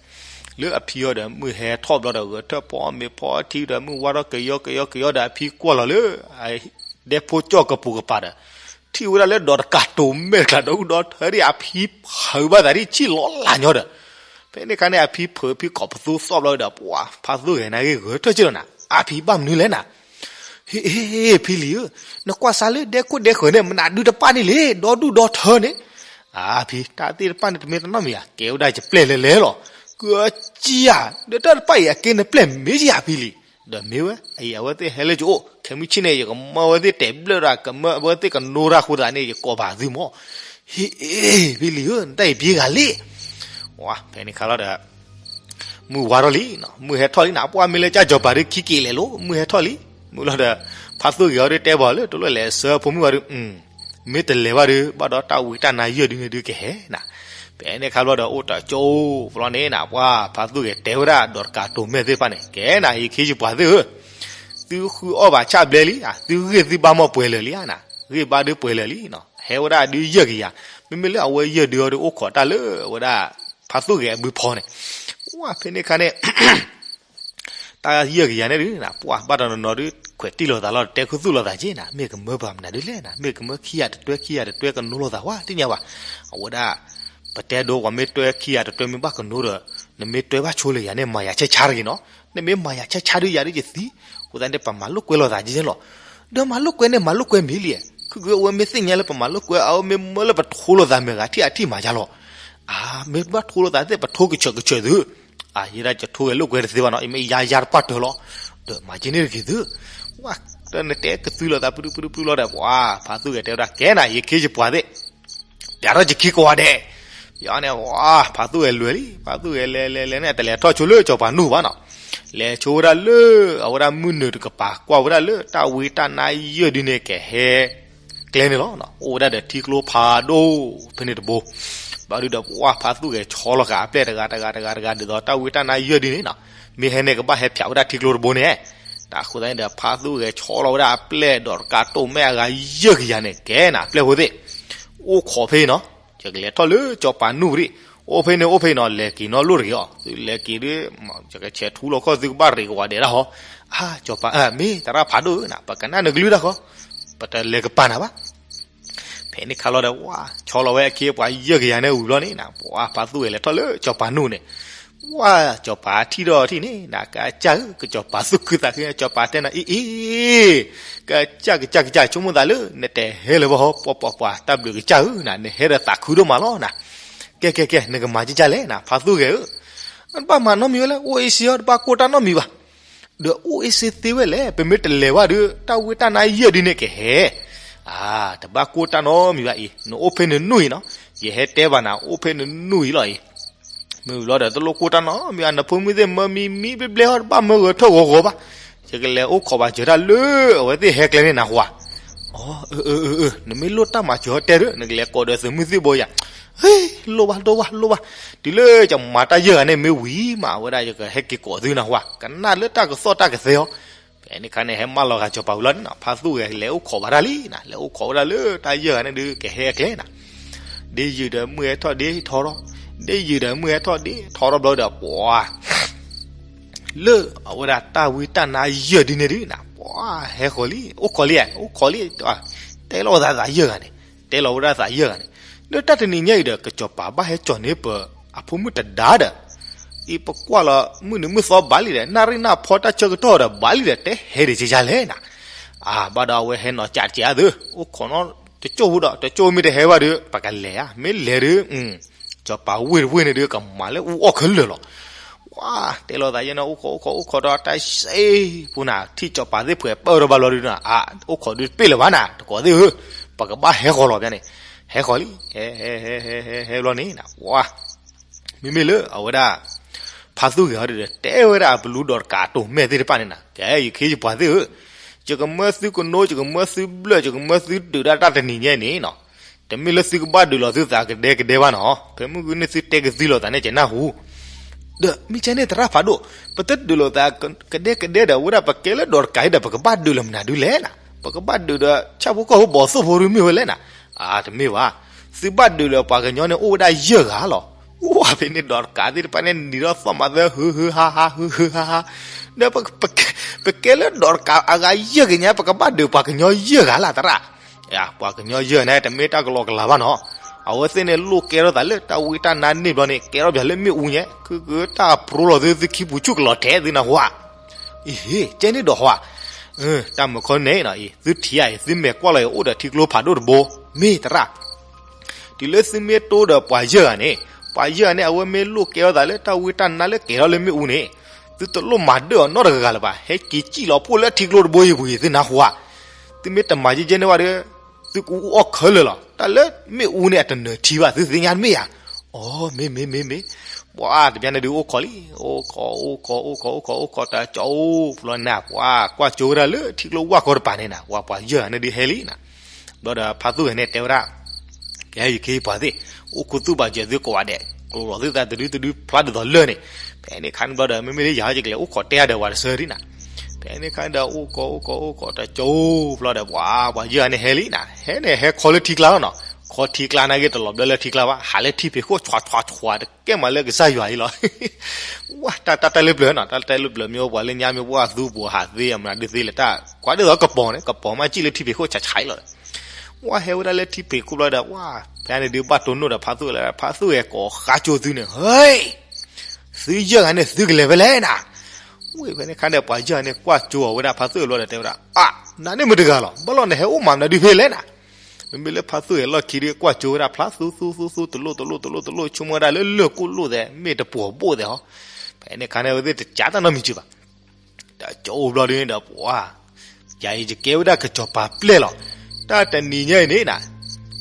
လၢအဖံအီၤဒီး မုၢ်ဟဲထီၣ်ဘျီဒီး ဂဲၤထၢၣ်ဖီမ့ၤဖီထံဒီး မုၢ်ဝါထီၣ်ကယီကယီကယီဒီး အဖံကွၢ်လီၤလၢ ဒဲဖိကၠီၣ်ကပူၤကပၤဒီး ထံၣ်ဝဲဒၣ်လၢဒီးတကးတိာ်မဲာ်တကျါဒီး အူဒီးထၢဒံး အဖံဖုးဘၣ်သးဒ်ဆံၣ်လီၤလၢ်ညီဒီး ဖဲန့ၣ်ခါန့ၣ် အဖံဖုးဖံကိးပသူသီၣ်ဘျီဒီး ပှၤဖါသူၣ်ဂဲၤန့ၣ်ဂ့ၢ်ဂၢၢ်ထၢၣ်က့လီၤနၤ, အါဖံဘၣ်မနုၤလဲၣ်နၤ, ဟ့ ဖံလံၤဧၢ, နကွၢ်စါလၢဒဲခိၣ်ဒဲဃၢၤန့ၣ် မနုၤဒုတပၣ်န့ၣ်လဲၣ်, ဒီဒူၣ်ဒီထၢန့ၣ်, အါဖံ တၢ်သ့ၣ်တဖၣ်န့ၣ် တမ့ၢ်တနီတမံၤဧါ, ကဲဝဲဒၣ်ယပျဲၢ်လဲၤလဲၤလီၤ, ကၢကံယၤ, ဒီးတၢ်တဖၣ်အံၤအကဲနပျဲၢ်မ့ၢ်ယၤဖံလံၤ, ဒီးမ့ၢ်ဝဲ အံၤအဝဲသ့ၣ်ဟဲလၢယအိၣ် ခဲမုၢ်ဆ့ၣ်န့ၣ် ယကမၢဝဲသ့ၣ်တဲာ်ဘျၢၣ်ဒီး ကမၢဝဲသ့ၣ်ကနိတၢ်အဃိသတးန့ၣ် ယကိးပာ်သုမး, ဟ့ ဖံလံၤဧၢ, နတၢ်အံၤပှဲၤဂၤလံ, ဖဲန့ၣ်ခါလီၤဒီး မုၢ်ဝါထီၣ်လံ, မုၢ်ဟဲထီၣ်လံနၤ, ပှၢ်မ့ၢ်လၢကၢ်စီၤပၤဒုးခံက့ၤလဲၤလိၤ, မုၢ်ဟဲထီၣ်လံ, မုၢ်လီၤဒီး ဖါသူၣ်ဂဲၤအီၤဒုးတဲဘၣ်လၢ တလိၣ်လဲၤဆၢဖိမုၣ်ဝါဒုး, မ့ၢ်တလဲၤဘၣ်ဒုး ဘၣ်ဒီးတၢ်ဝံတၢ်နါယဲၢ်ဒုန့ၣ်ဒုးကဟဲနၤ, ဖဲန့ၣ်ခါဘျီဒီး အိၣ်တကၠိဖျီန့ၣ်နၤ, ပှၢ်ဖါသူၣ်ဂဲၤတဲဝဲဒၣ်ဒီးတကးတိၤမဲာ်သ့ၣ်တဖၣ်န့ၣ် ကဲနၤ ယခ့ယပှၤသ့ၣ်ဧၢ, သုဃုအီၣ်ဘၣ်ဆၣ်ဘျဲလံ, သုဂ့ၢ်သုဘါမီၢ်ပှဲၤလၢာ်လံနၤ, ဂ့ၢ်ဘါဒုးပှဲၤလၢာ်လံ, ဟဲဝဲဒၣ်ဒုးယဲၢ်ကယၤ, မ့မ့ၢ်လၢအဝဲယဲၢ်ဒုအီၤဒုးအိၣ်ခိးတၢ်လၢဝဲဒၣ် ဖါသူၣ်ဂဲၤအဘုဖီန့ၣ်, ဝဲဖဲန့ၣ်ခါန့ၣ် တၢ်ယဲၢ်ကယၤန့ၣ်ဒုးနၤ, ပှၢ်ဘၣ်တနီၤနီၤဒုး ခွဲးတံၢ်လိာ်သးလီၤ, တဲခူသူၣ်လိာ်သးက့နၤ, မ့ၢ်ကမၢပှၤမနုၤဒုးလဲၣ်နၤ, မ့ၢ်ကမၢခံဂၤတတွဲ ခံဂၤတတွဲကနိလိာ်သးဝဲ သ့ၣ်ညါဘၣ်, အဝဲဒၣ် ပတဲဒိပှၤမ့ၢ်တွဲခံဂၤတတွဲမ့ၢ်ဘၣ်ကနိဒီး နမ့ၢ်တွဲဘၣ်ဆိလၢယၤန့ၣ် မၤယၤဆဲးဆါတဂ့ၤနီၤ, နမ့ၢ်မၤယၤဆဲးဆါဒုးယၤဒုးယသံ, အဃိသတးန့ၣ် ပမၤလိာ်ကွဲလိာ်သးက့လီၤ, ဒီးမၤလိာ်ကွဲန့ၣ် မၤလိာ်ကွဲမ့ၢ်လံ, ခုကဝဲမ့ၢ်သ့ၣ်ညါလၢပမၤလိာ်ကွဲ အဝဲမ့ၢ်မၢလၢပထိလိာ်သးမ့ၢ်ဂၤ ထံၣ်အထံၣ်မၤယါလီၤ, အါ မ့ၢ်ဘၣ်ထိလိာ်သးသ့ၣ် ပထိကဆၢးကဆၢးသု, အါ ယဲဒၣ်ယထိဂဲၤလိာ်ကွဲတသ့ဘၣ်နီၤ, ယမ့ၢ်ယါယါတပှၢ်တၢၢ်လီၤ, ဒီးမၤက့န့ၣ်တဂ့ၤသု, ဝဲ ဒီးနတဲကသုလိာ်သးပဒုပဒုပဒုလီၤဒီး ပှၢ်ဖါသူၣ်ဂဲၤတဲဝဲဒၣ် ကဲနၤ ယခ့ယပှၤသ့ၣ် ပျးထီၣ်ယခံကိးဂၤဒဲး, ယန့ၣ် ဝဲ ဖါသူၣ်ဂဲၤလဲၤလံ, ဖါသူၣ်ဂဲၤလဲၤလဲၤလဲၤန့ၣ် တလဲၤထီၣ်ဆိလၢစီၤပၤနူၢ်ဘၣ်နီၤ, လဲၤဆိဝဲဒၣ်လၢ အဝဲဒၣ်မုၢ်နုာ်တကပၤ ကွၢ်ဝဲဒၣ်လၢတၢ်ဝံတၢ်နါယဲၢ်ဒုန့ၣ် ကဟဲကျဲန့ၣ်လီၤ, အိၣ်ဝဲဒၣ်ဒီးထံကျိဖးဒိၣ်ဖဲန့ၣ်တဘိ, ဘၣ်ဒုဒီး ပှၢ်ဖါသူၣ်ဂဲၤဆီလီၤဃာ် အပျဲၢ်တဂၤတဂၤတဂၤတဂၤ ဒ်သိးတၢ်ဝံတၢ်နါယဲၢ်ဒုန့ၣ်နီၤ, မ့ၢ်ဟဲန့ၣ်ကဘၣ်ဟဲဖျးဝဲဒၣ်ထံကျိတဘိန့ၣ်, တၢ်အဃိသတးန့ၣ်ဒီး ဖါသူၣ်ဂဲၤဆီလီၤဝဲဒၣ်အပျဲၢ်ဒီးတကးတိၢ်မဲာ်အဂၤယဲၢ်ကယၤန့ၣ် ကဲနၤ ပျဲၢ်ဖိသ့ၣ်, အိၣ်ခိးဖဲနီၤ, ယကလဲၤထီၣ်လၢစီၤပၤနူၢ်ပဒံး, အိၣ်ဖဲန့ၣ်အိၣ်ဖဲနီၤ လဲၤက့ၤနီတလီၢ်တဂ့ၤအီၤ, သုလဲၤက့ၤဒုး ယကဆဲးထူလီၤခီၣ်သုကဘၣ်ရ့းကဝီၤဒဲးဒၣ်ဟီ, အါ စီၤပၤ မ့ၢ်သရၣ်ဖးဒိၣ်ဧၢနၤ ပကနၣ်နကလုၢ်တၢ်ဃီ, ပတလဲၤကပၤနၤဘၣ် ဖဲန့ၣ်ခါလီၤဒီး ဝဲ ဆီလီၤဝဲအခ့အပှၤယဲၢ်ကယၤန့ၣ်ဝံၤဘျီန့ၣ်နၤ, ပှၢ်ဖါသူၣ်ဂဲၤလဲၤထီၣ်လၢစီၤပၤနူၢ်န့ၣ်, ဝဲ စီၤပၤထံၣ်ဒီးထံၣ်န့ၣ်နၤ ကစၢ်ဧၢ ကစီၤပၤသူၣ်ခုသးခု စီၤပၤတဲနၤအံၤအံၤ, ကစၢ်ကစၢ်ကစၢ် ဆိကမိၣ်သးလၢ နတဲဟဲလၢၤဘၣ်ဟီ ပှၤပှၤပှၤ တၢ်ဘျုးကစၢ်ဧၢနၤ နဟဲဒီးသးခုဒိၣ်မးလီၤနၤ, ကဲကဲကဲ နကမၤကစၢ်လဲၣ်နၤ ဖါသူၣ်ဂဲၤဧၢ, ဘၣ်မၤနီတမံၤဝဲလဲၣ် အိၣ်အ့ၣ်စ့အီၤ တဘၣ်ကိၢ်တၢ်နီတမံၤဘၣ် ဒီးအိၣ်အ့ၣ်စ့သ့ဝဲလဲၣ် ပမ့ၢ်တလဲၤဘၣ်ဒီး တၢ်ဝံတၢ်နါယဲၢ်ဒ်န့ၣ်ကဟဲ, အါ တဘၣ်ကိၢ်တၢ်နီတမံၤဘၣ်အံၤ နအိၣ်ဖဲနနူၢ်အံၤနီၤ, ယဟဲတဲဘၣ်နၤ အိၣ်ဖဲနနူၢ်အံၤလီၤအံၤ, မ့ၢ်ဝံၤလီၤဒီး တလိၣ်ကိၢ်တၢ်နီတမံၤဘၣ် နဖိမုၣ်သ့ၣ်မၢမံမံဘျဲဘျဲဟီ တဘၣ်မၢဂၢၤထၢၣ်ဂီၤဂီၤဘၣ်, ယကလဲၤအိၣ်ခိးဘၣ်စၢၤတၢ်လၢအဝဲသ့ၣ်ဟဲကျဲန့ၣ်နၤဟူဧါ, အၢ အၢ အၢ အၢ နမ့ၢ်လိၣ်တၢ်မၤစၢၤဟီတဲဒီး နကလဲၤကိးဒီးသုးမုၢ်သံၣ်ဘိယၤ ဟ့ လိၣ်ဘၣ်လိၣ်ဘၣ်လိၣ်ဘၣ်, တုၤလၢယမၤတၢ်ယဲၢ်ဂၤန့ၣ်မ့ၢ်ဝံၤမး အဝဲဒၣ်ယကဟဲက့ၤကိးသုနၤဟူဧါ, ကနၣ်လၢတၢ်ကသီၣ်တၢ်ကသဲအီၤ, ဖဲန့ၣ်ခါန့ၣ် ဟဲမၢလီၤဂာ်စီၤပၤဝံၤလီၤန့ၣ်နီၤ, ဖါသူၣ်ဂဲၤလဲၤအိၣ်ခိးဘၣ်တၢ်လံနၤ, လဲၤအိၣ်ခိးဝဲဒၣ်လၢတၢ်ယဲၢ်ဂၤန့ၣ်ဒုး ကဟဲအကျဲနၤ, ဒ်ယုာ်ဒီးမုၢ်ဟဲထီၣ်ဒ်ထီထီၣ်, ဒ်ယုာ်ဒီးမုၢ်ဟဲထီၣ်ဒ်ထီထီၣ်ဘျီဒီး ပှၤ လၢအဝဲဒၣ်တၢ်ဝံတၢ်နါယဲၢ်ဒ်န့ၣ်ဒုးနၤ, ပှၤဟဲဃီၤလံ, အိၣ်ခိးလံ, အိၣ်ခိးလံ, တဲလီၤသးသးယဲၢ်ဂၤန့ၣ်, တဲလီၤဝဲဒၣ်သးယဲၢ်ဂၤန့ၣ်, လၢတၢ်တနံၤညါအံၤဒီး ကစီၤပၤဘၣ်ဟဲကၠီၣ်န့ၢ်ပ အဖိမုၣ်တဒါဒီး အံၤပကွၢ်လီၤ မုၢ်နံၤမုၢ်သီဘၣ်လံဒီး နၣ်ရံၣ်နၢ်ဖီတၢ်ဆၢကတီၢ်ဒီးဘၣ်လံဒီး တဲဟဲဒံးကယါလဲၣ်နၤ, အါ ဘၣ်ဒီးအဝဲဟဲနီၤကးတကဲးသု, အိၣ်ခိးနီတကၠိၢ်ဖိဒီး တကၠိၢ်မ့ၢ်တဟဲဘၣ်ဒီး ပကလဲၤဧါ, မ့ၢ်လဲၤဒီး စီၤပၤဝ့ၢ်တဝ့ၢ်န့ၣ်ဒီး ကမၤလၢအူအီၣ်ခဲလၢာ်လီၤ. ဝါ တဲလီၤသးယဲၢ်န့ၣ် အိၣ်ခိး အိၣ်ခိး အိၣ်ခိးဒီးတၢ်စ့ပူၤနၤ ထံၣ်စီၤပၤသ့ၣ်ဖှဲးပၢၢ်ထီၣ်ဘၣ်ဘျီဒုးနၤ အါ အိၣ်ခိးဒုးတပ့ၢ်လၢၤဘၣ်နၤ တကိးသ့ၣ်ဧၢ, ပကဘၣ်ဟဲဃီၤလီၤပန့ၣ်, ဟဲဃီၤလံ ဟဲ ဟဲ ဟဲ ဟဲ ဟဲဘျီန့ၣ်နၤ ဝါ မ့မ့ၢ်လၢအဝဲဒၣ် ဖါသူၣ်ဂဲၤဟီဒီး တဲဝဲဒၣ်အပလူဒီးတကးတိၤမဲာ်သ့ၣ်တဖၣ်န့ၣ်နၤ ကဲ ယခ့ယပှၤသ့ၣ်ဧၢ, ယကမၢသုကနိ ယကမၢသုဘျၢၣ် ယကမၢသုဒုးဒၣ်တၢ်တနံၤညါန့ၣ်နီၤ တမ့ၢ်လၢသုကဘၣ်ဒုးလီၤသုသးကဒဲကဒဲဘၣ်နီၤ, ဖဲမုၢ်ဂုၢ်န့ၣ်သုတဲကသံလီၤသးန့ၣ် ကနၢ်ဟူ, ဒီးမ့ၢ်ကဲန့ၣ်သရၣ်ဖးဒိၣ်, ပတဒုးလီၤသးကဒဲကဒဲဒီး အဝဲဒၣ်ပကဲလၢဒီးတကးအံၤဒီး ပကဘၣ်ဒုးလီၤမနုၤဒုးလဲၣ်နၤ, ပကဘၣ်ဒုးဒီး ဆၣ်ဖိကီၢ်ဖိဘီၣ်သိၣ်ဖိဒုးမ့ၢ်ဝဲလဲၣ်နၤ, အါ တမ့ၢ်ဘၣ်, သုဘၣ်ဒုးလီၤပှၤကညီန့ၣ် အိၣ်ဝဲဒၣ်ယဲၢ်ဂၤလီၤ, အိၣ်ဝဲဖဲန့ၣ်ဒီးတကးသ့ၣ်တဖၣ်န့ၣ် နံၤထီၣ်သီၣ်မးသၢ ဟုဟူဟါဟါ ဟုဟူဟါဟါ, ဒီး ပကဲလၢဒီးတကးအဂၤယဲၢ်ကညါ ပကဘၣ်ဒုးပှၤကညီယဲၢ်ဂၤလၢသရၣ်, ပှၤကညီယဲၢ်န့ၣ် တမ့ၢ်တၢ်ကလီကလီဘၣ်နီၤ, အဝဲသ့ၣ်န့ၣ်လိၣ်ကဲထီၣ်သးလၢတၢ်ဝံတၢ်နါန့ၣ်ဘျီန့ၣ် ကဲထီၣ်ပၠးလၢမ့ၣ်အူညါ, ခုကတၢ်ပြိလီၤသု သုခံပူၤဆူၣ်ကလီၤထဲးသုနၢ်ဟူဧါ. အဟ့ ကဲန့ၣ်ဒီးဟီဧါ. တၢ်မုာ်ခီန့ၣ်နီၤ အံၤ သုထံၣ်ဧါအံၤ သုမဲာ်ကွၢ်လီၤအံၤ အိၣ်ဒီးထံကျိဖးဒိၣ်တဘိ မ့ၢ်တရၣ် တုၤလၢသုမ့ၢ်တိဒီးပှၤယဲၢ်ဂၤန့ၣ်, ပှၤယဲၢ်ဂၤန့ၣ် အဝဲမ့ၢ်လိၣ်ကဲထီၣ်သးလၢတၢ်ဝံတၢ်နါလၢကဲထီၣ်လၢမ့ၣ်အူန့ၣ်, သုတလိၣ်မၤဒၢၣ်အီၤနီတဂၤလၢၤဘၣ်. ဟဲက့ၤစံၣ်လီၤဖှိၣ်လၢထံကျိတဘိအံၤပူၤအံၤ သုနၢ်ဟူဧါ. သုမ့ၢ်တမၤယဲၢ်ယဲၢ်န့ၣ်ဘၣ်ဒီး သုကအူအီၣ်ခဲလၢာ်လီၤ. တၢ်လၢမ့ၣ်အူန့ၣ် အတနၢၤထံဘၣ် သုသ့ၣ်ညါတမ့ၢ်ဧါ. အိ မ့ၢ်မ့ၢ်မ့ၢ်မ့ၢ်. ပှၤတဘျီန့ၣ်ဒုးအိၣ်ခိးလံ, အိၣ်ခိး အိၣ်ခိး အိၣ်ခိး အိၣ်ခိး အိၣ်ခိး တၢ်ကၠီအိၣ်ဖျီန့ၣ် ပှၤကွၢ်ကၠိဝဲဒၣ်လၢထံကျိဝၣ်ကီတပၤန့ၣ်နီၤ, ပှၤ ပှၤယဲၢ်ဂၤန့ၣ်ဒုးဟဲလံနီၤ. ဘျီဒီးဖါသူၣ်ဂဲၤန့ၣ်တဲဝဲဒၣ် ကဲ ယခ့ပှၤသ့ၣ်, အိၣ်ခူသူၣ်ဘၣ်စၢၤသုကိးဂၤဒဲး, ကျိၤလီၤသုသးတဒုတဒုဖျါဒ်သိးလၢာ်န့ၣ်, ဖဲန့ၣ်ခါန့ၣ်ဘျီဒီး မ့မ့ၢ်လၢယၤဟီ ယကလဲၤအိၣ်ခိးတဲအါဒီးပှၤတဆၢဒံးနီၤ. ဖဲန့ၣ်ခါန့ၣ်ဒီး အိၣ်ခိး အိၣ်ခိး အိၣ်ခိး တၢ်ကၠိဖျီဒီး ပှၤ ပှၤယဲၢ်ဂၤန့ၣ်ဟဲလံနီၤ, ဟဲန့ၣ် ဟဲခီလၢထံကျါလီၤနီၤ, ခီထံကျါနာ်က့ တလီၤဘျၢလၢထံကျါဘၣ်, ဟးလၢထံဖံးခိၣ် ဆွးဆွးဆွး တကဲမးလၢကစၢ်ယွၤအံၤလီၤ. ဝဲ တၢ် တၢ်တဲလၢပျၢၤနီၤ, တၢ်တဲလၢပျၢၤမ့ၢ်အိၣ်ပှၤလၢညါမ့ၢ်ပှၤသူပူၤဟးသ့အမနုၤဒုးသ့လဲၣ်, တၢ်ကွၢ်ဒ်သိးကပီၤန့ၣ် ကပီၤမးစံၣ်လၢထံဖံးခိၣ်ဆးဆးအံၤလီၤ. ဝဲ ဟဲဝဲဒၣ်လၢထံဖံးခိၣ်ဘျီဒီး ဝဲ ဖဲန့ၣ်ဒုးဘၣ်တိၢ်နီၣ်ဒီးဖါသူၣ်ဂဲၤလၢ ဖါသူၣ်ဂဲၤကိးဃါကၠိသုန့ၣ်, ဟဲ သုယဲၢ်ဂၤန့ၣ် သုကလဲၤဖဲလဲၣ်နၤ. ဝဲ ဖဲန့ၣ်ခါဒီး ပှၤယဲၢ်ဂၤန့ၣ် ကွၢ်ကၠိအီၤဝဲဒၣ်ဖါသူၣ်ဂဲၤဘျီဒီးတဲဝဲဒၣ်, အါ နၤန့ၣ်မတၤတဂၤလီၤ, ဘၣ်လီၤနဟဲအိၣ်မၤမနုၤဒုးဖဲလဲၣ်နၤ. မ့မ့ၢ်လၢဖါသူၣ်ဂဲၤလီၢ်ခံဒီး ကွၢ်ကၠိဝဲဒၣ်ဖျါသူသူသူသူ တလိၣ်တလိၣ်တလိၣ်တလိၣ် ဆိကမိၣ်ဝဲဒၣ်လၢလၢၢ်ကိၢ်လိၣ်သဲး မ့ၢ်တပှီၤဘိၣ်သဲးဟီ. ဖဲန့ၣ်ခါန့ၣ် အဝဲသ့ၣ်တကးတၢ်နီတမံၤစၢၤဘၣ်. တၢ်ကၠိအိၣ်ဘျီဒုးန့ၣ်ဒီး ပှၤ ယၤအံၤ ယကဲဝဲဒၣ်ကစီၤပၤပျဲၢ်လီၤ. တၢ်တနံၤညါအံၤန့ၣ်နၤ,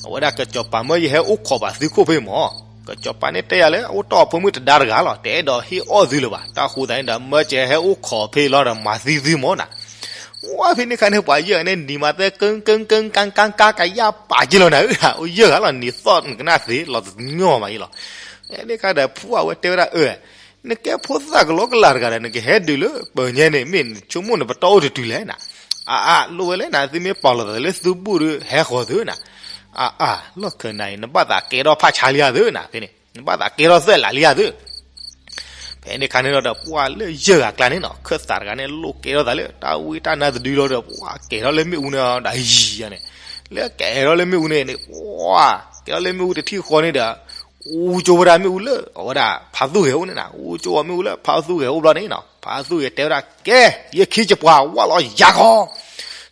အဝဲဒၣ်ကစီၤပၤမၢယဟဲအိၣ်ခိးဘၣ်သုခိၣ်ဖဲမၢ်, ကစီၤပၤန့ၣ်တဲယၤလၢ အိၣ်တီၢ်အဖိမုၣ်တဒါတဂၤလီၤ, တအဲၣ်ဒိးဟ့ၣ်အီၣ်သုလၢၤဘၣ်. တၢ်ဃိသတးန့ၣ်ဒီး မၢကဟဲအိၣ်ခိးဖဲလီၤဒီးမၤသံသုမၢ်နၤ. ဝဲ ဖဲန့ၣ်ခါန့ၣ် ပှၤယဲၢ်ဂၤန့ၣ် နံၤမၤသဲ ကကကကကကယၢ်ပာ်က့ၤလီၤနၤ, အိၣ်ယဲၢ်ဂၤလီၤ နံၤသီၣ်နကနၣ်သ့လီၤတညီဘၣ်အံၤလီၤ. ဖဲန့ၣ်ခါဒီး ဖုအဝဲတဲဝဲဒၣ်အၢ နကဲဖိသၣ်ကလီကလီတဂၤဒီး နကဟဲဒုးလၢပၢၤညါန့ၣ် မ့ၢ်နဆိကမိၣ်နပတီၢ်အိၣ်တတုၤလဲၣ်နၤ. အါအါ လိၣ်ဝဲလဲၣ်နၤ, သုမ့ၢ်ပာ်လီၤသးလၢသုဘူၣ်ဒီး ဟဲဃီၤသုနၤ. အါအါ လီၢ်ခၢၣ်နၤအံၤ နဘၣ်သးကဲထီၣ်ဖးဆါလံဧါသုနၤ, ဖဲန့ၣ် နဘၣ်သးကဲထီၣ်သွဲၣ်လးလံဧါသု. ဖဲန့ၣ်ခါန့ၣ်ဒီး ပှၤလၢယဲၢ်ဂၤကျါန့ၣ်နီၤ, ခၢၣ်သးတဂၤန့ၣ် လိၣ်ကဲထီၣ်သးလၢတၢ်ဝံတၢ်နါတဒုလီၤဒီး ပှၤကဲထီၣ်လၢမ့ၣ်အူန့ၣ်ဒီးယံၤယံၤန့ၣ်, လၢကဲထီၣ်လၢမ့ၣ်အူန့ၣ်န့ၣ် ပှၤ ကဲထီၣ်လၢမ့ၣ်အူတထံၣ်ဃီန့ၣ်ဒီး အူကၠိဝဲဒၣ်မ့ၣ်အူလၢ အဝဲဒၣ်ဖါသူၣ်ဂဲၤအိၣ်န့ၣ်နၤ, အူကၠိဝဲမ့ၣ်အူလၢဖါသူၣ်ဂဲၤအိၣ်ဘျီန့ၣ်နီၤ, ဖါသူၣ်ဂဲၤတဲဝဲဒၣ် ကဲ ယခံကပှၤဝၢ်လီၤယၤခီ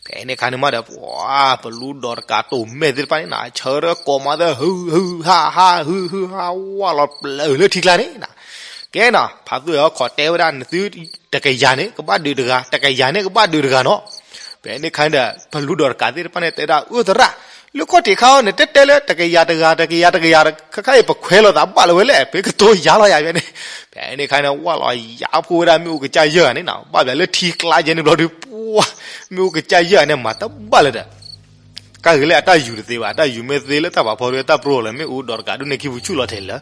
ဖဲန့ၣ်ခါန့ၣ်မးဒီး ပှၤ ပလူဒီးတကးတိာ်မဲာ်သ့ၣ်တဖၣ်န့ၣ်နီၤ, ဆၢထၢၣ်ကိးမးသဲ ဟု ဟု ဟး ဟး ဟု ဟု ဟး ဝၢ်လီၤပျၢၤလၢထံကျါန့ၣ်နီၤ. ကဲနီၤ ဖါသူၣ်ဂဲၤဟီၣ်ခိးတဲဝဲဒၣ် နသုတကယၤန့ၣ် ကဘၣ်ဒုးတဂၤ, တကယၤန့ၣ် ကဘၣ်ဒုးတဂၤနီၤ. ဖဲန့ၣ်ခါန့ၣ်ဒီး ပလူဒီးတကးသ့ၣ်တဖၣ်န့ၣ် တဲဒၣ် အၢ သရၣ်, လၢခီၣ်ထံးခါအံၤ နတဲတဲလၢ တကယၤတဂၤ တကယၤတဂၤ ခါခါအံၤ ပခွဲးလိာ်သးဘၣ်လၢၤဝဲလဲၣ်, ပကတိၤယၤလီၤယၤဖဲန့ၣ်. ဖဲန့ၣ်ခါန့ၣ် ဝၢ်လီၤယၤဖိဝဲဒၣ်မ့ၣ်အူကစၢ်ယဲၢ်ဂၤန့ၣ်နီၤ, ဘၣ်ဘၣ်လၢထံကျါယဲၢ်န့ၣ်ဘျီဒုး ပှၤ မ့ၣ်အူကစၢ်ယဲၢ်ဂၤန့ၣ် မၤတဘၣ်လၢၤဒီး ကၢ်ဂ့ၤလၢအတၢ်ယူၤတသ့ဘၣ်, အတၢ်ယူၤမ့ၢ်သ့လၢတၢ်ပာ်ဖီဒီး တၢ်ပြိလၢမ့ၣ်အူဒီးတကးဒိၣ်န့ၣ် ခံပူၤဆူၣ်လီၤထဲးလၢာ်.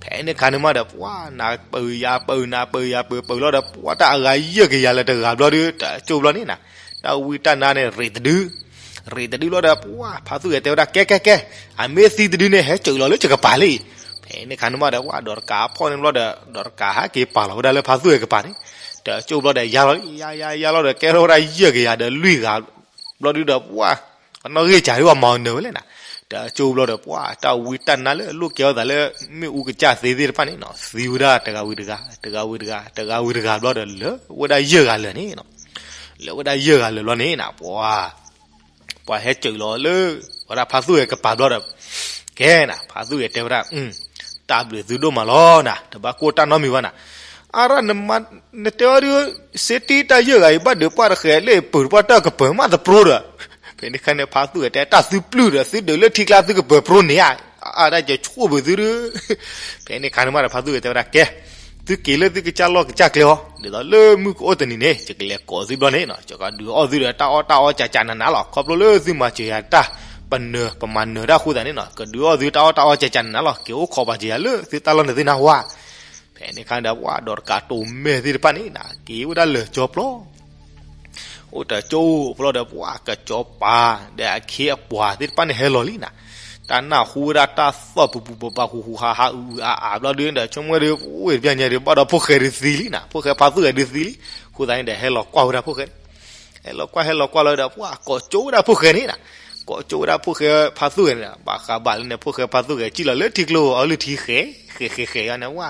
ဖဲန့ၣ်ခါန့ၣ်မးဒီး ပှၤ နပၢၤယၤပၢၤနၤပၢၤယၤပၢၤပၢၤလီၤဒီး ပှၤ တၢ်အဂၤယဲၢ်ကယၤလၢတဂၤဘျီဒုး တၢ်ကၠိဘျီန့ၣ်နၤ, တၢ်ဝံတၢ်နါန့ၣ် ရ့းတဒု ရ့းတဒုလီၤဒီး ပှၤ ဖါသူၣ်ဂဲၤတဲဝဲဒၣ် ကဲ ကဲ ကဲ, အမ့ၢ်သံတဒုန့ၣ် ဟဲစၢၤလီၤလၢယကပၤလံ. ဖဲန့ၣ်ခါန့ၣ်မးဒီး ပှၤ ဒီးတကးအဖီၣ်န့ၣ်ဘျီဒီး ဒီးတကးဟဲက့ၤပာ်လီၤဝဲဒၣ်လၢဖါသူၣ်ဂဲၤကပၤန့ၣ်, တၢ်ကၠိဘျီဒီး ယါလီၤ ယါ ယါ ယါလီၤဒီး ကဲထီၣ်ဝဲဒၣ်ယဲၢ်ကယၤဒီးလွံၢ်ဂၤ ဘျီဒုဒီး ပှၤ အနီၣ်ဂံၢ်စၢ်ဒုး ပှၤမၤအီၤနၢၤဝဲလဲၣ်နၤ, တၢ်ကၠိဘျီဒီး ပှၤ တၢ်ဝံတၢ်နါလၢလိၣ်ကဲထီၣ်သးလၢ မ့ၣ်အူကစၢ်သ့သ့ၣ်တဖၣ်န့ၣ်နီၤ သံဝဲဒၣ်တဂၤဝံၤတဂၤ တဂၤဝံၤတဂၤ တဂၤဝံၤတဂၤဘျီဒီး လၢဝဲဒၣ်ယဲၢ်ဂၤလၢာ်န့ၣ်နီၤ, လၢဝဲဒၣ်ယဲၢ်ဂၤလၢာ်ဘျီန့ၣ်နၤ ပှၤ ပှၤဟဲစၢၤလီၤလၢ ဝဲဒၣ်ဖါသူၣ်ဂဲၤကပၤဘျီဒီး ကဲနၤ ဖါသူၣ်ဂဲၤတဲဝဲဒၣ် တၢ်ဘျုးသုဒိၣ်မးလီၤနၤ တဘၣ်ကိၢ်တၢ်နီတမံၤဘၣ်နၤ, အါရၣ် နတဲအီၤဒုး စ့တံတၢ်ယဲၢ်ဂၤအံၤ ဘၣ်ဒုးပှၢ်တဃဲးလၢ ပၢၤတပှၢ်တၢ်ကပၢၤမးတပြိဒီး ဖဲန့ၣ်ခါန့ၣ် ဖါသူၣ်ဂဲၤတဲ တၢ်သုပျုၢ်ဒီး သုဒုးလၢထံကျါသုကပၢၤပြိန့ၣ်ဧါ, အါ တၢ်ကဲဆိၣ်ဘုးသုဒုး ဖဲန့ၣ်ခါန့ၣ်မးဒီး ဖါသူၣ်ဂဲၤတဲဝဲဒၣ် ကဲ သုက့ၤလၢသုကစၢ်လီၢ်ကစၢ်ကျဲအီၤ ဒ်သိးလၢမုၢ်ကအိၣ်တနံၤန့ၣ် ယကလဲၤကိးသုဘျီန့ၣ်နီၤ ယကဒုးအီၣ်သုဒီးတၢ်အီၣ်တၢ်အီကၠးကၠးနးနးလီၤ. ခီဖျိလၢသုမၤစၢၤယၤတၢ် ပနၢၤ ပမၤနၢၤတၢ်အဃိသတးန့ၣ်နီၤ ကဒုးအီၣ်သုတၢ်အီၣ်တၢ်အီကၠးကၠးနးနးလီၤ. က့ၤအိၣ်ခိးပာ်စၢၤယၤလၢသုတၢ်လီၢ်န့ၣ်သုနၢ်ဟူဧါ. ဖဲန့ၣ်ခါဒီး ပှၤဒီးတကးတိၤမဲာ်သ့ၣ်တဖၣ်န့ၣ်နီၤ က့ၤဝဲဒၣ်လၢာ်ကၠီပျီ အိၣ်တကၠိဖျီဒီး ပှၤကစီၤပၤ ဒီးအခ့အပှၤသ့ၣ်တဖၣ်န့ၣ်ဟဲလီၤလံနီၤ. တၢ်နၢ်ဟူဝဲဒၣ်တၢ်သီၣ်ပူၤပူၤပၤပၤ ဟူးဟူးဟးဟး အုးအုးအါအါဘျီဒုဒီး ဆိကမိၣ်ဒီး ဝ့ၢ်တပျၢ်ညါဒီး ဘၣ်ဒီးဖိၣ်ဃဲဒုးသံလံနီၤ, ဖိၣ်ဃဲဖါသူၣ်ဂဲၤဒုးသံလံ. အဃိသတးန့ၣ်ဒီး ဟဲလီၤကွၢ်ဝဲဒၣ်ဖိၣ်ဃဲန့ၣ်, ဟဲလီၤကွၢ် ဟဲလီၤကွၢ်လီၤဒီး ပှၤကိးကၠိဝဲဒၣ်ဖိၣ်ဃဲန့ၣ်နီၤ. ပိာ်ကၠိဝဲဒၣ်ဖိၣ်ဃဲဖါသူၣ်ဂဲၤန့ၣ် ဘၣ်ဃးဘၣ်လၢန့ၣ် ဖိၣ်ဃဲဖါသူၣ်ဂဲၤ စံၣ်လီၤလၢထံကျိ အီလုၢ်ထံဃဲ ဃဲဃဲဃဲယါန့ၣ် ဝါ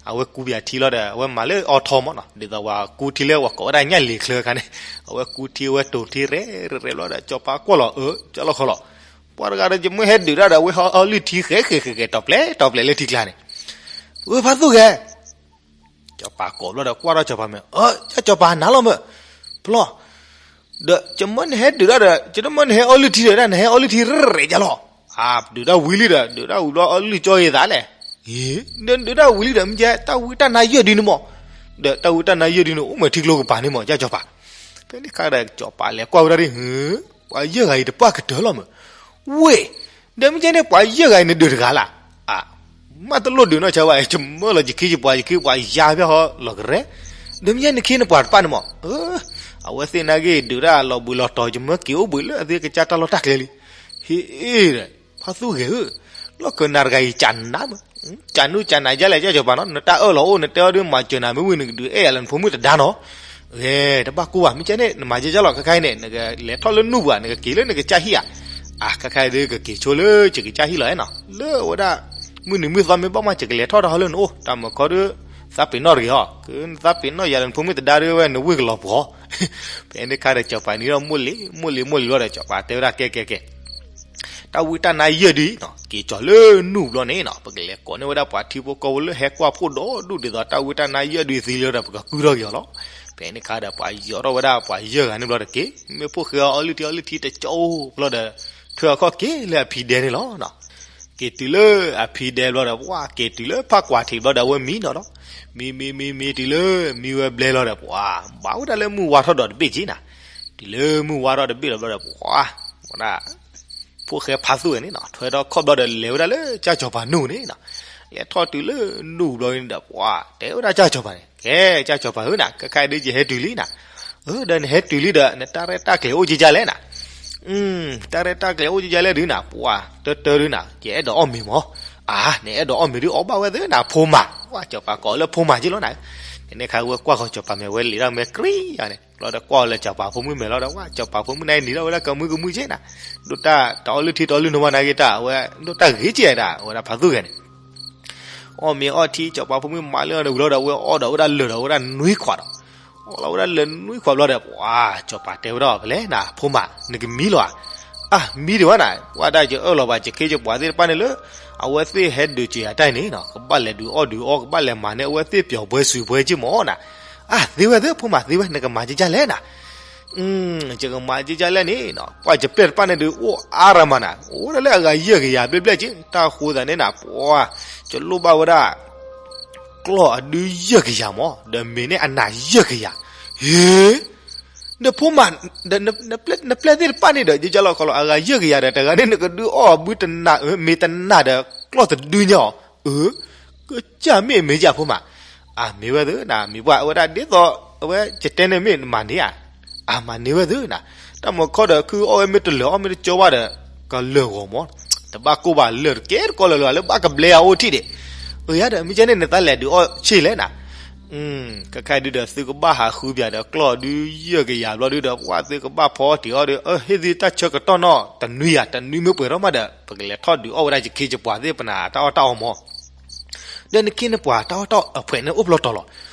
အဝဲကူပယၤထံလီၤဒီး အဝဲမၤလၢအီထီမးနီၤ ဒ်သိးဝဲကူထံလၢပှၤကိးဝဲဒၣ်ညၣ်လံၤချၢအခါန့ၣ် အဝဲကူထံဝဲတိၤထံရဲၣ်ရဲၣ်ရဲၣ်ဘျီဒီး စီၤပၤကွၢ်လီၤအၢ ကၠီလီၤခီလီၤ ပှၤတဂၤဒီး ယမ့ၢ်ဟဲဒုးတၢ်ဒီး အဝဲဟဲအီလုၢ်ထံဃဲဃဲဃဲဃဲ တီၤပျဲၤတီၤပျဲၤလၢထံကျါန့ၣ် အၢ ဖါသူၣ်ဂဲၤ စီၤပၤကိးဘျီဒီး ကွၢ်ထီၣ်စီၤပၤမဲာ် အၢ ယစီၤပၤနၤလီၤမၢ် ဖျီၣ် ဒီးယမၢနဟဲဒုးတၢ်ဒီး ယတမၢနဟဲအီလုၢ်ထံဒီး နဟဲအီလုၢ်ထံရဲၣ်ရဲၣ်ယါလီၤ အၢ ဒုးတၢ်ဝံၤလံဒီး ဒုးတၢ်ဝံၤဘျီအီလုၢ်ကၠီယသးလဲၣ် အၢ ဒုးတၢ်ဝံၤလံဒီး မ့ၢ်ကဲ တၢ်ဝံတၢ်နါယဲၢ်ဒုန့ၣ်မး ဒီးတၢ်ဝံတၢ်နါယဲၢ်ဒုန့ၣ် အိၣ်မ့ၢ်ထံကျိကပၤန့ၣ်မး ယစီၤပၤ ဖဲန့ၣ်ခါဒီး စီၤပၤလဲၤကွၢ်ဝဲဒၣ်ဒ် ဟၢ ပှၤယဲၢ်ဂၤအံၤတပှၢ်ကတၢၢ်လီၤမၢ် ဝ့ၢ် ဒီးမ့ၢ်ကဲန့ၣ် ပှၤယဲၢ်ဂၤအံၤနဒုးတဂၤလၢ် အၢ မ့ၢ်တလိၣ်ဒုးနီၢ်ဆါဘၣ် ယမၢလီၤယခ့ယပှၤ ယခ့ပှၤယါဖဲဟီလီၤကရဲ ဒီးမ့ၢ်ယဲန့ၣ်ခ့နပှၤတပၢ်န့ၣ်မး အၢ အဝဲသ့ၣ်နာ်က့ၤဒုးတၢ်လီၤဘှံးလီၤတီၤ ယမၢက့ၤအိၣ်ဘှံးလၢအသ့ကစၢ်တၢ်လီၢ်တၢ်ကျဲလံ ဟ့ၣ်ဒီး ဖါသူၣ်ဂဲၤဧၢ လီၢ်ခၢၣ်နၤတဂၤအံၤ ကနးမၢ် ကနူကနးယါလဲၣ် ယစီၤပၤနီၤ နတၢ်အၢၣ်လီၤအိၣ် နတဲအီၤဒုး မၤစၢၤနၤမ့ၢ်ဝံၤ နကဒုးအဲၣ်ယၤလၢနဖိမုၣ်တဒါနီၤ ဂဲၤ တဘၣ်ကိၢ်ဘၣ် မ့ၢ်ကဲန့ၣ် နမၤယဲယါလီၤ ခဲခါအံၤန့ၣ် နကလဲၤထီၣ်လၢနူၢ်ပူၤ နကက့ၤလၢနကစၢ်ဟံၣ်ဧါ အၢ ခဲခါအံၤဒုး ကက့ၤဆိလၢယကစၢ်ဟံၣ်လီၤနီၤ လၢအဝဲဒၣ် မုၢ်နံၤမုၢ်သီမ့ၢ်ဘၣ်မး ယကလဲၤထီၣ်တၢ်ဟီလၢနအိၣ် တၢ်မၤခီဒုး သးပ့ၤနီၣ်တဂ့ၤဟီ ကသးပ့ၤနီၣ်ယၤလၢနဖိမုၣ်တဒါဒုးဝဲ နဝ့ၢ်ကလီၤပှီၤ ဖဲန့ၣ်ခါဒီး စီၤပၤနံၤထီၣ်မိၢ်လံၤ မိၢ်လံၤမိၢ်လံၤလီၤဒီး စီၤပၤတဲဝဲဒၣ် ကဲကဲကဲ တၢ်ဝံတၢ်နါယဲၢ်ဒုအံၤနီၤ က့ၤကီၤလၢနူၢ်ဘျီန့ၣ်နီၤ ပကလဲၤကိးန့ၢ်ဝဲဒၣ်ပှၤထံဖိကီၢ်ဖိလၢဟဲကွၢ်ဖှိၣ်ဒီဒူၣ် ဒ်သိးတၢ်ဝံတၢ်နါယဲၢ်ဒုသံလၢဒီး ပကကုၢ်ထီၣ်က့ၤအီၤလီၤ. ဖဲန့ၣ်ခါဒီး ပှၤယီၤထီၣ်ဝဲဒၣ်ပှၤယဲၢ်ဂၤန့ၣ်ဘျီဒီးက့ၤ မ့ၢ်ဖိၣ်ဃဲအီၤအီလုၢ်ထံအီလုၢ်ထံတကၠိဘျီဒီး ထွဲအီၤခီၣ်က့ၤလၢအဖံဒဲန့ၣ်လီၤ. က့ၤတုၤလၢအဖံဒဲဘျီဒီး ပှၤက့ၤတုၤလၢဖးကွၢ်ထံးဘျီဒီး အဝဲမံနီၤလီၤ. မံမံမံမံတုၤလၢမံဝဲဘျဲလီၤဒီး ပှၤဘၣ်ဝဲဒၣ်လၢမုၢ်ဝါထီၣ်ဒီးတဘ့ၣ်က့ၤနၤ. တုၤလၢမုၢ်ဝါထီၣ်တဘ့ၣ်လီၤဘျီဒီး ပှၤ ဝဲဒၣ် ဖိၣ်ဃဲဖါသူၣ်ဝဲန့ၣ်နီၤ ထွဲထီၣ်ခီၣ်ဘျီဒီး လဲၤဝဲဒၣ်လၢကၢ်စီၤပၤနူၢ်န့ၣ်နီၤ. လဲၤထီၣ်တုၤလၢနူၢ်ဘျီန့ၣ်ဒီး ပှၤတဲဝဲဒၣ်ကၢ်စီၤပၤန့ၣ် ကဲ ကၢ်စီၤပၤဧၢနၤ ခဲခါအံၤဒုးယဟဲတုၤလံနၤ. အၢ ဒီးနဟဲတုၤလံဒီး နတၢ်ရဲၣ်တၢ်ကျဲၤအိၣ်က့ၤကလဲၣ်နၤ. တၢ်ရဲၣ်တၢ်ကျဲၤအိၣ်က့ၤကလဲၣ်ဒုးနၤ ပှၤတၢတၢဒုးနၤ ယအဲၣ်ဒိးအီၣ်မ့ၤမၢ်. အၢ နအဲၣ်ဒိးအီၣ်မ့ၤဒုးအီၣ်ဘၣ်ဝဲသ့နၤ ဖိမၤ ဝဲစီၤပၤကိးလၢဖိမၤက့ၤလီၤနၤ. ဖဲန့ၣ်ခါဝဲကွၢ်ဃီၤစီၤပၤမဲာ်ဝဲလံာ်ဒၣ်မဲာ်ကြံယါန့ၣ် ဘျီဒီးကွၢ်အီၤလၢစီၤပၤဖိမုၣ်မဲာ်လီၤဒီး ဝဲစီၤပၤဖိမုၣ်န့ၣ်နံၤထီၣ်ဝဲဒၣ်ကမုၢ်ကမုၢ်က့ၤနၤ. ဒိၣ်တၢ်တအီလုၢ်ထံတအီလုၢ်နိဘၣ်နာ်က့ၤတၢ် အဝဲဒိၣ်တၢ်ဂ့ၤက့ၤဒၣ် အဝဲဒၣ်ဖါသူၣ်ဂဲၤန့ၣ် အီၣ်မ့ၤအီၣ်ထံ စီၤပၤဖိမုၣ်မၤလၢအီၤန့ၣ်ဝံၤလီၤဒီး အဝဲအီၣ်ဒီးဝဲဒၣ်လၢာ်ဒီးဝဲဒၣ်နွံခွးဒီး အီၣ်လီၤဝဲဒၣ်လၢာ်နွံခွးဘျီဒီး ပှၤစီၤပၤတဲဝဲဒၣ်ဖဲလဲၣ်နၤ ဖိမၤ နကမံလီၤဧါ. အၢ မံဒံးဝဲနၤ ပှၤဒၣ်ယအၢၣ်လီၤဘၣ် ယခ့ယပှၤသ့ၣ်တဖၣ်န့ၣ်လၢ အဝဲသ့ၣ်ဟဲဒုးစၢၤအတၢ်အံၤန့ၣ်နီၤ ကဘၣ်လဲၤဒုးအီၣ်ဒုးအီ ကဘၣ်လဲၤမၤန့ၢ်အဝဲသ့ၣ်ပျီၤပှဲၤစုၤပှဲၤက့ၤမၢ်နၤ. အၢ သ့ဝဲသ့ ဖိမၤသ့ဝဲ နကမၤက့ၤကလဲၣ်နၤ. ယကမၤက့ၤကလဲၣ်န့ၣ်နီၤ ပှၤယပျဲၢ်တဖၣ်န့ၣ်ဒုးအိၣ်အါရမးနၤ အိၣ်ဝဲဒၣ်လၢအဂၤယဲၢ်ကယၤဘျဲၣ်ဘျဲၣ်က့ၤ တၢ်ဃိသးန့ၣ်နၤ ပှၤ ယလိၣ်ဘၣ်ဝဲဒၣ် ကျီၢ်အဒုယဲၢ်ကယၤမၢ် ဒီးမ့ၤန့ၣ်အနးယဲၢ်ကယၤ. ဟ့ ဒီးဖိမၤ နပျဲၢ်သ့ၣ်တဖၣ်န့ၣ်ဒီး ယကလီၤခီလီၤ အဂၤယဲၢ်ကယၤဒီး တဂၤန့ၣ်နကဒုးအီၣ်အဘုတနး မ့ၤတနးဒီး ကျီၢ်တဒုညါအီၤ အၢ ကစၢ်မ့ၢ်မ့ၢ်ယၤဖိမၤ. အၢ မ့ၢ်ဝဲသ့နၤ မ့ၢ်ပှၤအဝဲဒၣ်ဒ်သိး အဝဲကတဲန့ၣ်မ့ၢ်မၤန့ၢ်ဧါ. အၢ မၤန့ၢ်ဝဲသ့နၤ တၢ်မၤခီဒီး ခုအီၣ်ဝဲမ့ၢ်တလၢာ်အီၣ်မ့ၢ်တကၠီဘၣ်ဒီး ကလၢာ်ဂီၤမၢ် တဘၣ်ကိၢ်ဘၣ်လၢာ်တကဲတကီလၢာ်လၢာ် လၢဘၣ်ကဘျဲအအိၣ်ထံၣ်ဒံး. အၢ ယၤဒီး မ့ၢ်ကဲန့ၣ် နသးလဲၤဒုးအီၣ်ဆ့ၣ်လဲၣ်နၤ. ခဲခါဒုးဒီး သုကဘၣ်ဟးဃုပၠးဒီး ကျီၢ်ဒုယဲၢ်ကယၤဘျီဒုးဒီး ပှၤသုကဘၣ်ဖီတ့ၢ်အီၣ်ဒီး အၢ ဟ့ၣ်သုတၢ်ဆၢကတီၢ်နီၢ်တနွံယၤ တနွံမ့ၢ်ပှဲၤထီၣ်မးဒီး ပကလဲၤထီၣ်ဒုးအီၣ်ဝဲဒၣ်ယခ့ယပှၤသ့ၣ်ပနၤတၢ်အီၣ်တၢ်အီမၢ်. ဒီးနခ့နပှၤတၢ်အီၣ်တၢ်အီအဖှဲးန့ၣ်အိၣ်ဘျီတီၤလီၤ.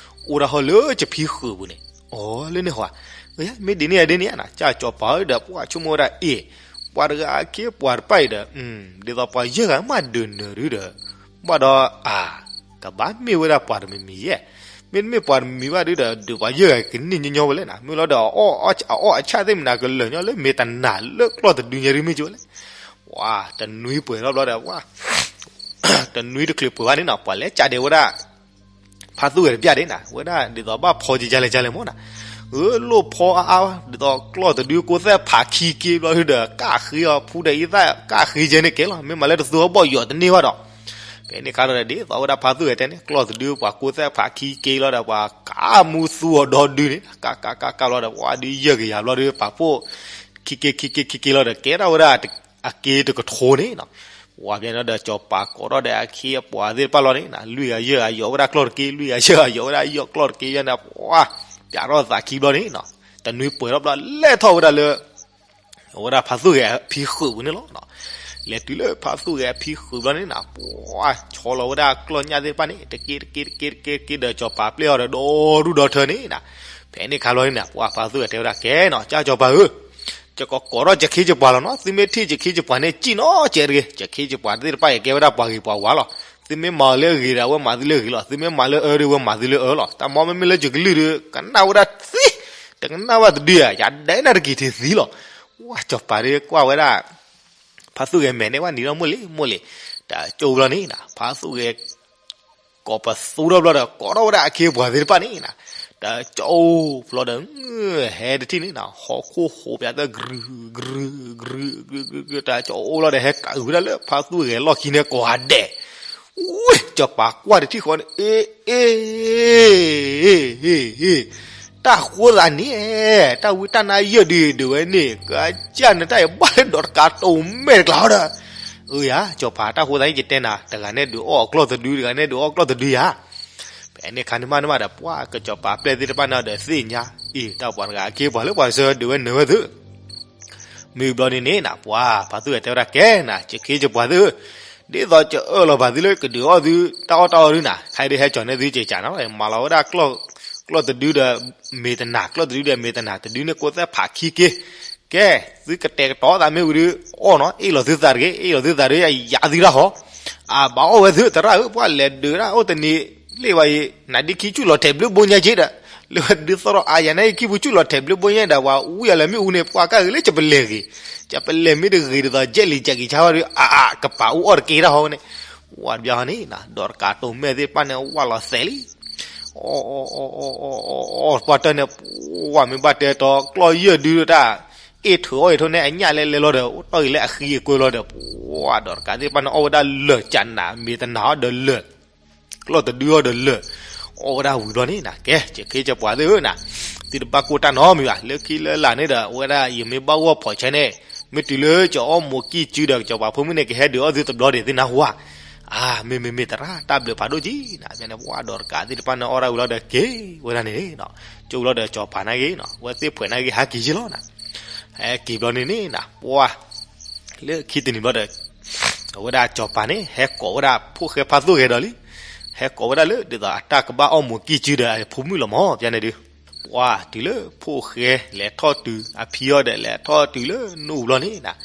အိၣ်ဒၣ်ဟီၣ်လၢယဖံဃုာ်ပူၤန့ၣ် အီၤလၢန့ၣ်ဟီ မ့ၢ်ဒ်န့ၣ်ဒ်န့ၣ်နၤ ကၢ်စီၤပၤဧၢဒီး ပှၤဆိကမိၣ်ဝဲဒၣ်အ့ၣ် ပှၤတဂၤအခ့ပှၤတဖၣ်အံၤဒီး ဒ်သိးပှၤယဲၢ်ဂၤမးဒုးနၢၤဒုးဒီး ဘၣ်ဒီးအါ ကဘၣ်မ့ၢ်ဝဲဒၣ်ပှၤတမံၤမံၤယဲၢ်. မ့တမ့ၢ်ပှၤတမံၤမံၤဘၣ်ဒုးဒီး ဒုးပှၤယဲၢ်ဂၤကန့ၢ်ညီညီဝဲလဲၣ်နၤ မ့ၢ်လီၤဒီး အအီၣ်အဆၣ်သ့ၣ်မနၤကလၢာ်ညီလၢမ့ၢ်တနၤလၢကျီၢ်တဒုညါဒုးမ့ၢ်ကၠိလဲၣ်. ပှၤတနွံပှဲၤထီၣ်ဘျီဒီး တနွံတချုးပှဲၤဘၣ်န့ၣ်နီၤ ပှၤလဲၤကးဒဲးဝဲဒၣ် ဖါသူၣ်ဂဲၤတပျၢ်ဒၣ်နၤ ဝဲဒၣ်ဒ်သိးဘၣ်ဖီက့ၤကလဲၣ်ကလဲၣ်မၢ်နၤ. အၢ လိၣ်ဖီအါအါ ဒ်သိးကျီၢ်တဒုကိးသဲၣ်ဖးခံက့ဘျီဒုးဒီး ကးဃ့အီၤဖူဒီးအံသၣ် ကးဃ့ယဲန့ၣ်ကဲလီၤ မ့ၢ်မၤလၢတသူအီၣ်ဘီၣ်ယိးတန့ၢ်ဘၣ်ဒီး ဖဲန့ၣ်ခါဒီး ဒ်သိးဝဲဒၣ်ဖါသူၣ်ဂဲၤတဲန့ၣ် ကျီၢ်တဒုပှၤကိးသဲၣ်ဖးခံက့လီၤဒီး ပှၤကးမူသူအီၤဒီဒုန့ၣ် ကးကးကးကးဘျီဒီး ပှၤဒုးယဲၢ်ကယၤဘျီဒုး ပာ်ဖှိၣ် ခံက့ခံက့ခံက့လီၤဒီး ကဲထီၣ်ဝဲဒၣ် အက့တကထိန့ၣ်နီၤ. ပှၤဖဲန့ၣ်ဒီး ကၠီၤပၤကိးထီၣ်ဒီးအခ့အပှၤသ့ၣ်တဖၣ်လီၤန့ၣ်နီၤ လွံၢ်ဂၤယဲၢ်ဂၤယီၤဝဲဒၣ်ကျီၢ်တက့ လွံၢ်ဂၤယဲၢ်ဂၤယီၤဝဲဒၣ်ယီၣ်ကျီၢ်တက့ယဲၢ်န့ၣ် ပှၤ ပျးထီၣ်သးခံဘျီန့ၣ်နီၤ တနွံပှဲၤထီၣ်ဘျီ လဲၤထီၣ်ဝဲဒၣ်လၢ အဝဲဒၣ်ဖါသူၣ်ဂဲၤအဖံဃုာ်ပူၤန့ၣ်လီၤ. လဲၤတုၤလၢဖါသူၣ်ဂဲၤအဖံဃုာ်ဘျီန့ၣ်နီၤ ပှၤဆီလီၤဝဲဒၣ်ကျီၢ်ညၣ်သ့ၣ်တဖၣ်န့ၣ် တက့တက့တက့တက့တက့ဒီး စီၤပၤပျဲၢ်အီၤဒီးဒီဒူၣ်ဒီထၢန့ၣ်နီၤ. ဖဲန့ၣ်အခါဘျီန့ၣ်နီၤ ပှၤဖါသူၣ်ဂဲၤတဲဝဲဒၣ် ကဲနီၤ ကၠၢ်စီၤပၤဧၢ, ယကကိးထီၣ်ယခ့ယပှၤလီၤနီၤ, သုမ့ၢ်ထံၣ်ယခ့ယပှၤန့ၣ် စံၣ်နီၤကဲတဂ့ၤ, ယခ့ယပှၤသ့ၣ်တဖၣ်အံၤကဲဝဲဒၣ်ပှၤဂ့ၤပှၤဝါလီၤ. သုမ့ၢ်မၤအီၤလၢအဂ့ၤဒီး အဝဲမၤသုလၢအဂ့ၤလီၤ, သုမ့ၢ်မၤလၢအၢဒီး အဝဲမၤသုလၢအၢလီၤ. တၢ်မ့ၢ်မ့မ့ၢ်လၢယကလုၢ်ဒီး ကနၣ်ဝဲဒၣ်သံ, တကနၣ်ဘၣ်တဒုဧါ, ယၤဒဲးနၢ်တက့ၤထံးသံလီၤ. ဝဲစီၤပၤဒီးကွၢ်ဝဲဒၣ် ဖါသူၣ်ဂဲၤမဲာ်န့ၣ် ဝဲနံၤထီၣ်မိၢ်လံၤမိၢ်လံၤ, တၢ်ကၠိဘျီန့ၣ်နီၤ ဖါသူၣ်ဂဲၤ ကိးပသူထီၣ်ဘျီဒီး ကိးထီၣ်ဝဲဒၣ်အခ့အပှၤသ့ၣ်တဖၣ်န့ၣ်နီၤ, တၢ်ကၠိဘျီဒီး ဟဲတထံၣ်န့ၣ်နီၤ ဟီၣ်ခိၣ်ဟိးပၠးသၢ ကြူ ကြူ ကြူ ကြူ ကြူ တၢ်ကၠိအိၣ်ဘျီဒီး ဟဲကးဂုာ်ဝဲဒၣ်လၢဖါသူၣ်ဂဲၤလီၢ်ခံန့ၣ် ကိးဂၤဒဲး ဝ့ၢ် စီၤပၤကွၢ်တထံၣ်ဃီန့ၣ် အ့ အ့ တၢ်ဃိသးန့ၣ်, တၢ်ဝံတၢ်နါယဲၢ်ဒုဒုးဝဲန့ၣ် ကစၢ်န့ၣ် တၢ်အံၤဘၣ်လၢဒီးတကးတိၤမဲာ်တကျါဒီး, အၢယၤ စီၤပၤ တၢ်ဃိသးန့ၣ် ယတဲနၤ တဂၤန့ၣ်ဒုးအီၣ်အကျီၢ်တဒု တဂၤန့ၣ်ဒုးအီၣ်ကျီၢ်တဒုယၤ. ဖဲန့ၣ်ခါန့ၣ်မးန့ၣ်မးဒီး ပှၤကစီၤပၤပျဲၢ်သ့ၣ်တဖၣ်န့ၣ်ဒီးသ့ၣ်ညါ, အံၤ တၢ်ပှၤတဂၤအခ့အပှၤလၢပှၤကစၢ်ဒုးဝဲနၢၤဝဲသု မ့ၢ်ဘျီန့ၣ်န့ၣ်နီၤ ပှၤဖါသူၣ်ဂဲၤတဲဝဲဒၣ် ကဲနၤ ယခ့ယပှၤသ့ၣ်ဧၢ, ဒ်သိးယအၢၣ်လီၤဘၣ်သုလၢကဒုးအီၣ်သုတၢ်အီၣ်တၢ်အီဒုနၤ, ခဲအံၤဒုးဟဲကၠီၤန့ၢ်သုကကးနီၤ, မၤလီၤဝဲဒၣ် ကျီၢ်တဒုဒီးမ့ၤတနၤ, ကျီၢ်တဒုဒီးမ့ၤတနၤ, တဒုန့ၣ်ကိးသၢဖးခံက့, ကဲ သုကတဲာ်ကတီၤသးမ့ၢ်ဝံၤဒုး အီၣ်နီၤ, အ့ၣ်လီၤသုသးတဂ့ၤ, အ့ၣ်လီၤသုသးဒီးယၤသုတၢ်ဟီ, အဘၣ်အီၣ်ဝဲသုသရၣ်ဧၢ, ပှၤလဲၤဒုးဒၣ်အိၣ်တနံၤလ့ၣ်ဘၣ်အံၤ နဒ်ခံဆူၣ်လီၤထဲးဘျုးဘိညါက့ဒီး, လၢဒုးသီၣ်ထီၣ်အါယၤန့ၣ် ခံပူၤဆူၣ်လီၤထဲးဘျုးဘိညါဒီး ပှၤအူယၤလၢမ့ၣ်အူန့ၣ် ပှၤကၢ်ဂ့ၤလၢကပလဲၤဂ့ၤ, ကပလဲၤမ့ၢ်တဂ့ၤဒ်သိး ကဲလံကဲက့ၤဆါဝဲဒီး အါအါ ကပာ်အူအီၣ်တက့ၢ်တၢ်ဟီဝဲန့ၣ်, ဝဲတဘျီဟီန့ၣ် ဒီးတကးတိၤမဲာ်သ့ၣ်တဖၣ်န့ၣ် ဝဲလီၤသဲးလံ အီၣ်အီၣ်အီၣ်အီၣ်အီၣ်အီၣ်ပှၢ်တၢၢ်န့ၣ်, ပှၤမ့ၢ်ဘၣ်တဲတီကျီၢ်ယဲၢ်ဒုတၢ်, အ့ၣ်ထုးအီၣ်အ့ၣ်ထုးန့ၣ် အညၣ်လဲလဲလီၤဒီး အိၣ်တီၢ်ဂ့ၤလၢအဃံအကွဲလီၤဒီး, ပှၤဒီးတကးသ့ၣ်တဖၣ်န့ၣ် အီၣ်ဝဲဒၣ်လၢာ်ကနး မ့ၤတနၤအီၣ်ဒီးလၢာ်, ကျီၢ်တဒုအီၣ်ဒီးလၢာ်, အီၣ်ဝဲဒၣ်ဝံၤဘျီန့ၣ်နၤ ကဲ ယခ့ယပှၤသ့ၣ်ဧၢနၤ, သုတဘၣ်ကိၢ်တၢ်နီတမံၤဘၣ်, လၢခံလၢလာ်န့ၣ်ဒီး အဝဲဒၣ်ယမ့ၢ်ဘၣ်ဂီၢ်ဖီၣ်ဆၢန့ၣ်, မ့ၢ်တုၤလၢကၠီၤအီၣ်မိၤကံၢ်စုဒီး ကၠီၤပၤဖိမုၣ်န့ၣ် ကဟဲဒုးအီၣ်သုတဘျီဒံးသုနၢ်ဟူဧါ. အါ မ့ၢ်မ့ၢ်မ့ၢ်သရၣ် တၢ်ဘျုးဖးဒိၣ်ကံနၤ, ဖဲန့ၣ်ပှၤဒီးတကးသ့ၣ်တဖၣ်န့ၣ် အီၣ်ဒၣ်ဝံၤလီၤဒီးက့ၤဝဲဒၣ်န့ၣ်, ကၠိလီၤဒီးကၠီၤပၤနာ်က့နီၤ ဝဲသ့ၣ်ဖှဲးနာ်က့ဟးက့ၤယ့ၢ်လီၤနၤ, ဟဲက့ၤဘျီန့ၣ်န့ၣ်နၤ ပှၤ လၢခံတနံၤဘျီဒီး အဝဲဒၣ်ကၠီၤပၤန့ၣ် ဟဲကိးဝဲဒၣ်ဖိၣ်ဃဲဖါသူၣ်ဂဲၤဒီးလံ, ဟဲကိးဝဲဒၣ်လၢဒ်သိးအတၢ်ကဘၣ်အီၣ်မိၤကံၢ်စုဒီးအဖိမုၣ်လီၤမး ဖဲန့ၣ်ဒုး, ပှၤတုၤလၢဖိၣ်ဃဲလဲၤထီၣ်တုၤ အဖံအီၤဒီးလဲၤထီၣ်တုၤလၢနူၢ်ဘျီန့ၣ်နၤ,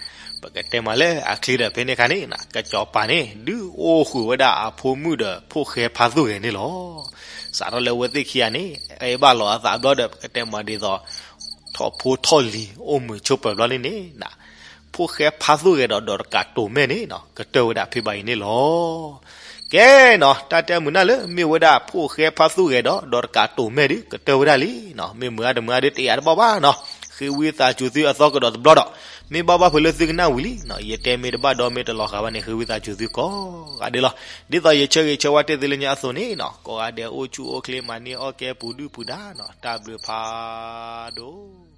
ပကတဲမးလၢအချ့ဒီးဖဲန့ၣ်ခါန့ၣ်နၤ ကၠီၤပၤန့ၣ် ဒုးအိၣ်ဃုာ်ဝဲဒၣ်အဖိမုၣ်ဒီးဖိၣ်ဃဲဖါသူၣ်ဂဲၤန့ၣ်လီၤ. စးထီၣ်လၢအဝဲသ့ၣ်ခံဂၤန့ၣ် အဲၣ်ဘၣ်လီၤအသးဘျီဒီး ပကတဲမးဒ်သိး ထီၣ်ဖိထီၣ်လံၤအိၣ်မုာ်ဆိးပၢၤဘျီန့ၣ်န့ၣ်နၤ, ဖိၣ်ဃဲဖါသူၣ်ဂဲၤဒီးဒီးတကးတိၤမဲာ်န့ၣ်နီၤ ကတၢၢ်ဝဲဒၣ်ဖဲဘၣ်အံၤန့ၣ်လီၤ. ကဲနီၤ တၢ်တဲမုာ်နၢ်လၢ မ့ၢ်ဝဲဒၣ်ဖိၣ်ဃဲဖါသူၣ်ဂဲၤဒီးဒီးတကးတိၤမဲာ်ဒုး ကတၢၢ်ဝဲဒၣ်လံနီၤ, မ့ၢ်မုာ်အါတမုာ်အါဒုး တယာ်တဘၣ်ဘၣ်နီၤ, ဃ့ဝံသးစူၤသုအသီကဒီးတဘျီဒီး, မ့ၢ်ဘၣ်ဘၣ်ဖဲလၢသုကနၣ်ဝံၤလံနီၤ, ယတဲမ့ၢ်တဘၣ်ဒီးမ့ၢ်တလီၤဂာ်ဘၣ်န့ၣ် ဃ့ဝံသးစူၤသုကိးဂၤဒဲးလီၤ. ဒ်သိးယဆၢဂ့ၤဆၢဝါတဲသုလၢညါအသိးန့ၣ်နီၤ, ကိးဂၤဒဲးအိၣ်ဆူၣ်အိၣ်ချ့မၤန့ၢ်အီၣ်ကဲပူၤဒုၣ်ပူၤဒါနီၤ, တၢ်ဘျုးဖးဒိၣ်